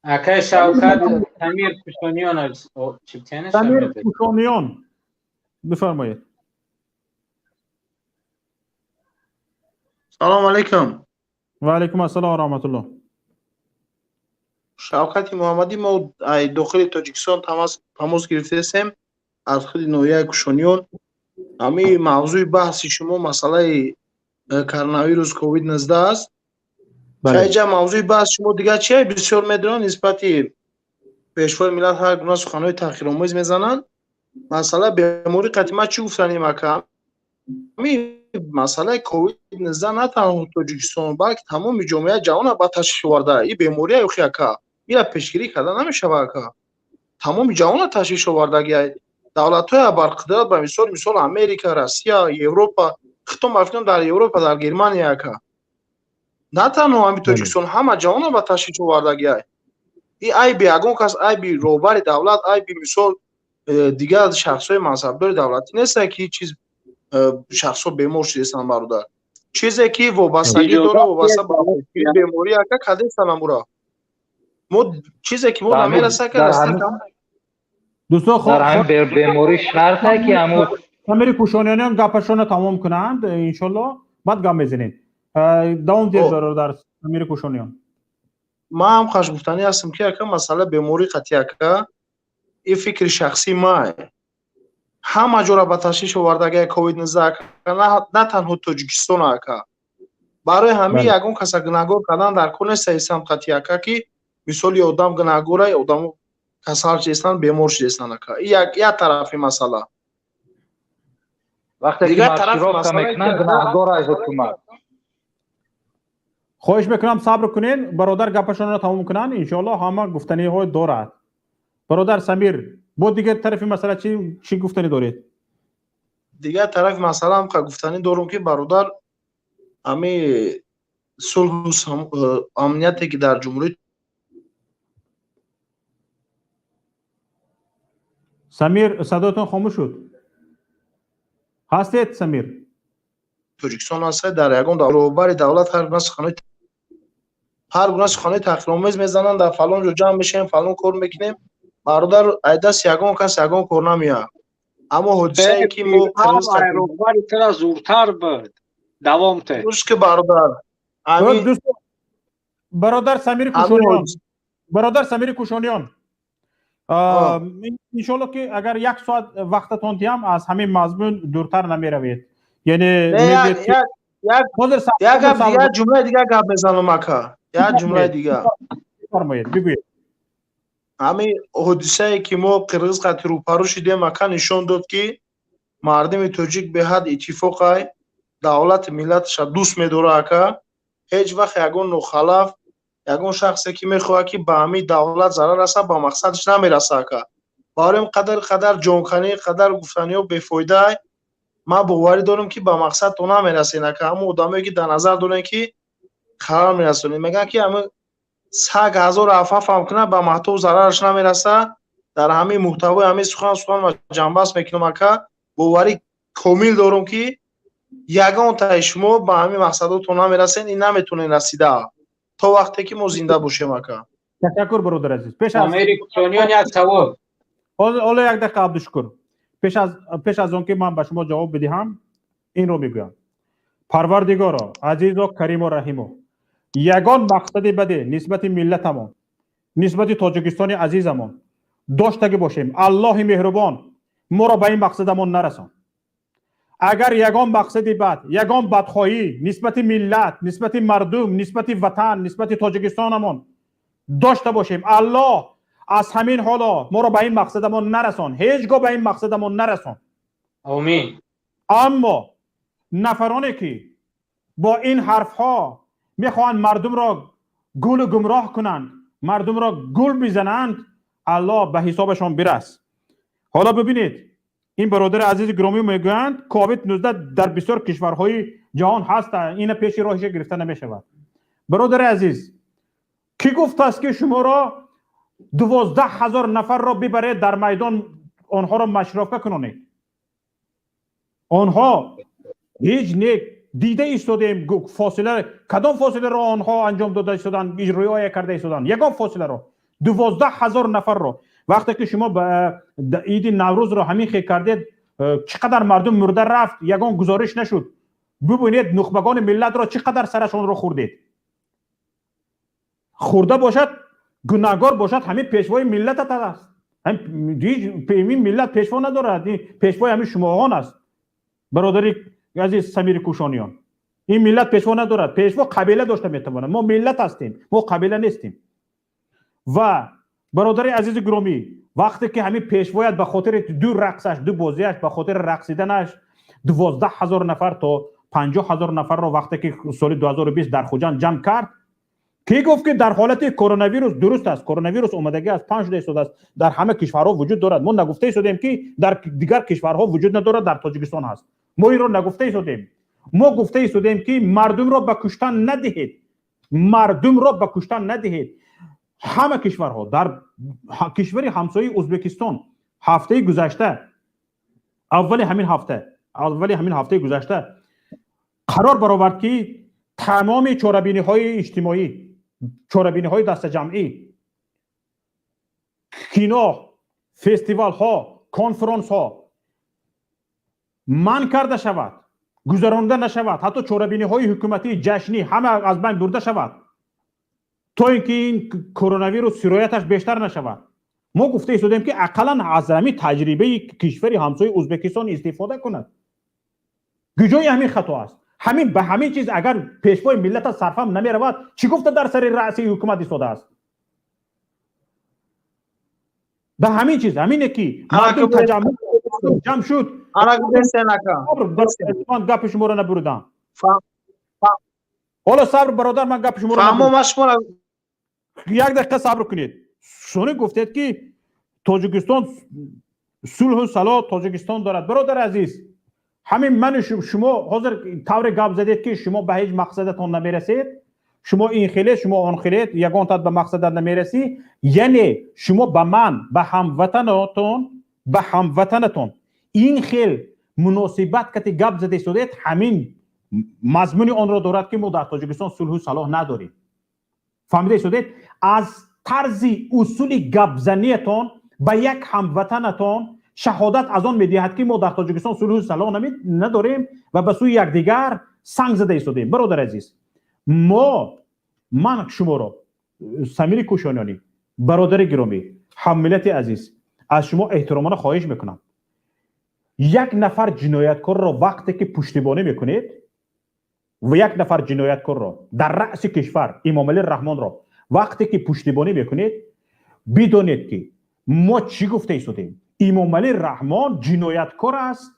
Акай Шавкат, Самир Кушониён, Самир Кушониён бифармоед. Салому алайкум. Ва алайкум ассалом ва раҳматуллоҳ. Шавкати Муҳаммадӣ, мо дохили Тоҷикистон тамос гирифтаистем аз худи ноҳияи Кушониён. Ҳамин мавзӯи баҳси шумо масъалаи коронавирус ковид-19 аст. Хайҷа мавзӯи баҳс шумо дигар чие? Бисёр медонанд, нисбати пешвои миллат ҳар гуна суханҳои таҳқиромез мезананд. Масъала беморӣ қатъи ман чӣ гуфтанем, ака? Масъалаи ковид 19 на танҳо Тоҷикистон, балки тамоми ҷомеаи ҷаҳона ба ташвиш оварда. Ин бемория охи, ака, ира пешгирӣ карда намешава, ака. Тамоми ҷаҳона ташвиш овардаги. Давлатҳои абарқудрат, ба мисол Америка, Россия, Европа, хитом ба дар Европа, дар Германия, ака. На танҳо ҳами Тоҷикистон, ҳама ҷаҳона ба ташвиш овардаги. И айби ягон кас, айби роҳбари давлат, айби мисол дигар шахсҳои мансабдори давлатӣ нестанд, ки чиз шахсҳо бемор шудестанд, бародар. Чизе ки вобастагӣ дора, вобаста ба беморӣ, ака, кадестан амура мо чизе ки мо намераса, ака. Дӯстон, беморӣ шарте ки ҳамун Амири Кушониёниён гапашонро тамом кунанд, иншолло, баъд гап мезанед. Давом диҳед, бародар Амири Кушониён. Ман ҳам хаш гуфтанӣ ҳастам, ки, ака, масъала беморӣ қатъи, ака, ин фикри шахсии ман, ҳама ҷора ба ташвиш овардагия ковид 19, ака, на танҳо Тоҷикистон, ака. Барои ҳамин ягон каса гунаҳгор кардан дар кор нест исам қатъи, ака, ки мисоли одам гунаҳгора, одамо касал шудестанд, бемор шудестанд, ака. Ин як тарафи масъала. Вақте ки маршировка мекунанд, гунаҳгор аз ҳукумат. Хоҳиш мекунам, сабр кунед, бародар гапашонро тамом кунанд, иншоалло ҳама гуфтаниҳо дорад. Бародар Самир, бо дигар тарафи масъала чӣ гуфтанӣ доред? Дигар тарафи масъала ҳам гуфтанӣ дорум, ки, бародар, ҳами сулҳу амнияте ки дар ҷумҳурии Самир, садоятон хомӯш шуд. Ҳастед, Самир? Тоҷикистон ҳаст, дар ягон роҳбари давлат ҳар гуна суханои таҳқиромез мезананд, дар фалон ҷо ҷамъ мешавем, фалон кор мекунем. Бародар, ай даст ягон кас ягон кор намеяд. Аммо ҳодисае ки мо роҳбари тара зуртар буд. Давом те. Гӯш ки, бародар. Бародар Самири Кушониён, бародар Самири Кушониён, иншоалло ки агар як соат вақтатон диҳам, аз ҳамин мазмун дуртар намеравед. Яъне як ҷумлаи дигар гап мезанам, ака, як ҷумлаи дигар. Фармоед, бигӯед. Ҳамин ҳодисае ки мо қирғиз қати рӯпарӯ шудем, ака, нишон дод, ки мардуми тоҷик беҳад иттифоқай, давлати миллаташа дӯст медора, ака. Ҳеҷ вақт ягон нохалаф, ягон шахсе ки мехоҳад, ки ба ҳамин давлат зарар раса, ба мақсадаш намераса, ака. Барои ин қадар ҷонканӣ, қадар гуфтаниҳо бефоида. Ман боварӣ дорам, ки ба мақсад то намерасен, ака. Ҳамон одамое ки дар назар дорем, ки халал мерасонем, мегӯянд, ки ҳамин саг ҳазору ҳафафам кунад, ба маҳтоб зарараш намераса. Дар ҳамин муҳтавои ҳамин сухан ва ҷамъбаст мекунам, ака. Боварӣ комил дорам, ки ягонтаи шумо ба ҳамин мақсадотон намерасен ин наметонен расида, то вақте ки мо зинда бошем, ака. Ташаккур, бародар азиз. Пеш аз Америкониён як савол. Ҳоло як дақиқа, Абдушукур. Пеш аз он ки ман ба шумо ҷавоб бидиҳам, инро мегӯям: Парвардигоро, азизо, каримо, раҳимо, ягон мақсади баде нисбати миллатамон, нисбати Тоҷикистони азизамон доштагӣ бошем, Аллоҳи меҳрубон, моро ба ин мақсадамон нарасон. Агар ягон мақсади бад, ягон бадхоҳӣ нисбати миллат, нисбати мардум, нисбати ватан, нисбати Тоҷикистонамон дошта бошем, Аллоҳ, аз ҳамин ҳоло моро ба ин мақсадамон нарасон, ҳеҷ гоҳ ба ин мақсадамон нарасон. Омин. Аммо нафароне ки бо ин ҳарфҳо мехоҳанд мардумро гулу гумроҳ кунанд, мардумро гул бизананд, Аллоҳ ба ҳисобашон бирас. Ҳоло бибинед, ин бародари азизи гиромӣ мегӯянд, ковид 19 дар бисёр кишварҳои ҷаҳон ҳаст, ина пеши роҳиша гирифта намешавад. Бародари азиз, кӣ гуфтааст, ки шуморо 12 000 нафарро бибаред, дар майдон онҳоро маршировка кунонед? Онҳо ҳеҷ не дида истодаем. Фосила, кадом фосиларо онҳо анҷом дода истоданд, риоя карда истоданд? Ягон фосиларо. 12 000 нафарро вақте ки шумо иди Наврӯзро ҳамин хел кардед, чӣ қадар мардум мурда рафт, ягон гузориш нашуд. Бубинед, нухбагони миллатро чӣ қадар сарашонро хӯрдед. Хӯрда бошад, гунаҳгор бошад, ҳамин пешвои миллатат аст. Ин миллат пешво надорад, пешвои ҳамин шумоҳон аст, бародари азиз Самири Кушониён. Ин миллат пешво надорад. Пешво қабила дошта метавонад. Мо миллат ҳастем, мо қабила нестем. Ва бародари азизи гиромӣ, вақте ки ҳамин пешвоят ба хотири ду рақсаш, ду бозиаш, ба хотири рақсиданаш 12 000 нафар то 50 000 нафарро вақте ки соли 2020 дар Хуҷанд ҷамъ кард, ки гуфт ки дар ҳолати коронавирус, дуруст аст, коронавирус омадагӣ аст, паҳн шуда истодааст, дар ҳама кишварҳо вуҷуд дорад. Мо нагуфта истодем, ки дар дигар кишварҳо вуҷуд надорад, дар Тоҷикистон ҳаст. Мо инро нагуфта истодем. Мо гуфта истодем, ки мардумро ба куштан надиҳед, мардумро ба куштан надиҳед. Ҳама кишварҳо, дар кишвари ҳамсояи Ӯзбекистон ҳафтаи гузашта, аввали ҳамин ҳафтаи гузашта қарор баровард, ки тамоми чорабиниҳои иҷтимоӣ, чорабиниҳои дастаҷамъӣ, кино, фестивалҳо, конфронсҳо манъ карда шавад, гузаронда нашавад. Ҳатто чорабиниҳои ҳукуматии ҷашнӣ ҳама аз байн бурда шавад, то ин ки ин коронавирус сирояташ бештар нашавад. Мо гуфта истодем, ки ақаллан аз ҳамин таҷрибаи кишвари ҳамсояи Ӯзбекистон истифода кунад. Куҷои ҳамин хато аст? Ҳамин ба ҳамин чиз агар пешвои миллата сарфам намеравад, чӣ гуфта дар сари раъси ҳукумат истодааст? Ба ҳамин чиз, ҳамине ки мардум таҷаммуъ ҷамъ шуд. Ман гапи шуморо набуридам. Ҳоло сабр, бародар, ман гапи шуморо, як дақиқа сабр кунед. Шуни гуфтед, ки Тоҷикистон сулҳу сало Тоҷикистон дорад. Бародари азиз, ҳамин ману шумо ҳозир тавре гап задед, ки шумо ба ҳеҷ мақсадатон намерасед, шумо ин хелед, шумо он хелед, ягонтат ба мақсадат намерасӣ. Яъне шумо ба ман, ба ҳамватанатон ин хел муносибат кати гап зада истодед, ҳамин мазмуни онро дорад, ки мо дар Тоҷикистон сулҳу салоҳ надорем. Фаҳмида истодед? Аз тарзи усули гапзаниятон ба як ҳамватанатон шаҳодат аз он медиҳад, ки мо дар Тоҷикистон сулҳу салоҳ надорем ва ба сӯи якдигар санг зада истодем. Бародари азиз, мо, ман шуморо, Самири Кӯшониёнӣ, бародари гиромӣ, ҳаммиллати азиз, аз шумо эҳтиромона хоҳиш мекунам: як нафар ҷинояткорро вақте ки пуштибонӣ мекунед ва як нафар ҷинояткорро дар раъси кишвар, Имомалӣ Раҳмонро вақте ки пуштибонӣ мекунед, бидонед, ки мо чӣ гуфта истодем. Имомалӣ Раҳмон ҷинояткор аст,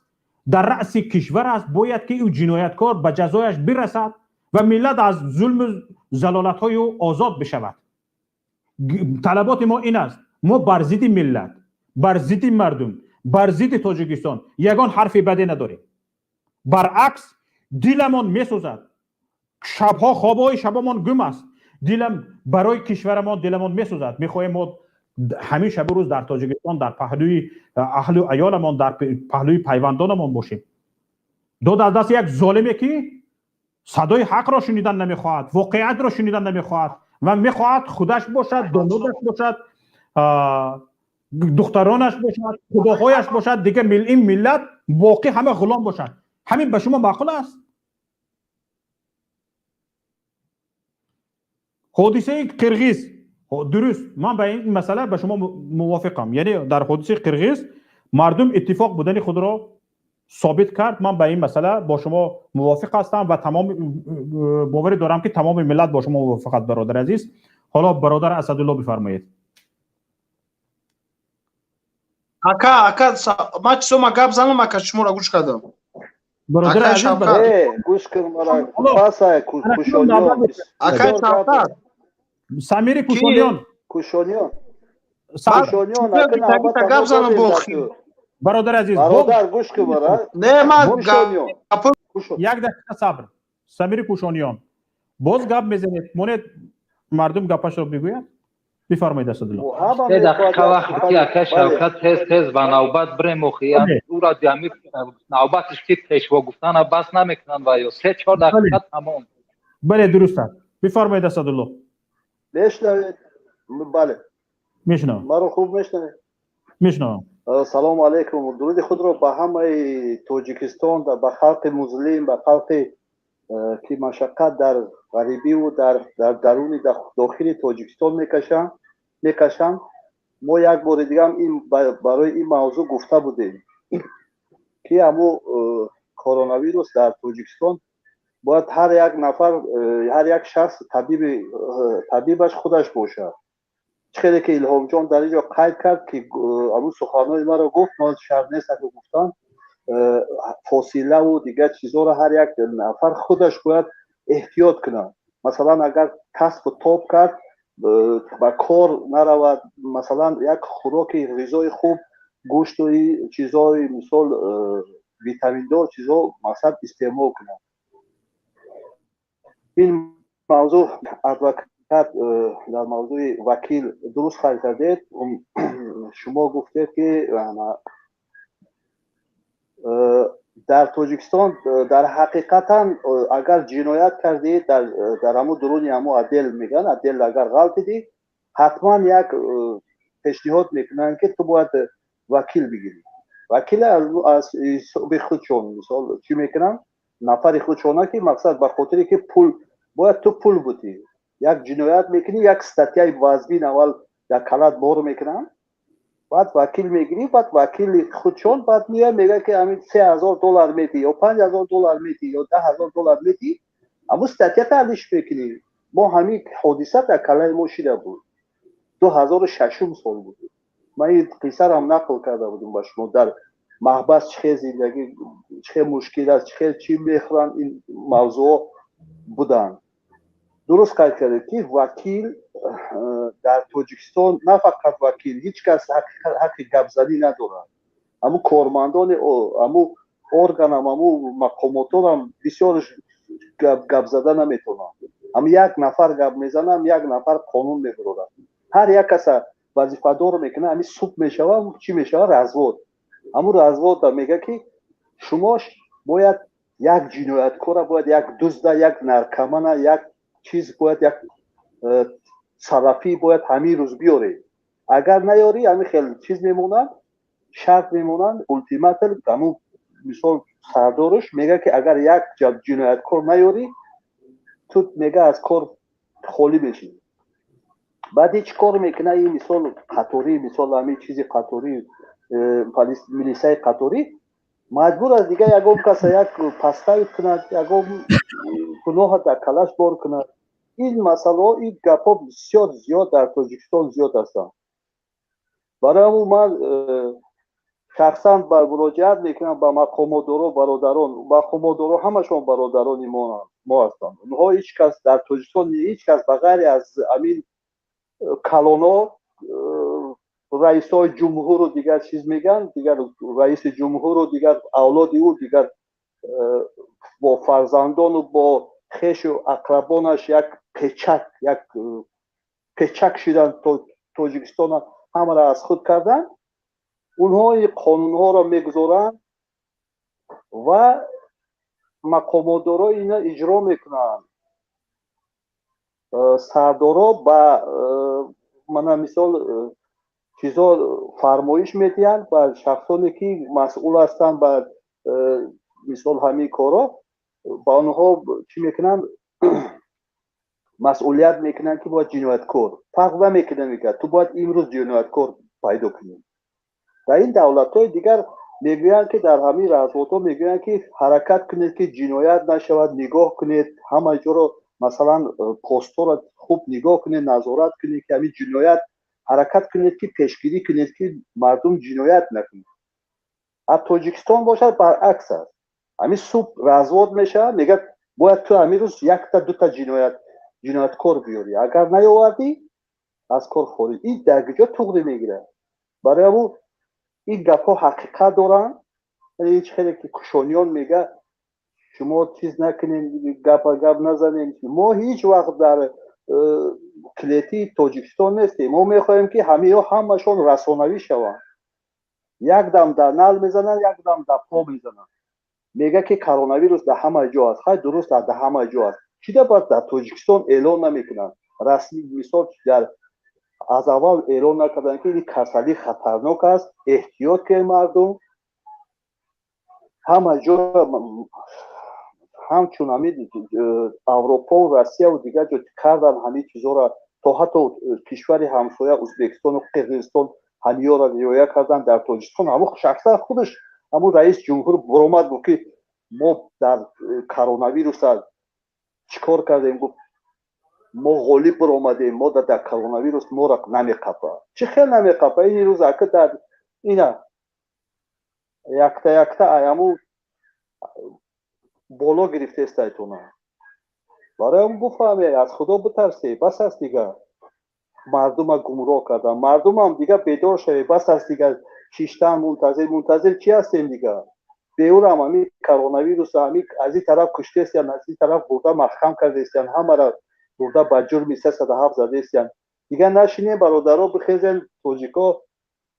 дар раъси кишвар аст, бояд ки ӯ ҷинояткор ба ҷазояш бирасад ва миллат аз зулму залолатҳои ӯ озод бишавад. Талаботи мо ин аст. Мо бар зидди миллат, бар зидди мардум, бар зидди Тоҷикистон ягон ҳарфи баде надорем. Баръакс, диламон месӯзад, шабҳо хобҳои шабамон гум аст, дилам барои кишварамон диламон месӯзад. Мехоҳем мо ҳамин шабу рӯз дар Тоҷикистон, дар паҳлӯи аҳлу аёламон, дар паҳлӯи пайвандонамон бошем. Дод аз дасти як золиме, ки садои ҳақро шунидан намехоҳад, воқеиятро шунидан намехоҳад ва мехоҳад худаш бошад, домодаш бошад, духтаронаш бошад, худоҳояш бошад, дигар ин миллат боқӣ ҳама ғулом бошад. Ҳамин ба шумо маъқул аст? Ҳодисаи қирғиз дуруст, ман ба ин масъала ба шумо мувофиқам. Яъне дар ҳодисаи қирғиз мардум иттифоқ будани худро собит кард. Ман ба ин масъала бо шумо мувофиқ ҳастам ва тамоми боварӣ дорам, ки тамоми миллат бо шумо мувофиқат. Бародари азиз, ҳоло бародар Асадулло, бифармоед. Ака, ман чизома гап занам, ака, шуморо гӯш кардам. Бародари азиз, гӯш кун мара, пасай Кушониён. Ака Шавкат. Самири Кушониён. Кушониён, Кушониён, ака. Гап занам бо Бародари азиз. Бародар, гӯш кун мара. Не, ман як дақиқа сабр. Самири Кушониён, боз гап мезанед, монед, мардум гапашро бигӯяд. Бифармоед, Асадулло. Се дақиқа вақт ки, ака Шавкат, тез тез ба навбат бирем. Охи ура ҷами навбатиш ки пешво гуфтана бас намекунанд ва ё 3-4 дақиқа тамом. Бале, дуруст аст. Бифармоед, Асадулло. Мешнавед? Бале. Мешунавам. Маро хуб мешнавед? Мешунавам. Салому алайкум, дуруди худро ба ҳамаи Тоҷикистон, ба халқи музлим, ба халқи ки машаққат дар ғарибиву дар даруни дохили Тоҷикистон мекашанд. Мо як бори дигарам ин барои ин мавзӯъ гуфта будем, ки ҳамун коронавирус дар Тоҷикистон Бояд ҳар як нафар, ҳар як шахс табибаш худаш бошад. Чӣ хеле ки Илҳомҷон дар ин ҷо қайд кард, ки ҳамун суханҳои маро гуфт, ман шарт нест ака гуфтан, фосилаву дигар чизҳоро ҳар як нафар худаш бояд эҳтиёт кунад. Масалан, агар касбу тоб кард, ба кор наравад, масалан, як хӯроки ғизои хуб, гӯшту чизҳои, мисол, витаминдор чизҳо, мақсад, истеъмол кунад. Ин мавзӯъ адвокат дар мавзӯи вакил дуруст қайд кардед. Шумо гуфтед, ки дар Тоҷикистон дар ҳақиқатан агар ҷиноят кардӣ, дар ҳамун дуруни ҳамун отдел мегӯянд, отдел агар ғалтидӣ, ҳатман як пешниҳод мекунанд, ки ту бояд вакил бигирӣ. Вакил аз ҳисоби худшон, мисол, чӣ мекунанд, нафари худшона, ки мақсад, ба хотире ки пул бояд, ту пул будӣ. Як ҷиноят мекунӣ, як статьяи вазбин аввал дар калат бор мекунанд, баъд вакил мегирӣ, баъд вакили худшон баъд меояд, мегӯяд, ки ҳамин $3000 медиҳӣ ё $5000 медиҳӣ ё $10,000 медиҳӣ, ҳамун статьята алиш мекунӣ. Мо ҳамин ҳодиса дар калаи мо шида буд, 2006-ум сол буд. Ман ин қиссарам нақл карда будам ба шумо, дар маҳбас чӣ хел зиндагӣ, чӣ хел мушкил аст, чӣ хел чӣ мехӯранд, ин мавзӯъҳо буданд. Дуруст қайд кардед, ки вакил дар Тоҷикистон, на фақат вакил, ҳеҷ кас ҳаққи гапзанӣ надорад. Ҳамун кормандони ҳамун органам, ҳамун мақомотонам бисёрш гап зада наметавонанд. Ҳам як нафар гап мезанам, як нафар қонун мебурорад, ҳар як каса вазифадор мекунад. Ҳамин суб мешава, чӣ мешава, развод. Ҳамун развода мега, ки шумо бояд як ҷинояткора, бояд як дузда, як наркомана, як чиз бояд, як салафӣ бояд ҳамин рӯз биёред. Агар наёрӣ, ҳамин хел чиз мемонанд, шарт мемонанд, ултиматум. Ҳамун, мисол, сардораш мега, ки агар як ҷинояткор наёрӣ, ту, мега, аз кор холӣ мешӣ. Баъд ҳеҷ кор мекуна ин, мисол, қаторӣ, мисол, ҳамин чизи қаторӣ, милисаи қаторӣ маҷбур аст дигар ягон каса як поставить кунад, ягон гуноҳа дар калаш бор кунад. Ин масъалаҳо, ин гапҳо бисёр зиёд дар Тоҷикистон зиёд ҳастанд. Барои ҳамун ман шахсан муроҷиат мекунам ба мақомотдоро, бародарон. Мақомотдоро ҳамашон бародарони мо ҳастанд. Онҳо ҳеҷ кас дар Тоҷикистон, ҳеҷ кас ба ғайри аз ҳамин калоно, раисҳои ҷумҳуру дигар чиз мегӯянд, дигар раиси ҷумҳуру дигар авлоди ӯ, дигар бо фарзандону бо хешу ақрабонаш як печак, як печак шидан, Тоҷикистона ҳамаро аз худ карданд. Онҳо ин қонунҳоро мегузоранд ва мақомотдоро ина иҷро мекунанд. Сардоро ба мана, мисол, чизҳо фармоиш медиҳанд ба шахсоне, ки масъул ҳастанд ба, мисол, ҳамин корҳо, ба онҳо чӣ мекунанд, масъулият мекунанд, ки бояд ҷинояткор, фарқ намекунад, мегӯяд, ту бояд имрӯз ҷинояткор пайдо кунӣ. Дар ин давлатҳои дигар мегӯянд, ки дар ҳамин разводҳо мегӯянд, ки ҳаракат кунед, ки ҷиноят нашавад, нигоҳ кунед ҳама ҷоро, масалан, постҳоро хуб нигоҳ кунед, назорат кунед, ки ҳамин ҷиноят, ҳаракат кунед, ки пешгирӣ кунед, ки мардум ҷиноят накунад. Аз Тоҷикистон бошад, баръакс аст. Ҳамин суб развод мешавад, мегӯяд, бояд ту ҳамин рӯз якта дута ҷинояткор биёрӣ, агар наёвардӣ, аз кор хориҷ. Ин дар куҷо туғри мегирад? Барои ҳамун ин гапҳо ҳақиқат доранд. Ҳеҷ хеле ки Кушониён мега, шумо чиз накунем, гапа гап назанем. Мо ҳеҷ вақт дар клетии Тоҷикистон нестем. Мо мехоҳем, ки ҳамиҳо ҳамашон расонавӣ шаванд. Як дам дар нал мезананд, як дам дар по мезананд. Мега, ки коронавирус дар ҳама ҷо аст. Хай, дуруст, дар ҳама ҷо аст, чида бояд дар Тоҷикистон эълон намекунанд расмӣ? Мисол, дар аз аввал эълон накарданд, ки ин касалӣ хатарнок аст, эҳтиёт кунед мардум. Ҳама ҷо ҳамчун ҳамин Авропову Россияву дигар ҷо кардан ҳамин чизҳоро, то ҳатто кишвари ҳамсоя Ӯзбекистону Қирғизистон ҳамиёро риоя кардан. Дар Тоҷикистон ҳамун шахсан худаш, ҳамун раис ҷумҳур буромад, гуфт, ки мо дар коронавируса Чӣ кор кардем? Гуфт, мо ғолиб баромадем, мо дар коронавирус моро намеқапа. Чӣ хел намеқапа? Ин рӯз ака дар ина якта якта аяму боло гирифтестайтона. Барои он буфаҳме, аз Худо битарсе. Бас аст дигар мардума гумроҳ кардан. Мардумам дигар бедор шаве. Бас аст дигар шиштан, мунтазир. Мунтазир чӣ ҳастем дигар? Беурам ҳами коронавирус ҳами аз ин тараф куштестиян, аз ин тараф бурда маҳкам кардестиян, ҳамара бурда ба ҷурми 307 задестиян. Дигар нашинем, бародаро, бихезен, тоҷико,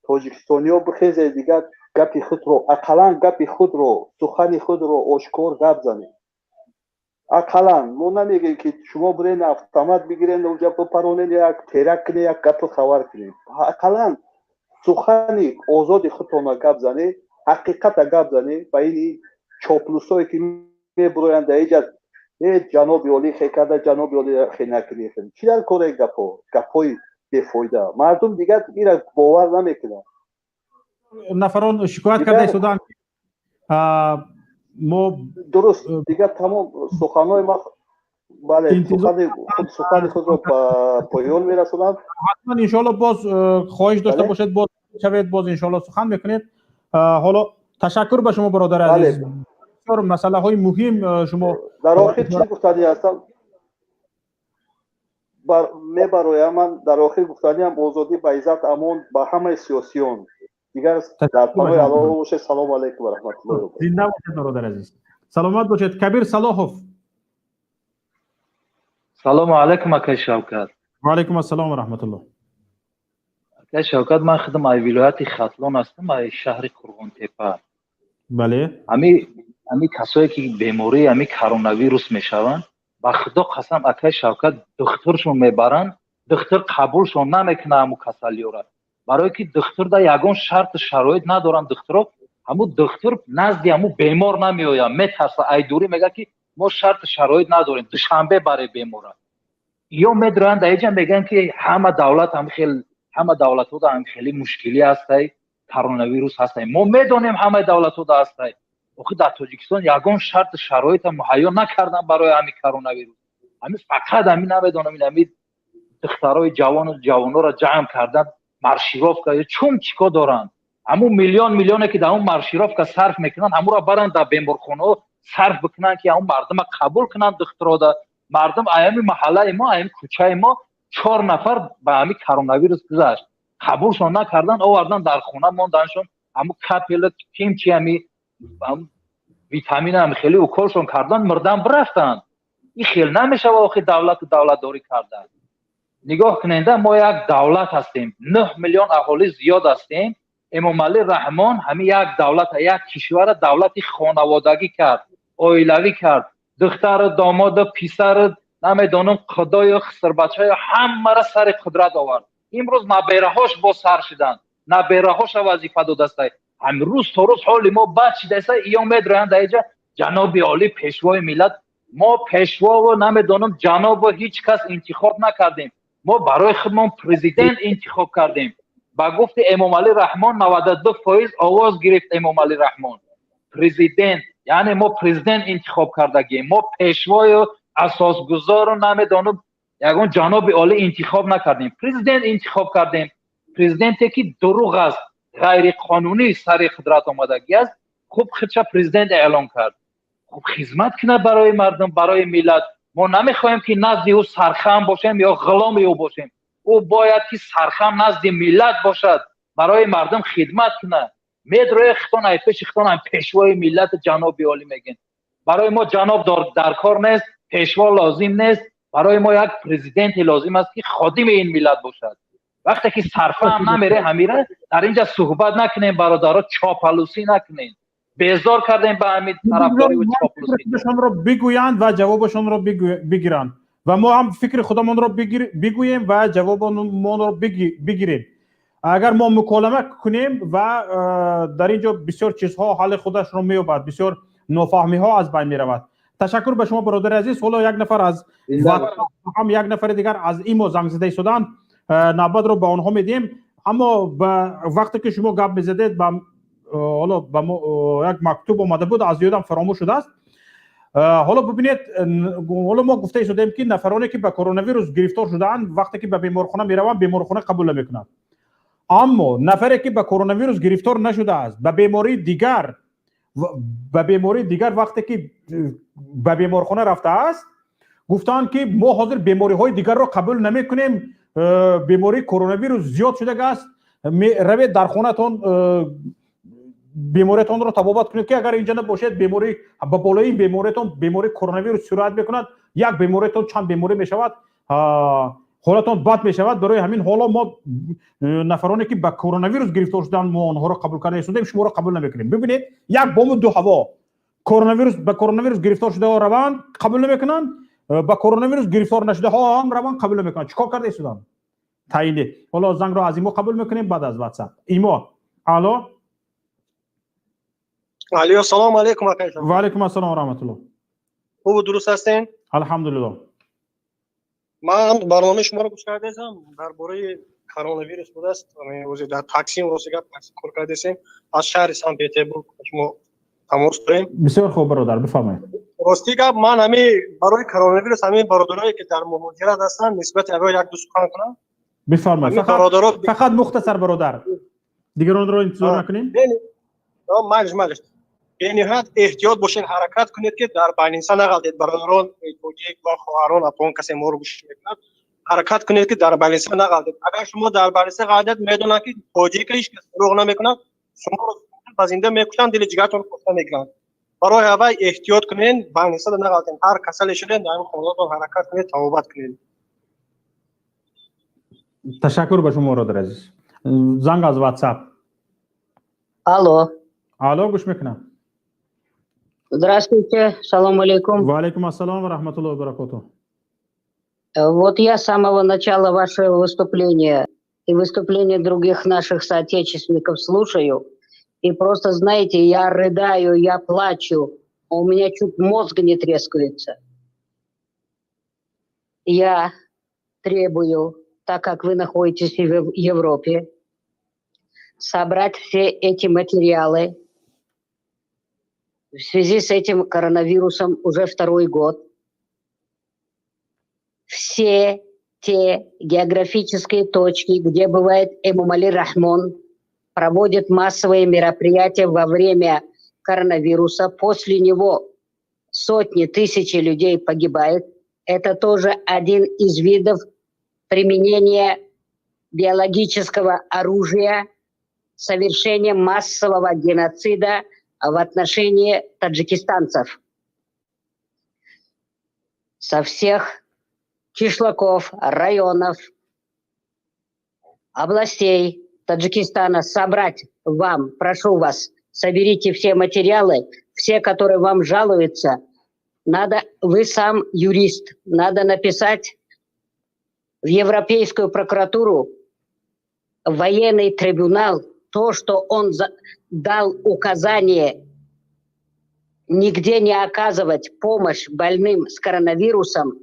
тоҷикистониҳо, бихезен дигар, гапи худро, ақаллан гапи худро, сухани худро ошкор гап занем. Ақаллан мо намегӯем, ки шумо бирен автомат бигирен, уҷа бипаронен, як теракт кунед, як гапу хабар кунед. Ақаллан сухани озоди худтонро гап занед, ҳақиқата гап занед. Ба ин чоплусое, ки мебуроянд дар иҷа, э, ҷаноби олӣ хе карда, ҷаноби олӣ хе накунӣ, чӣ дар кораи гапҳо? Гапҳои бефоида. Мардум дигар ира бовар намекунад. Нафарон шикоят карда истоданд мо. Дуруст, дигар тамом суханҳои ма. Бале, сухани худро ба поён мерасонам. Ҳатман, иншоалло, боз хоҳиш дошта бошед, боз шавед, боз иншоалло сухан мекунед. Ҳоло ташаккур ба шумо, бародари азиз, бисёр масъалаҳои муҳим шумо. Дар охир чӣ гуфтанӣ ҳастам, мебароям ман. Дар охир гуфтаниам: озодӣ, ба иззат, амон ба ҳамаи сиёсиён. Дигар дар паноҳи Аллоҳ бошед. Салому алайкум ва раҳматуллоҳи. Зинда бошед, бародари азиз, саломат бошед. Кабир Салоҳов. Салому алайкум, акай Шавкат. Ва алайкум ассалом ва раҳматуллоҳ. Акай Шавкат, ман худам ай вилояти Хатлон ҳастам, ай шаҳри Қурғонтепа. Ҳами касое, ки бемории ҳами коронавирус мешаванд, ба Худо қасам, акай Шавкат, духтуршон мебаранд, духтур қабулшон намекунад ҳаму касалиёра, барое ки духтур да ягон шарту шароит надоранд духтуро. Ҳаму духтур назди ҳаму бемор намеояд, метарса, айдурӣ мегӯяд, ки мо шарту шароит надорем, Душанбе баре бемора. Ё медроянд даиҷа, мегӯянд, ки ҳама давлат ҳам хел, ҳама давлатҳода ҳам хеле мушкилӣ ҳастай, коронавирус ҳастай. Мо медонем, ҳамаи давлатҳода ҳастай. Охи дар Тоҷикистон ягон шарту шароита муҳайё накардан барои ҳами коронавирус. Ҳами фақат ҳами намедонам, ин ҳами духтарои ҷавону ҷавонҳоро ҷамъ кардан, маршировка чун чӣ кор доранд? Ҳамун миллион миллионе, ки дар он маршировка сарф мекунанд, ҳамуро баранд дар беморхонаҳо сарф бикунанд, ки ҳамун мардума қабул кунанд духтурода. Мардум аями маҳаллаи мо, аями кӯчаи мо чор нафар ба ҳами коронавирус гузашт, қабулшон накардан, овардан, дар хона монданшон. Ҳамун капела ким чи, ҳами витамин ҳам хеле уколшон кардан, мурдан бирафтанд. Ин хел намешава охи давлату давлатдорӣ кардан. Нигоҳ куненда, мо як давлат ҳастем, 9 миллион аҳолӣ зиёд ҳастем. Эмомалӣ Раҳмон ҳамин як давлата, як кишвара давлати хонаводагӣ кард, оилавӣ кард. Духтару домоду писару намедонам худою хисрбачаю ҳамаро сари қудрат овард. Имрӯз набераҳош боз сар шиданд, набераҳоша вазифа додастай. Ҳамин рӯз то рӯз ҳоли мо бад шидаста. Иё медроянд даиҷа, ҷаноби олӣ, пешвои миллат. Мо пешвову намедонам ҷанобу ҳеҷ кас интихоб накардем. Мо барои худмон президент интихоб кардем. Ба гуфти Эмомалӣ Раҳмон, 92% овоз гирифт Эмомалӣ Раҳмон президент, яъне мо президент интихоб кардагием. Мо пешвою асосгузору намедонам ягон ҷаноби олӣ интихоб накардем, президент интихоб кардем. Президенте, ки дурӯғ аст, ғайриқонунӣ сари қудрат омадагӣ аст, хуб худша президент эълон кард. Хуб хизмат кунад барои мардум, барои миллат. Мо намехоҳем, ки назди ӯ сархам бошем ё ғуломи ӯ бошем. Ӯ бояд ки сархам назди миллат бошад, барои мардум хидмат кунад. Медрои хитон ай пеши хитон ай пешвои миллати ҷаноби олӣ мегӯен. Барои мо ҷаноб дар кор нест, пешво лозим нест. Барои мо як президенте лозим аст, ки ходими ин миллат бошад. Вақте ки сарфаҳм намере, ҳамира дар инҷа суҳбат накунем, бародаро, чопалусӣ накунем. Безор кардем ба ҳамин тарафдориву чоплусӣ. Бигӯянд ва ҷавобашонро бигиранд ва мо ҳам фикри худамонро бигӯем ва ҷавобамонро бигирем. Агар мо муколама кунем ва дар ин ҷо бисёр чизҳо ҳалли худашро меёбад, бисёр нофаҳмиҳо аз байн меравад. Ташаккур ба шумо, бародари азиз. Ҳоло як нафар аз ҳам, як нафари дигар аз имо занг зада истоданд, навбатро ба онҳо медиҳем. Аммо ба вақте ки шумо гап мезадед, ба ҳоло ба мо як мактуб омада буд, аз ёдам фаромӯш шудааст. Ҳоло бубинед, ҳоло мо гуфта истодем, ки нафароне, ки ба коронавирус гирифтор шудаанд, вақте ки ба беморхона мераванд, беморхона қабул намекунад. Аммо нафаре, ки ба коронавирус гирифтор нашудааст, ба бемории дигар вақте ки ба беморхона рафтааст, гуфтаанд, ки мо ҳозир бемориҳои дигарро қабул намекунем, бемории коронавирус зиёд шудагааст, равед, дар хонатон бемориятонро табобат кунед, ки агар инҷа набошед, беморӣ ба болои бемориятон бемории коронавирус сироят мекунад, як бемориятон чанд беморӣ мешавад, ҳолатон бад мешавад. Барои ҳамин ҳоло мо нафароне, ки ба коронавирус гирифтор шуданд, мо онҳоро қабул карда истодем, шуморо қабул намекунем. Бибинед, як бому ду ҳаво. Коронавирус, ба коронавирус гирифтор шудаҳо раванд, қабул намекунанд, ба коронавирус гирифтор нашудаҳо ҳам раванд, қабул намекунанд. Чӣ кор карда истоданд таъини? Ҳоло зангро аз имо қабул мекунем, баъд аз Ватсап. Имо, алло. Алло, салом алейкум, акай. Ва алейкум ассалом ва раҳматуллоҳ. Хубу дуруст ҳастен? Алҳамдулиллоҳ. Ман барномаи шуморо гӯш кардесам, дар бораи коронавирус будааст. Рӯзе дар таксим, рости гап, такси кор кардесем, аз шаҳри Санкт Петербург шумо тамос дорем. Бисёр хуб, бародар, бифармоед. Рости гап, ман ҳами барои коронавирус ҳамин бародарое, ки дар муҳоҷират ҳастанд, нисбати аввал як ду сухан кунам. Бифармоед, фақат мухтасар, бародар, дигаронро интизор накунем. Майлиш, майлиш. Бениҳоят эҳтиёт бошед, ҳаракат кунед, ки дар больница нағалтед. Бародарон тоҷик ва хоҳарон, апон, касе моро гӯш мекунад, ҳаракат кунед, ки дар больница нағалтед. Агар шумо дар больница ғалтед, медонанд, ки тоҷика ҳеҷ кас дурӯғ намекунад, шуморо ба зинда мекушанд, дили ҷигартон кофта мегиранд. Барои ҳавай эҳтиёт кунед, больницада нағалтед. Ҳар касале шудед, дар хонатон ҳаракат кунед, табобат кунед. Ташаккур ба шумо, бародар азиз. Занг аз Ватсап. Алло. Алло, гӯш мекунам. Здравствуйте, салом алейкум. Ва алейкум ассалом ва раҳматуллоҳи ва баракотуҳ. Вот я с самого начала вашего выступления и выступления других наших соотечественников слушаю, и просто, знаете, я рыдаю, я плачу, у меня чуть мозг не трескается. Я требую, так как вы находитесь в Европе, собрать все эти материалы в связи с этим коронавирусом уже второй год. Все те географические точки, где бывает Эмомали Рахмон, проводит массовые мероприятия во время коронавируса, после него сотни, тысячи людей погибает. Это тоже один из видов применения биологического оружия, совершения массового геноцида в отношении таджикистанцев. Со всех кишлаков, районов, областей Таджикистана собрать вам, прошу вас, соберите все материалы, все, которые вам жалуются. Надо, вы сам юрист, надо написать в Европейскую прокуратуру, в военный трибунал, то, что он дал указание нигде не оказывать помощь больным с коронавирусом.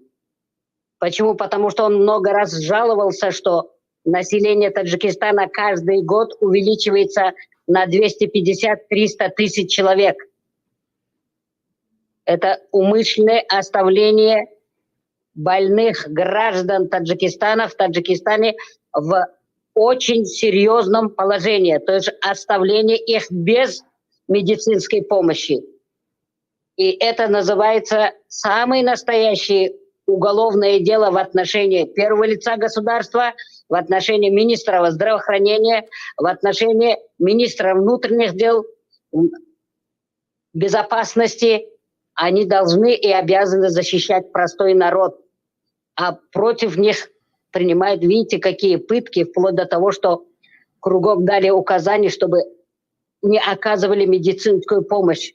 Почему? Потому что он много раз жаловался, что население Таджикистана каждый год увеличивается на 250-300 тысяч человек. Это умышленное оставление больных граждан Таджикистана в Таджикистане в очень серьезном положении, то есть оставление их без медицинской помощи. И это называется самое настоящее уголовное дело в отношении первого лица государства, в отношении министра здравоохранения, в отношении министра внутренних дел, безопасности. Они должны и обязаны защищать простой народ. А против них принимают, видите, какие пытки, вплоть до того, что кругом дали указания, чтобы не оказывали медицинскую помощь.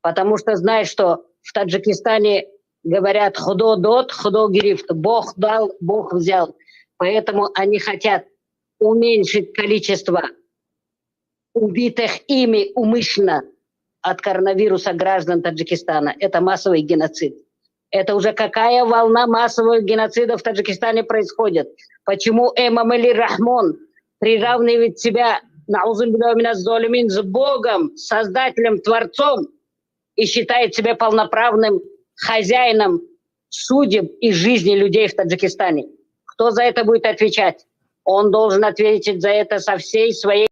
Потому что знаешь, что в Таджикистане говорят: «Худо дод, худо гирифт», Бог дал, Бог взял. Поэтому они хотят уменьшить количество убитых ими умышленно от коронавируса граждан Таджикистана. Это массовый геноцид. Это уже какая волна массового геноцида в Таджикистане происходит? Почему Эмомали Рахмон приравнивает себя с Богом, Создателем, Творцом, и и считает себя полноправным хозяином судеб и жизни людей в Таджикистане. Кто за это будет отвечать? Он должен ответить за это со всей своей.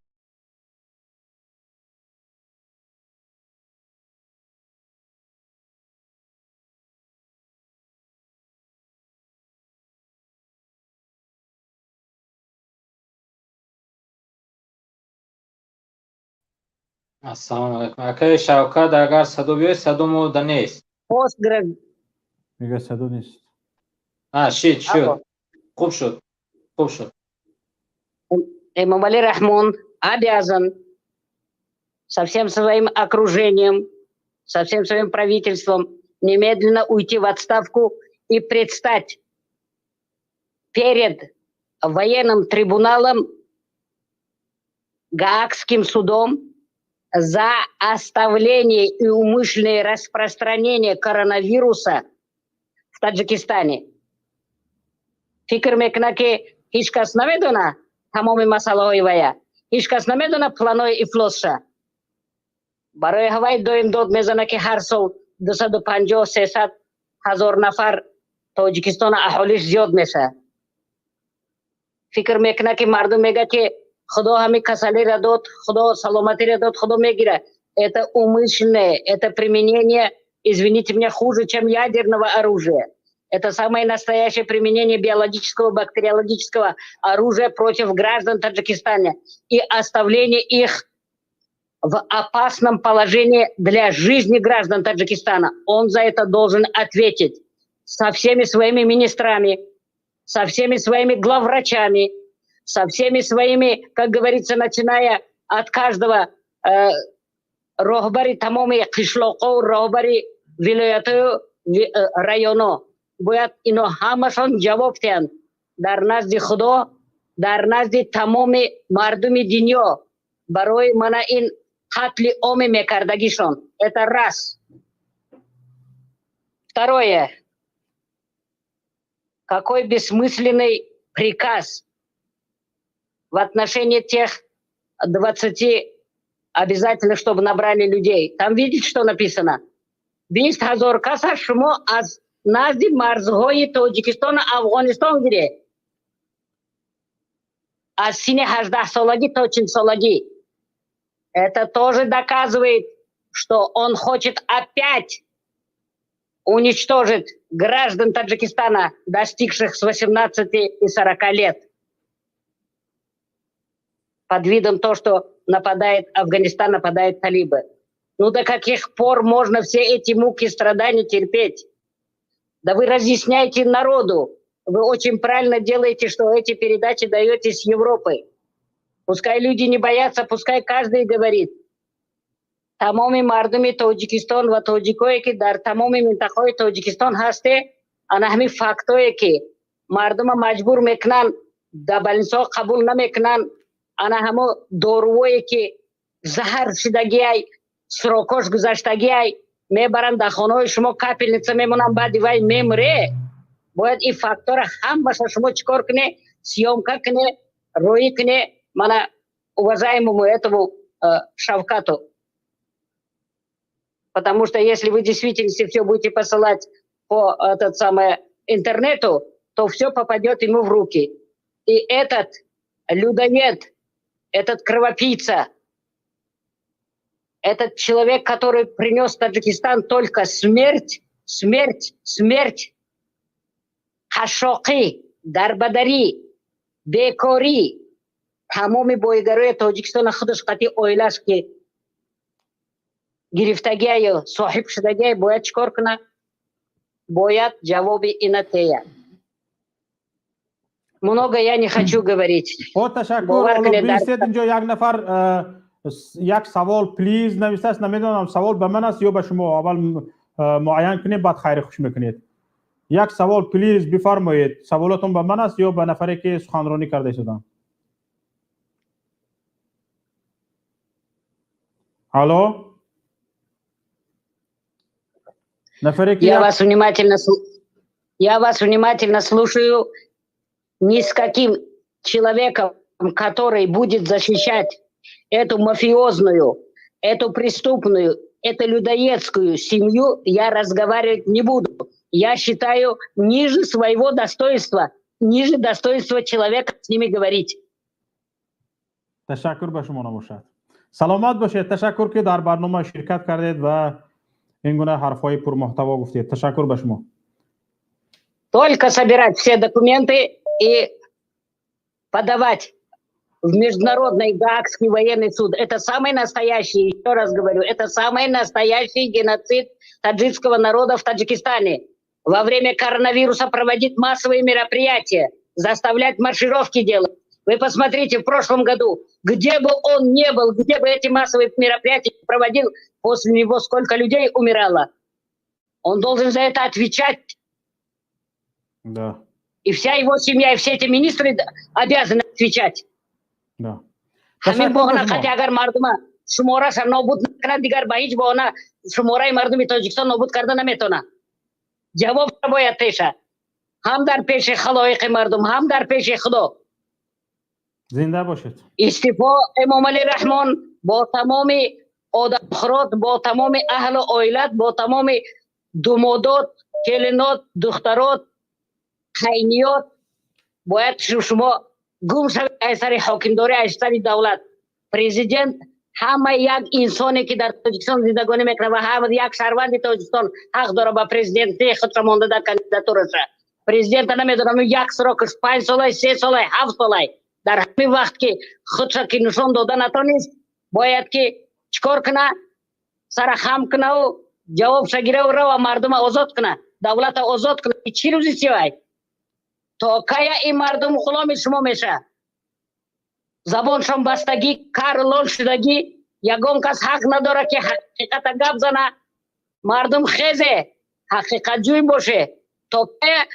Ассалому алайкум, акаи Шавкат, агар садо биёед, садо мода нест. Мега, садо нест. А, шид шуд, хуб шуд, хуб шуд. Эмомали Рахмон обязан со всем своим окружением, со всем своим правительством немедленно уйти в отставку и предстать перед военным трибуналом, Гаагским судом за оставление и умышленное распространение коронавируса в Таджикистане. Фикр мекуна, ки ҳеҷ кас намедона тамоми масъалаҳои вая, ҳеҷ кас намедона планҳои ифлосша. Барои ҳавай доим дод мезана, ки ҳар сол 250, 300 ҳазор нафар Тоҷикистон аҳолиш зиёд мешавад. Фикр мекуна, ки мардум мега, ки Худо ҳами касалиро дод, Худо саломатиро дод, Худо мегира. Это умышленное, это применение, извините меня, хуже, чем ядерного оружия. Это самое настоящее применение биологического, бактериологического оружия против граждан Таджикистана и оставление их в опасном положении для жизни граждан Таджикистана. Он за это должен ответить со всеми своими министрами, со всеми своими главврачами, со всеми своими, как говорится, начиная от каждого роҳбари тамоми қишлоқо, роҳбари вилояту районо. Бояд ино ҳамашон ҷавоб диҳанд дар назди Худо, дар назди тамоми мардуми дунё барои мана ин қатли оми мекардагишон. Это раз. Второе. Какой бессмысленный приказ в отношении тех 20 обязательно, чтобы набрали людей. Там видите, что написано? 20 ҳазор каса шумо аз назди марзҳои Тоҷикистону Афғонистон гиред аз синни 18-солагӣ то 40-солагӣ. Это тоже доказывает, что он хочет опять уничтожить граждан Таджикистана, достигших с 18 и 40 лет. Под видом то, что нападает Афганистан, нападает талибы. Ну до каких пор можно все эти муки, страдания терпеть? Да вы разъясняете народу. Вы очень правильно делаете, что эти передачи даете с Европы. Пускай люди не боятся, пускай каждый говорит. Тамоми мардуми Тоҷикистон ва тоҷикое, ки дар тамоми минтақаҳои Тоҷикистон ҳасте, ана ҳамин фактое, ки мардума маҷбур мекунанд, дар больницаҳо қабул намекунанд, ана ҳамо дорувое, ки заҳар шидагиай, срокош гузаштагиай, мебаранд, дар хонаҳои шумо капельница мемонанд, баъди вай мемре. Бояд ин фактора ҳамаша шумо чӣ кор куне? Съёмка куне, роӣ куне мана уважаемому этому Шавкату. Потому что если вы действительно все будете посылать по этот самый интернету, то все попадет ему в руки. И этот людоед, этот кровопийца, этот человек, который принес в Таджикистан только смерть, смерть, смерть, қашшоқӣ, дарбадарӣ, бекорӣ, тамоми боигарои Тоҷикистона худаш қати оилаш ки гирифтагиаю соҳиб шудагиай, бояд чӣ кор кунад? Бояд ҷавоби ина тея. Много я не хочу говорить. О, ташаккур. Бистед, инҷо як нафар як савол please навистааст. Намедонам, савол ба ман аст ё ба шумо, аввал муайян кунем, баъд хайри хуш мекунед. Як савол please, бифармоед, саволотон ба ман аст ё ба нафаре, ки суханронӣ карда истодам? Алло, нафаре ки Я вас внимательно слушаю. Ни с каким человеком, который будет защищать эту мафиозную, эту преступную эту людоедскую семью я разговаривать не буду. Я считаю ниже своего достоинства, ниже достоинства человека с ними говорить. Ташаккур ба шумо набошад. Саломат бошед. Ташаккур, ки дар барнома ширкат кардед ва ин гуна ҳарфҳои пурмуҳтаво гуфтед. Ташаккур ба шумо. Только собирать все документы и подавать в Международный Гаагский военный суд. Это самый настоящий, еще раз говорю, это самый настоящий геноцид таджикского народа в Таджикистане. Во время коронавируса проводить массовые мероприятия, заставлять маршировки делать. Вы посмотрите, в прошлом году, где бы он ни был, где бы эти массовые мероприятия проводил, после него сколько людей умирало. Он должен за это отвечать. Да. И вся его семья, и все эти министры обязаны отвечать. Да. Ҳамин баҳона қати агар мардума шумораша нобуд накунад, дигар ба ҳеҷ баҳона шумораи мардуми Тоҷикистон нобуд карда наметавонад. Ҷавоб бояд пеша, ҳам дар пеши халоиқи мардум, ҳам дар пеши Худо. Зинда бошед. Истеъфо, Эмомалӣ Раҳмон, бо тамоми одамхӯрот, бо тамоми аҳлу оилат, бо тамоми думодот, келинот, духтарот, қайниёт бояд шумо гум шавед аз сари ҳокимдорӣ, аз сари давлат. Президент ҳама як инсоне, ки дар Тоҷикистон зиндагонӣ мекунад, ва ҳама як шаҳрванди Тоҷикистон ҳақ дорад ба президентии худро монда дар кандидатураша. Президента намедонам, як срокаш 5 солай, 3 солай, 7 солай. Дар ҳамин вақт ки худша ки нишон дода натонист, бояд ки чикор куна? Сара хам кунаву ҷавобша гираву рава, мардума озод куна, давлата озод куна. Чӣ рӯзи сивай? То кая ин мардум ғуломи шумо меша? Забоншон бастагӣ, кар лол шудагӣ, ягон кас ҳақ надорад, ки ҳақиқата гап зана. Мардум, хезе, ҳақиқатҷӯй боше. То кая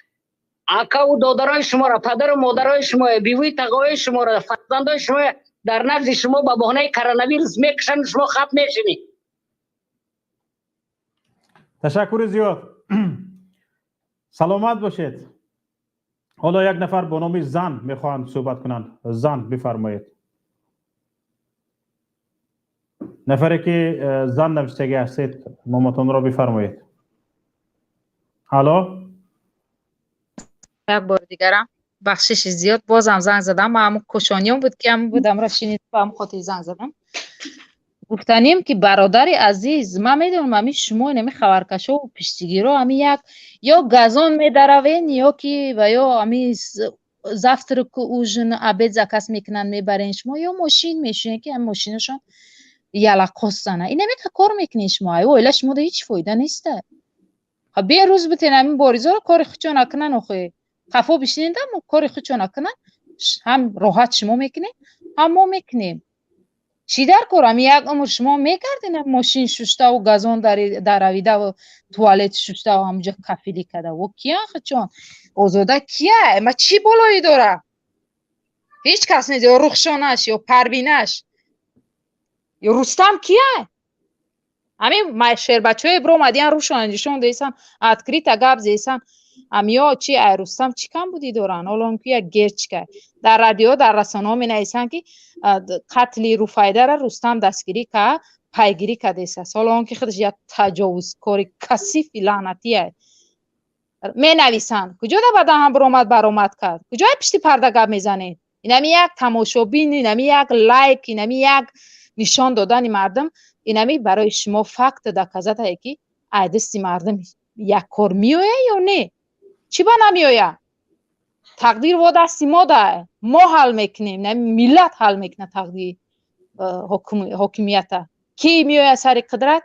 акаву додарои шуморо, падару модарои шумо, бивии тағои шуморо, фарзандои шумо дар назди шумо ба баҳонаи коронавирус мекушанд, шумо хап мешинед? Ташаккури зиёд, саломат бошед. Ҳоло як нафар бо номи Зан мехоҳанд суҳбат кунанд. Зан, бифармоед. Нафаре ки Зан навиштагӣ ҳастед, номатонро бифармоед. Алло. Як бори дигарам бахшиши зиёд, бозам занг задам. Ман ҳамун кӯшониём буд, ки ҳамун будамро шинид, ба ҳамун хотир занг задам. Гуфтанем, ки бародари азиз, ман медонам, ҳамин шумо, инами хабаркашову пиштигиро, ҳамин як ё газон медаравен, ё ки ва ё ҳамин завтраку, ужин, обед заказ мекунанд, мебарен шумо, ё мошин мешунед, ки ҳамин мошинашон ялақос зана. Инамека кор мекунед шумо. Ай оила шумо да ҳеҷ фоида неста. Бе рӯз битен ҳамин боризоро кори худшон накунан, охе қафо бишинед, кори худшон накунан, ҳам роҳат шумо мекунед, ҳам мо мекунем. Чӣ дар кор? Ҳами як умр шумо мекардин мошин шуштаву газон даравидаву туалет шуштаву ҳамуҷа кафилӣ када. Во киян худшон? Озода кия? Ма чӣ болоӣ дора? Ҳеҷ кас нест. Ё Рухшонаш, ё Парвинаш, ё Рустам кия? Ҳамин шербачаҳое биромадиян, рӯшона нишон десан, открыто гап зесан. Амиё чи ай Рустам чӣ камбудӣ доранд? Ҳоло ки як герчка дар радио, дар расонаҳо менависанд, ки қатли Руфайдара Рустам дастгирӣ кард, пайгирӣ кардесааст, ҳоло он ки худаш як таҷовузкори касифи лаънатие. Менависанд, куҷо да баъдан биромад, баромад кард? Куҷои пишти парда гап мезанед? Инами як тамошобин, инами як лайк, инами як нишон додани мардум, инами барои шумо факт доказатае, ки ай дасти мардум як кор меояд ё не? Чӣ ба намеояд? Тақдир во дасти мо да, мо ҳал мекунем, миллат ҳал мекунад тақдири ҳокимията. Ки меояд сари қудрат,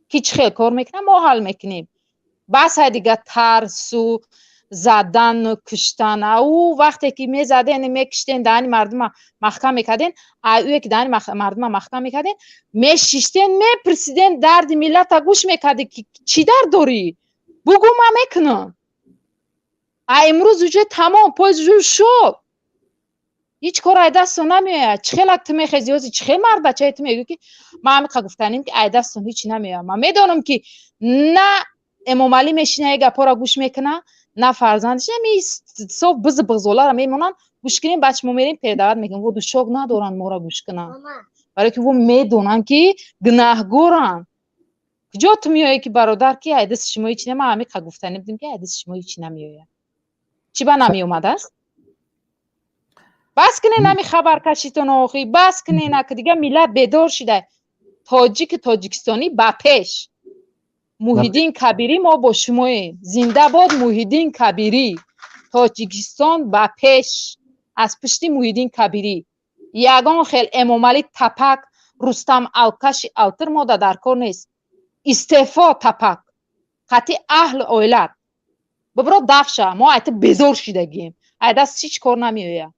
ки чӣ хел кор мекунад, мо ҳал мекунем. Бас ай дига тарсу задану куштан. Ӯ вақте ки мезаден, мекиштен, даҳани мардума маҳкам мекарден, ӯе ки даҳани мардума маҳкам мекарден, мешиштен, мепурсиден, дарди миллата гӯш мекардӣ, ки чӣ дард дорӣ, бугӯ, ман мекунам. А имрӯз уже тамом, поезд уже шуд, ҳеҷ кор ай дастон намеояд. Чӣ хелак ту мехези ҳозир, чӣ хел мардбачае ту мегӯӣ, ки ман ҳамиқа гуфтанем, ки ай дастон ҳеҷ намеояд? Ман медонам, ки на Эмомалӣ мешина е гапҳоро гӯш мекуна, на фарзандаш. Ами соф бизу бағзоларо мемонанд, гӯш кунем, баъд шумо мерем, передавать мекунем. Во душок надоранд моро гӯш кунанд, барое ки во медонанд, ки гунаҳгоранд. Куҷо ту меоӣ, ки бародар, ки ай дасти шумо ҳеч нема. Ҳамиқа гуфтанӣ будем, ки ай дасти шумо ҳеч намеояд. Чӣ ба намеомадааст? Бас кунен ҳами хабаркашитон, охи, бас кунен, ака. Дига миллат бедор шида. Тоҷики тоҷикистонӣ, ба пеш! Муҳиддин Кабирӣ, мо бо шумоем. Зинда бод Муҳиддин Кабирӣ! Тоҷикистон ба пеш аз пушти Муҳиддин Кабирӣ. Ягон хел Эмомалӣ тапак, Рустам алкаши алтир мода дар кор нест. Истеъфо, тапак, қатъи аҳлу оилат бибро, дафша. Мо айта безор шидагием, ай даст ҳеҷ кор намеояд.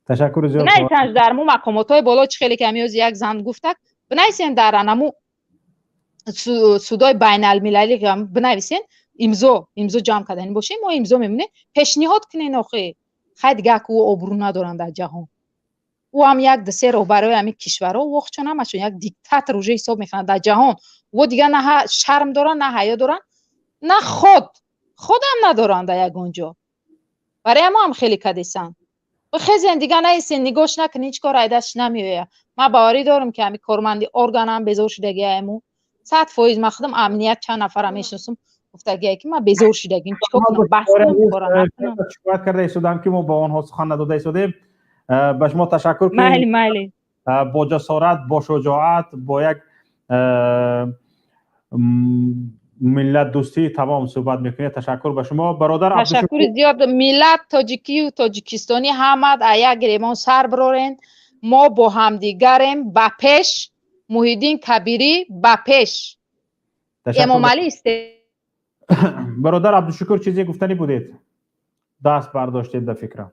Ташаккури зиёд. Бинависанд дар мо мақомотҳои боло, чӣ хеле ки ҳамиёзи як зан гуфтак, бинависен дар анаму судои байналмилалӣ, бинависен, имзо ҷамъ кардани бошем, мо имзо мемонем, пешниҳод кунен. Охи, хай, дига ку обрӯ надоранд дар ҷаҳон. Ӯ ҳам як дусе роҳбарои ҳамин кишварҳо, вохчон ҳамашон як диктатор уже ҳисоб мекунанд дар ҷаҳон. Во дига на шарм доранд, на ҳаё доранд, на худам надоранд дар ягон ҷо. Барои ҳамо ҳам хеле кадесанд. Бихезен, дига наистен, нигоҳш накунед, ҳеҷ кор айдаш намеояд. Ман боварӣ дорам, ки ҳамин корманди органам безор шудагиаему 100%. Ман худам амният чанд нафара мешиносам, гуфтагие, ки ман безор шудагим, чикор кунам, бас кунам, кора накунам. Шикоят карда истодам, ки мо ба онҳо сухан надода истодем. Ба шумо ташаккур, ки Майли, майли. бо ҷасорат, бо шуҷоат, бо як миллатдӯстии тамом суҳбат мекунед. Ташаккур ба шумо, бародар. Ташаккури зиёд. Миллат тоҷикию тоҷикистонӣ ҳамад а як гиремон сар бирорен. Мо бо ҳамдигарем. Ба пеш, Муҳиддин Кабирӣ, ба пеш! Эмомалӣ исте. Бародар Абдушукур, чизе гуфтанӣ будед, даст бардоштед, ба фикрам.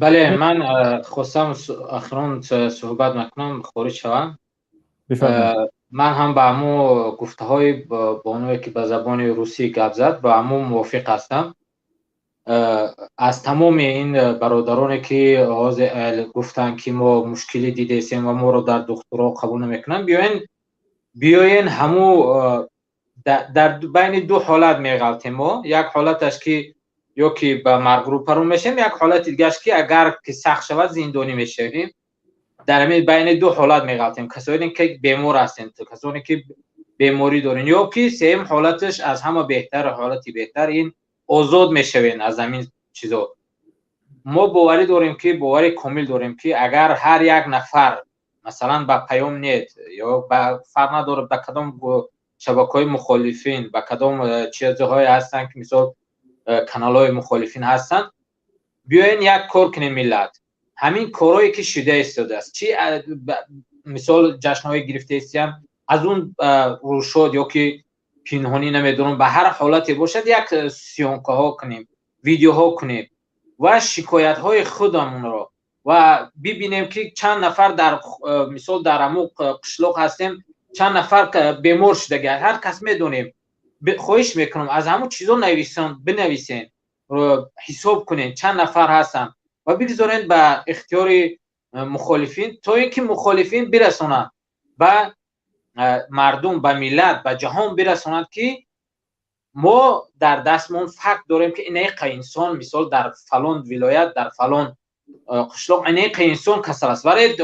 Бале, ман хостам охирон суҳбат накунам, хориҷ шавам. Ман ҳам ба ҳамун гуфтаҳои бонуе, ки ба забони русӣ гап зад, ба ҳамун мувофиқ ҳастам. Аз тамоми ин бародароне, ки ҳозир гуфтанд, ки мо мушкилӣ дидесем ва моро дар духтурҳо қабул намекунанд, биёен ҳамун дар байни ду ҳолат меғалтем мо. Як ҳолаташ, ки ё ки ба марг рӯпарӯ мешавем, як ҳолати дигараш, ки агар ки сахт шавад, зиндонӣ мешавем. Дар ҳамин байни ду ҳолат меғалтем, касоне ки бемор ҳастем, касоне ки беморӣ дорем. Ё ки сеюм ҳолаташ, аз ҳама беҳтар, ҳолати беҳтар, ин озод мешавем аз ҳамин чизо. Мо боварӣ дорем, ки бовари комил дорем, ки агар ҳар як нафар, масалан, ба Паём нет ё ба фарқ надорад, ба кадом шабакаҳои мухолифин, ба кадом чизҳое ҳастанд, ки мисол каналҳои мухолифин ҳастанд, биёен як кор кунем, миллат. Ҳамин корҳое, ки шуда истодааст, чи мисол ҷашнҳое гирифта истиям, аз он рӯшод ё ки пинҳонӣ, намедонам, ба ҳар ҳолате бошад, як съёмкаҳо кунем, видеоҳо кунем ва шикоятҳои худамонро ва бибинем, ки чанд нафар дар мисол дар ҳамун қишлоқ ҳастем, чанд нафар бемор шудаги, ҳар кас медонем. Хоҳиш мекунам, аз ҳамун чизо нависон, бинависен, ҳисоб кунен чанд нафар ҳастанд ва бигзорен ба ихтиёри мухолифин, то ин ки мухолифин бирасонанд ба мардум, ба миллат, ба ҷаҳон бирасонанд, ки мо дар дастмон факт дорем, ки инайқа инсон, мисол, дар фалон вилоят, дар фалон қишлоқ инайқа инсон касал аст, вале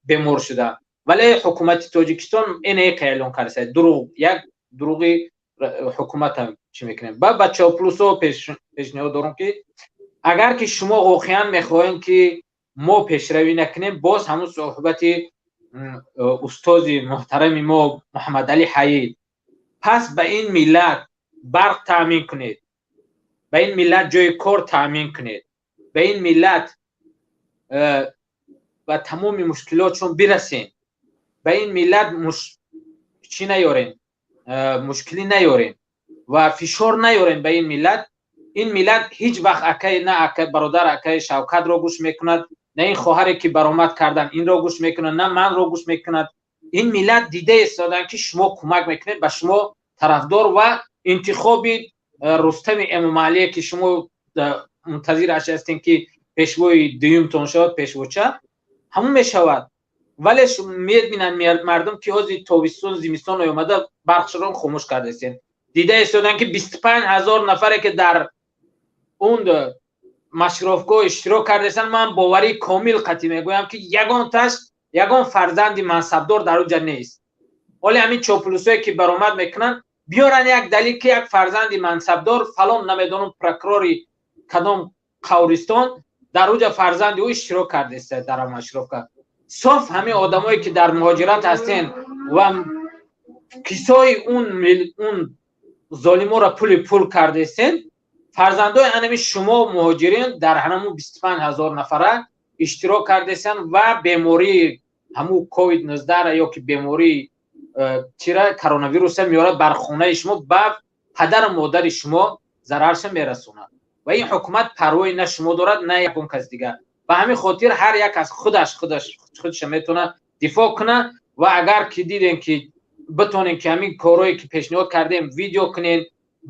бемор шуда, вале ҳукумати Тоҷикистон инайқа эълон кардааст. Дурӯғ, як дурӯғи ҳукуматам чӣ мекунем. Ба бачаҳо плюсо пешниҳод дорам, ки агар ки шумо воқеан мехоҳем, ки мо пешравӣ накунем, боз ҳамун суҳбати устози муҳтарами мо Муҳаммадалӣ Ҳаид, пас ба ин миллат барқ таъмин кунед, ба ин миллат ҷои кор таъмин кунед, ба ин миллат ба тамоми мушкилотшон бирасем, ба ин миллат чӣ наёрем, мушкилӣ наёрем ва фишор наёрем ба ин миллат. Ин миллат ҳеҷ вақт акай на акай бародар, акаи Шавкатро гӯш мекунад, на ин хоҳаре, ки баромад кардан, инро гӯш мекунад, на манро гӯш мекунад. Ин миллат дида истоданд, ки шумо кӯмак мекунед, ба шумо тарафдор ва интихоби Рустами Эмомалие, ки шумо мунтазираш ҳастем, ки пешвои дуюмтон шавад, пешвоча ҳамун мешавад. Вале мебинанд мардум, ки ҳозир тобистон, зимистон омада, барқшро хомӯш кардаистем. Дида истоданд, ки 25 000 нафаре, ки дар он машировкаҳо иштирок кардаистанд, ман боварии комил қатъӣ мегӯям, ки ягонташ, ягон фарзанди мансабдор дар он ҷа нест. Ҳоле ҳамин чоплусое ки баромад мекунанд, биёранд як далил, ки як фарзанди мансабдор фалон, намедонам, прокурори кадом қавристон дар уҷа фарзанди ӯ иштирок кардааст дар маршировка. Соф ҳамин одамое ки дар муҳоҷират ҳастен ва кисои он золиморо пули пул кардаистен, фарзандои анами шумо муҳоҷирин дар ҳамун 25 000 нафара иштирок кардаистанд ва бемории ҳамун ковид 19 ё ки бемории чира, коронавируса меорад бар хонаи шумо, ба падару модари шумо зарарша мерасонад. Ва ин ҳукумат парвои на шумо дорад, на ягон кас дигар. Ба ҳамин хотир ҳар як аз худаш худаш худша метавонад дифоъ кунад. Ва агар ки дидем, ки битонем, ки ҳамин корҳое ки пешниҳод кардем, видео кунен,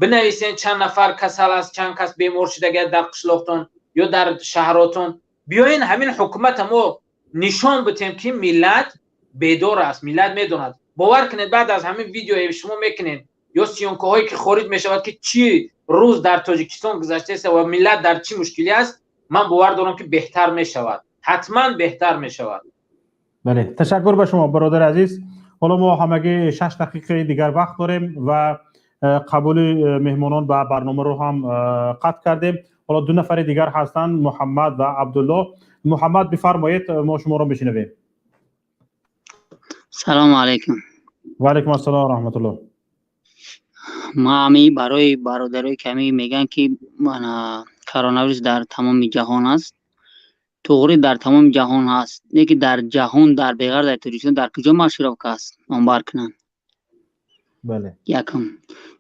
бинависен, чанд нафар касал аст, чанд кас бемор шудага дар қишлоқтон ё дар шаҳротон, биёен ҳамин ҳукумата мо нишон битем, ки миллат бедор аст, миллат медонад. Бовар кунед, баъд аз ҳамин видеое шумо мекунед ё съёмкаҳое ки хориҷ мешавад, ки чӣ рӯз дар Тоҷикистон гузаштааст ва миллат дар чӣ мушкилӣ аст, ман бовар дорам, ки беҳтар мешавад, ҳатман беҳтар мешавад. Бале, ташаккур ба шумо, бародари азиз. Ҳоло мо ҳамагӣ 6 дақиқаи дигар вақт дорем ва қабули меҳмонон ба барномаро ҳам қатъ кардем. Ҳоло ду нафари дигар ҳастанд, Муҳаммад ва Абдулло. Муҳаммад, бифармоед, мо шуморо мешунавем. Салому алайкум. Ва алайкум ассалом ва раҳматуллоҳ. Ма ҳами барои бародарое ки ҳами мегӯянд, ки коронавирус дар тамоми ҷаҳон аст, туғри, дар тамоми ҷаҳон ҳаст, не ки дар ҷаҳон, дар беғар дар Тоҷикистон дар куҷо маршировка аст, номбар кунанд. Якум.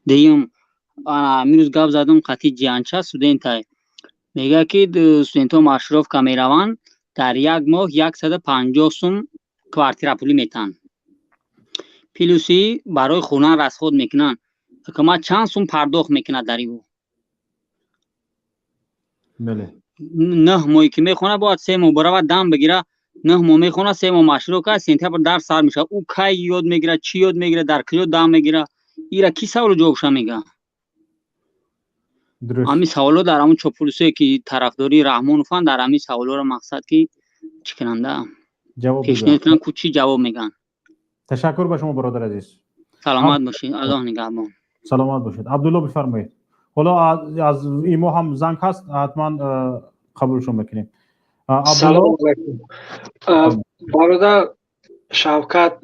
Дуюм, имрӯз гап задум қатъи ҷиянча, студентай, мегӯяд, ки студентҳо маршировка мераванд, дар як моҳ 150 сум квартирапулӣ метаҳанд, плюси барои хона расход мекунанд. Ҳукумат чанд сум пардохт мекунад дар ин? 9 моҳе ки мехонад, бояд 3 моҳ биравад, дам бигира. 9 моҳ мехонад, 3 моҳ маршировка, сентябр дарс сар мешавад. Ӯ кай ёд мегирад, чӣ ёд мегирад, дар куҷо дам мегирад? Ира ки саволу ҷавобша мега? Ҳамин саволҳо дар ҳамун чопулусое ки тарафдории Раҳмонованд, дар ҳамин саволҳоро мақсад ки чӣ кунанда, пешниҳод кунанд, ку чӣ ҷавоб мегӯянд. Ташаккур ба шумо, бародари азиз. Саломат бошед, Аллоҳ нигаҳбон. Саломат бошед. Абдулло, бифармоед. Ҳоло аз имо ҳам занг ҳаст, ҳатман қабулшон мекунем. Салому алайкум, бародар Шавкат.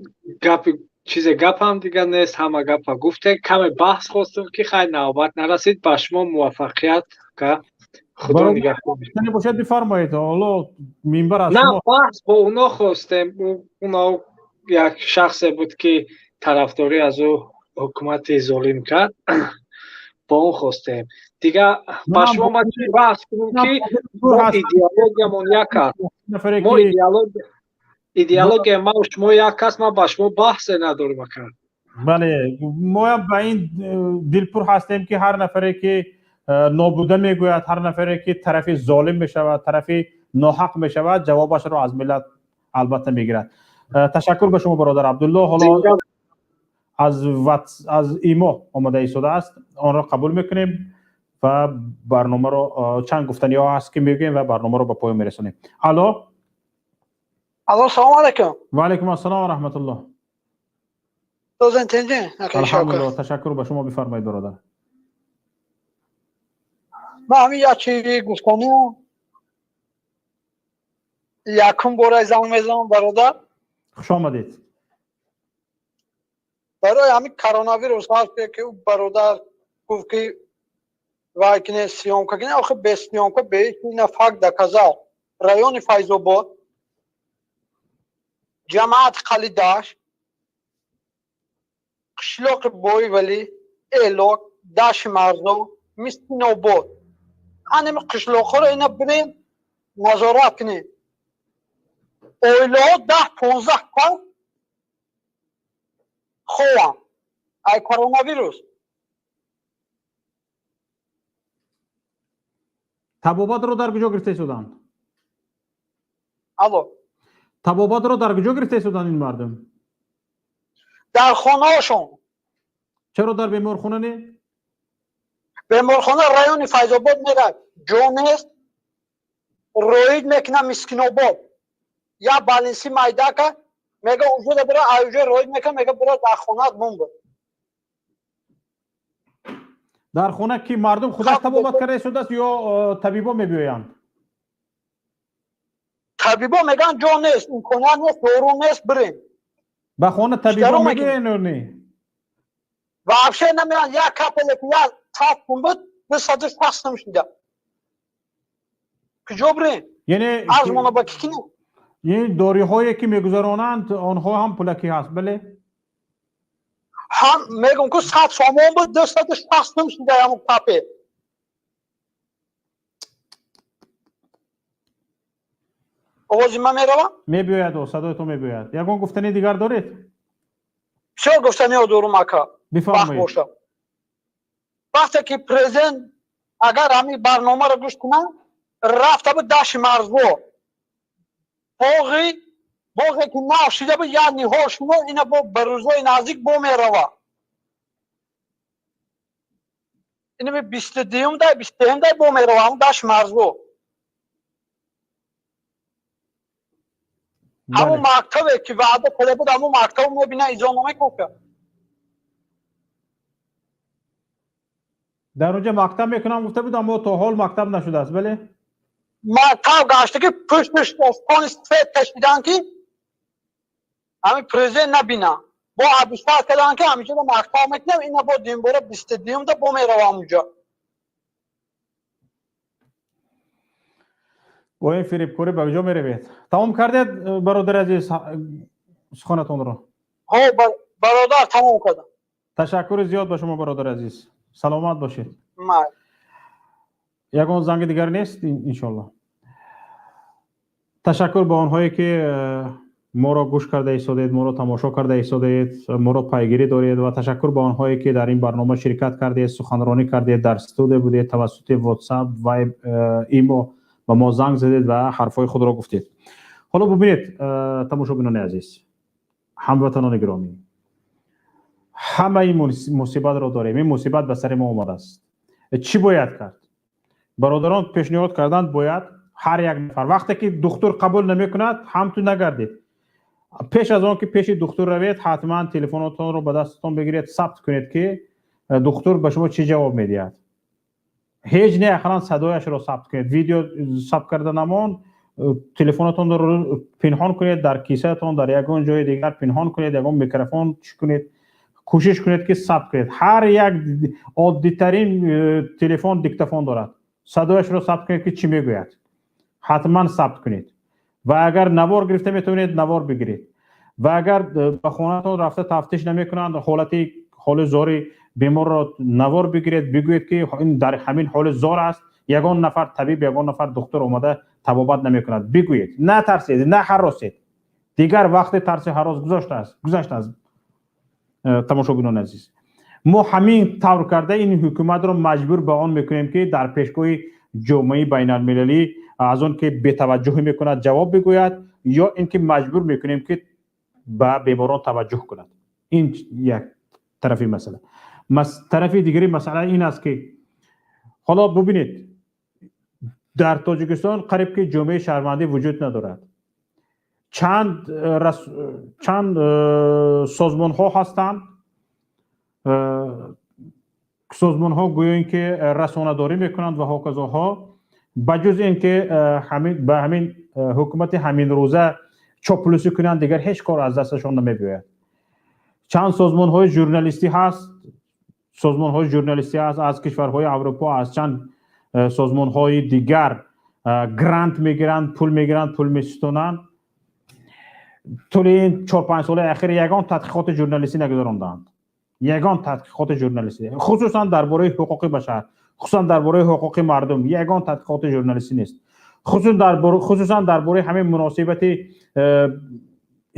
Гапи чизе, гапам дигар нест, ҳама гапа гуфтем. Каме баҳс хостем, ки хай, навбат нарасид. Ба шумо муваффақият, ка Худо нигаҳбон. Бошад, бифармоед, ҳоло минбар аз На, баҳс бо уно хостем. Уно як шахсе буд, ки тарафдорӣ аз ӯ ҳукумати золим кард, бо он хостем. Дигар ба шумо ман чӣ баҳс кунем, ки мо идеологиямон як аст, мо идеология ма шумо як аст. Ман ба шумо баҳсе надорам, ака. Бале, моям ба ин дилпур ҳастем, ки ҳар нафаре ки нобуда мегӯяд, ҳар нафаре ки тарафи золим мешавад, тарафи ноҳақ мешавад, ҷавобашро аз миллат албатта мегирад. Ташаккур ба шумо, бародар Абдулло. Ҳоло аз имо омода истодааст, онро қабул мекунем ва барномаро, чанд гуфтаниҳо ҳаст ки мегӯем ва барномаро ба поён мерасонем. Алло. Алло, салому алайкум. Ва алайкум ассалом ва раҳматуллоҳ. Дозен тенҷин. Алҳамдулиллоҳ, ташаккур ба шумо. Бифармоед, бародар. Ман ҳамин як чизи гуфтаниам. Якум бора занг мезанам, бародар. Хуш омадед. Барои ҳамин коронавирус ҳаст, ки бародар гуфт, ки вай кине, съёмка кине. Охи, без съёмка, бе ина факт доказал. Райони Файзобод, ҷамоати Қалидаш, қишлоқи Боивалӣ, Элок, Даши Марзо, Мискинобод, анами қишлоқҳоро ина бирем, назорат кунем. Оилаҳо 10-15 кас хованд ай коронавирус. Табобатро дар куҷо гирифта истоданд? Алло. Табобатро дар куҷо гирифта истоданд ин мардум? Дар хонаҳошон. Чаро дар беморхона не? Беморхона райони Файзобод мерад, ҷо нест, роид мекунам Мискинобод, як больница майдака. Мега уҷода бира, аюҷа роид мекунад, мега бира дар хонаат мон буд. Дар хона ки мардум худаш табобат карда истодааст ё табибо мебиёянд? Табибо мегӯянд, ҷо нест, имконият нест, дору нест, бирем. Ба хона табибо мегӯянд ё не? Вообще намеянд. Як капеле ки як 100 сум буд, 260 сум шуда. Куҷо бирем? Яъне арзмона ба ки кинем? Яъне дориҳое ки мегузаронанд, онҳо ҳам пулакӣ ҳаст, бале? Ҳам мегӯм, ку 100 сомон буд, 260 сум шуда ҳамон капе. Овози ман мерава? Мебиёяд, садои ту мебиёяд. Ягон гуфтани дигар доред? Бисёр гуфтаниҳо дорум, ака. Бифармоед. Боша. Вақте ки президент агар ҳамин барномаро гӯш кунад, рафта буд дашти марзбо, боғе ки нав шида буд, як ниҳол шумо ина бо ба рӯзҳои наздик бо мерава. Инами 22-юм дай, 23-юм дай бо мерава ҳамун дашти марзбо. Ҳамун мактабе ки ваъда карда буд, ҳамун мактабо мебина, изо намекунад. Дар онҷа мактаб мекунам гуфта буд, аммо то ҳол мактаб нашудааст, бале? Мактаб гашта ки пушташ остони сафед кашидан, ки ҳамин президент набина. Бо обещать кардан, ки ҳаминҷо мактаб мекунем, ина бо димбора 22-юмда бо мерава ҳамунҷо. Бо ин фирибкорӣ ба куҷо меравед? Тамом кардед, бародари азиз, суханатонро? Ҳо, бародар, тамом кардам. Ташаккури зиёд ба шумо, бародари азиз, саломат бошед. Ягон занги дигар нест, иншолло. Ташаккур ба онҳое ки моро гӯш карда истодед, моро тамошо карда истодед, моро пайгирӣ доред, ва ташаккур ба онҳое ки дар ин барнома ширкат кардед, суханронӣ кардед, дар студия будед, тавассути WhatsApp ва имо ба мо занг задед ва ҳарфҳои худро гуфтед. Ҳоло бубинед, тамошобинони азиз, ҳамватанони гиромӣ, ҳамаи мусибатро дорем, ин мусибат ба сари мо омадааст. Чӣ бояд кард? Бародарон пешниҳод карданд, бояд ҳар як нафар вақте ки духтур қабул намекунад, ҳамту нагардед. Пеш аз он ки пеши духтур равед, ҳатман телефонотонро ба дастатон бигиред, сабт кунед ки духтур ба шумо чӣ ҷавоб медиҳад. Ҳеҷ не, ақаллан садояшро сабт кунед. Видео сабт карда намон, телефонатонро пинҳон кунед дар кисаатон, дар ягон ҷои дигар пинҳон кунед, ягон микрофон чӣ кунед, кӯшиш кунед ки сабт кунед. Ҳар як оддитарин телефон диктофон дорад, садояшро сабт кунед ки чӣ мегӯяд, ҳатман сабт кунед. Ва агар навор гирифта метавонед, навор бигиред. Ва агар ба хонаатон рафта тафтиш намекунанд, ҳолати ҳоли зори беморро навор бигиред, бигӯед ки ин дар ҳамин ҳоли зор аст, ягон нафар табиб, ягон нафар духтур омада табобат намекунад. Бигӯед, натарсед, наҳаросед. Дигар вақти тарси ҳарос гузаштааст. Тамошобинони азиз, мо ҳамин тавр карда ин ҳукуматро маҷбур ба он мекунем ки дар пешгоҳи ҷомеаи байналмилалӣ аз он ки бетаваҷҷӯҳӣ мекунад ҷавоб бигӯяд, ё ин ки маҷбур мекунем ки ба беморон таваҷҷӯҳ кунад. Ин як тарафи масъала. Тарафи дигари масъала ин аст ки ҳоло бубинед, дар Тоҷикистон қариб ки ҷомеаи шаҳрвандӣ вуҷуд надорад. Чанд созмонҳо ҳастанд, созмонҳо гӯё ин ки расонадорӣ мекунанд ва ҳоказоҳо, ба ҷуз ин ки ба ҳамин ҳукумати ҳаминрӯза чоплусӣ кунанд, дигар ҳеҷ кор аз дасташон намебиёяд. Чанд созмонҳои журналистӣ ҳаст, созмонҳои журналистӣ ҳаст аз кишварҳои Аврупо, аз чанд созмонҳои дигар грант мегиранд, пул мегиранд, пул меситонанд. Тӯли ин 4-5 соли ахир ягон тадқиқоти журналистӣ нагузаронданд, ягон тадқиқоти журналистӣ, хусусан дар бораи ҳуқуқи башар, хусусан дар бораи ҳуқуқи мардум ягон тадқиқоти журналистӣ нест. Хусусан дар бораи ҳамин муносибати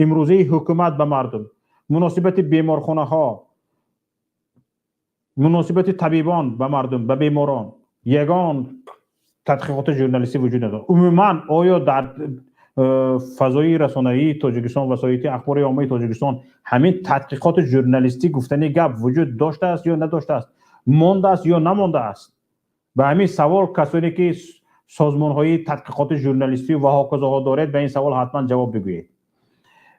имрӯзаи ҳукумат ба мардум, муносибати беморхонаҳо, муносибати табибон ба мардум, ба беморон ягон тадқиқоти журналистӣ вуҷуд надорад. Умуман оё дар фазои расонаии Тоҷикистон, васоити ахбори оммаи Тоҷикистон ҳамин тадқиқоти журналистӣ гуфтани гап вуҷуд доштааст ё надоштааст, мондааст ё намондааст? Ба ҳамин савол касоне ки созмонҳои тадқиқоти журналистӣ ва ҳоказоҳо доред, ба ин савол ҳатман ҷавоб бигӯед.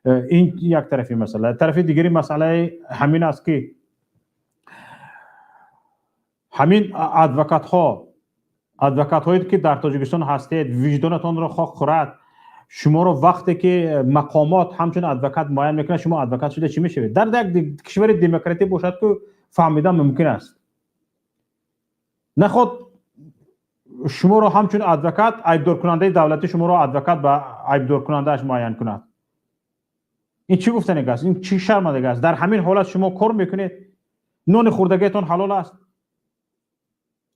Ин як тарафи масъала. Тарафи дигари масъала ҳамин аст, ки ҳамин адвокатҳо, адвокатҳое ки дар Тоҷикистон ҳастед, виҷдонатонро хок хӯрад. Шуморо вақте ки мақомот ҳамчун адвокат муайян мекунад, шумо адвокат шуда чӣ мешавед? Дар як кишвари демократӣ бошад, ку фаҳмидан мумкин аст. Наход шуморо ҳамчун адвокат айбдоркунандаи давлатӣ шуморо адвокат ба айбдоркунандааш муайян кунад. Ин чӣ гуфтанег аст? Ин чӣ шармандег аст? Дар ҳамин ҳолат шумо кор мекунед, нони хӯрдагиятон ҳалол аст,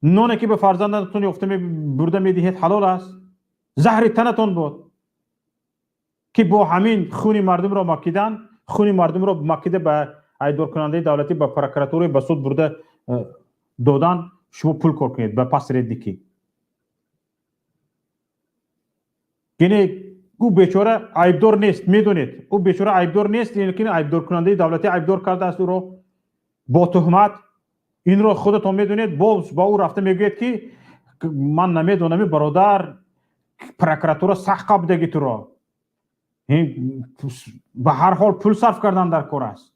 ноне ки ба фарзандатон ёфта бурда медиҳед ҳалол аст, заҳри танатон буд ки бо ҳамин хуни мардумро макидан, хуни мардумро макида ба айбдоркунандаи давлатӣ, ба прокуратура, ба суд бурда додан, шумо пул кор кунед ба посредникӣ. Яъне ӯ бечора айбдор нест, медонед, ӯ бечора айбдор нест, лекин айбдоркунандаи давлатӣ айбдор кардааст ӯро бо туҳмат. Инро худатон медонед, боз ба ӯ рафта мегӯед ки ман намедонам, бародар, прокуратура сахт қабдаги туро. Ба ҳар ҳол пул сарф кардан дар кор аст.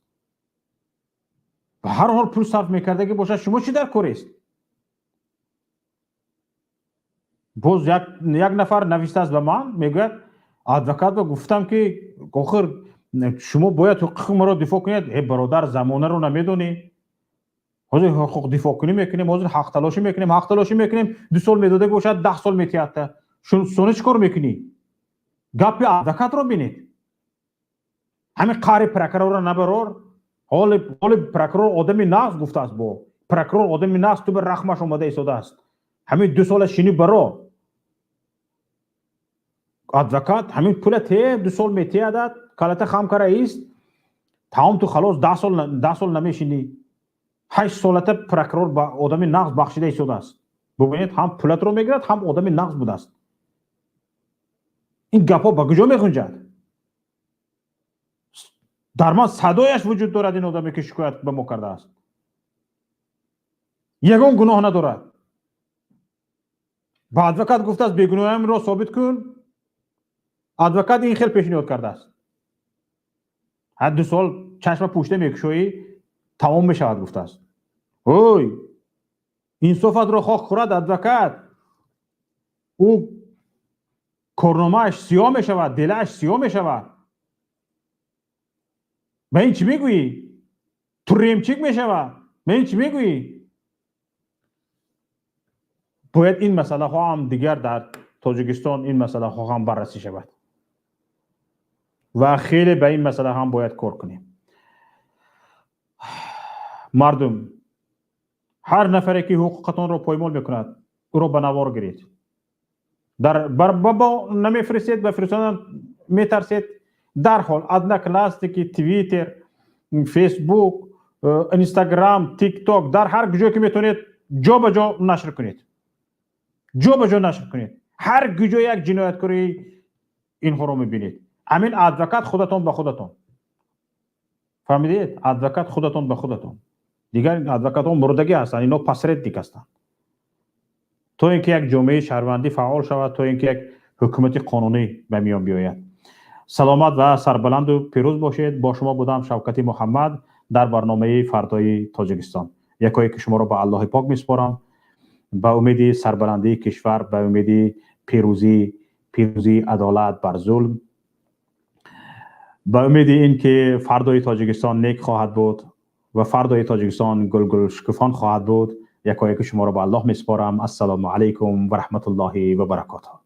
Ба ҳар ҳол пул сарф мекардагӣ бошад, шумо чӣ дар корест? Боз як нафар навиштааст ба ман, мегӯяд адвокат ба гуфтам ки охир шумо бояд ҳуқуқи маро дифоъ кунед. Э бародар, замонаро намедонӣ. Ҳозир ҳуқуқ дифоъкунӣ мекунем, ҳозир ҳақталошӣ мекунем, ҳақталошӣ мекунем, 2 сол медода бошад, 10 сол метиҳад. Сони чӣ кор мекунӣ? Гапи адвокатро бинед. Ҳамин қаҳри прокурорро набарор. Ҳоли прокурор одами нағз гуфтааст, бо прокурор одами нағз, ту ба рахмаш омада истодааст. Ҳамин 2 сола шинӣ баро. Адвокат ҳамин пула те 2 сол метиҳадад, калата хам кара ист, тамом ту халос 10 сол, 10 сол намешинӣ. 8 солата прокурор ба одами нағз бахшида истодааст. Бубинед, ҳам пулатро мегирад, ҳам одами нағз будааст. Ин гапҳо ба куҷо мехунҷад? Дар ман садояш вуҷуд дорад ин одаме ки шикоят ба мо кардааст. Ягон гуноҳ надорад. Ба адвокат гуфтааст бегуноҳиамро собит кун. Адвокат ин хел пешниҳод кардааст. Ҳар 2 сол чашма пӯшта мекушоӣ, тамом мешавад гуфтааст. Ой, инсофатро хок хӯрад адвокат. Ӯ корномааш сиёҳ мешавад, делааш сиёҳ мешавад. Ба ин чӣ мегӯӣ? Туремчик мешавад. Ба ин чӣ мегӯӣ? Бояд ин масъалаҳо ҳам дигар дар Тоҷикистон ин масъалаҳо ҳам баррасӣ шавад ва хеле ба ин масъала ҳам бояд кор кунем. Мардум, ҳар нафаре ки ҳуқуқатонро поймол мекунад, ӯро ба навор гиред. Дар ба намефиристед, ба фиристодан метарсед, дарҳол Одноклассники, Твиттер, Фейсбук, Инстаграм, Тикток, дар ҳар ҷое ки метавонед ҷо ба ҷо нашр кунед. Ҷо ба ҷо нашр кунед. Ҳар ҷо як ҷинояткори инҳоро мебинед. Ҳамин адвокат худатон ба худатон. Фаҳмидед? Адвокат худатон ба худатон. Дигар адвокатон мурдагӣ ҳастанд, инҳо посредник ҳастанд. То ин ки як ҷомеаи шаҳрвандӣ фаъол шавад, то ин ки як ҳукумати қонунӣ ба миён биёяд. Саломат ва сарбаланду пирӯз бошед. Бо шумо будам Шавкати Муҳаммад дар барномаи Фардои Тоҷикистон. Якое ки шуморо ба Аллоҳи пок месупорам, ба умеди сарбаландии кишвар, ба умеди пирӯзӣ, пирӯзии адолат бар зулм, ба умеди ин ки фардои Тоҷикистон нек хоҳад буд ва фардои Тоҷикистон гулгул шукуфон хоҳад буд. Якое ки шуморо ба Аллоҳ месупорам. Ассалому алайкум ва раҳматуллоҳи ва баракотуҳ.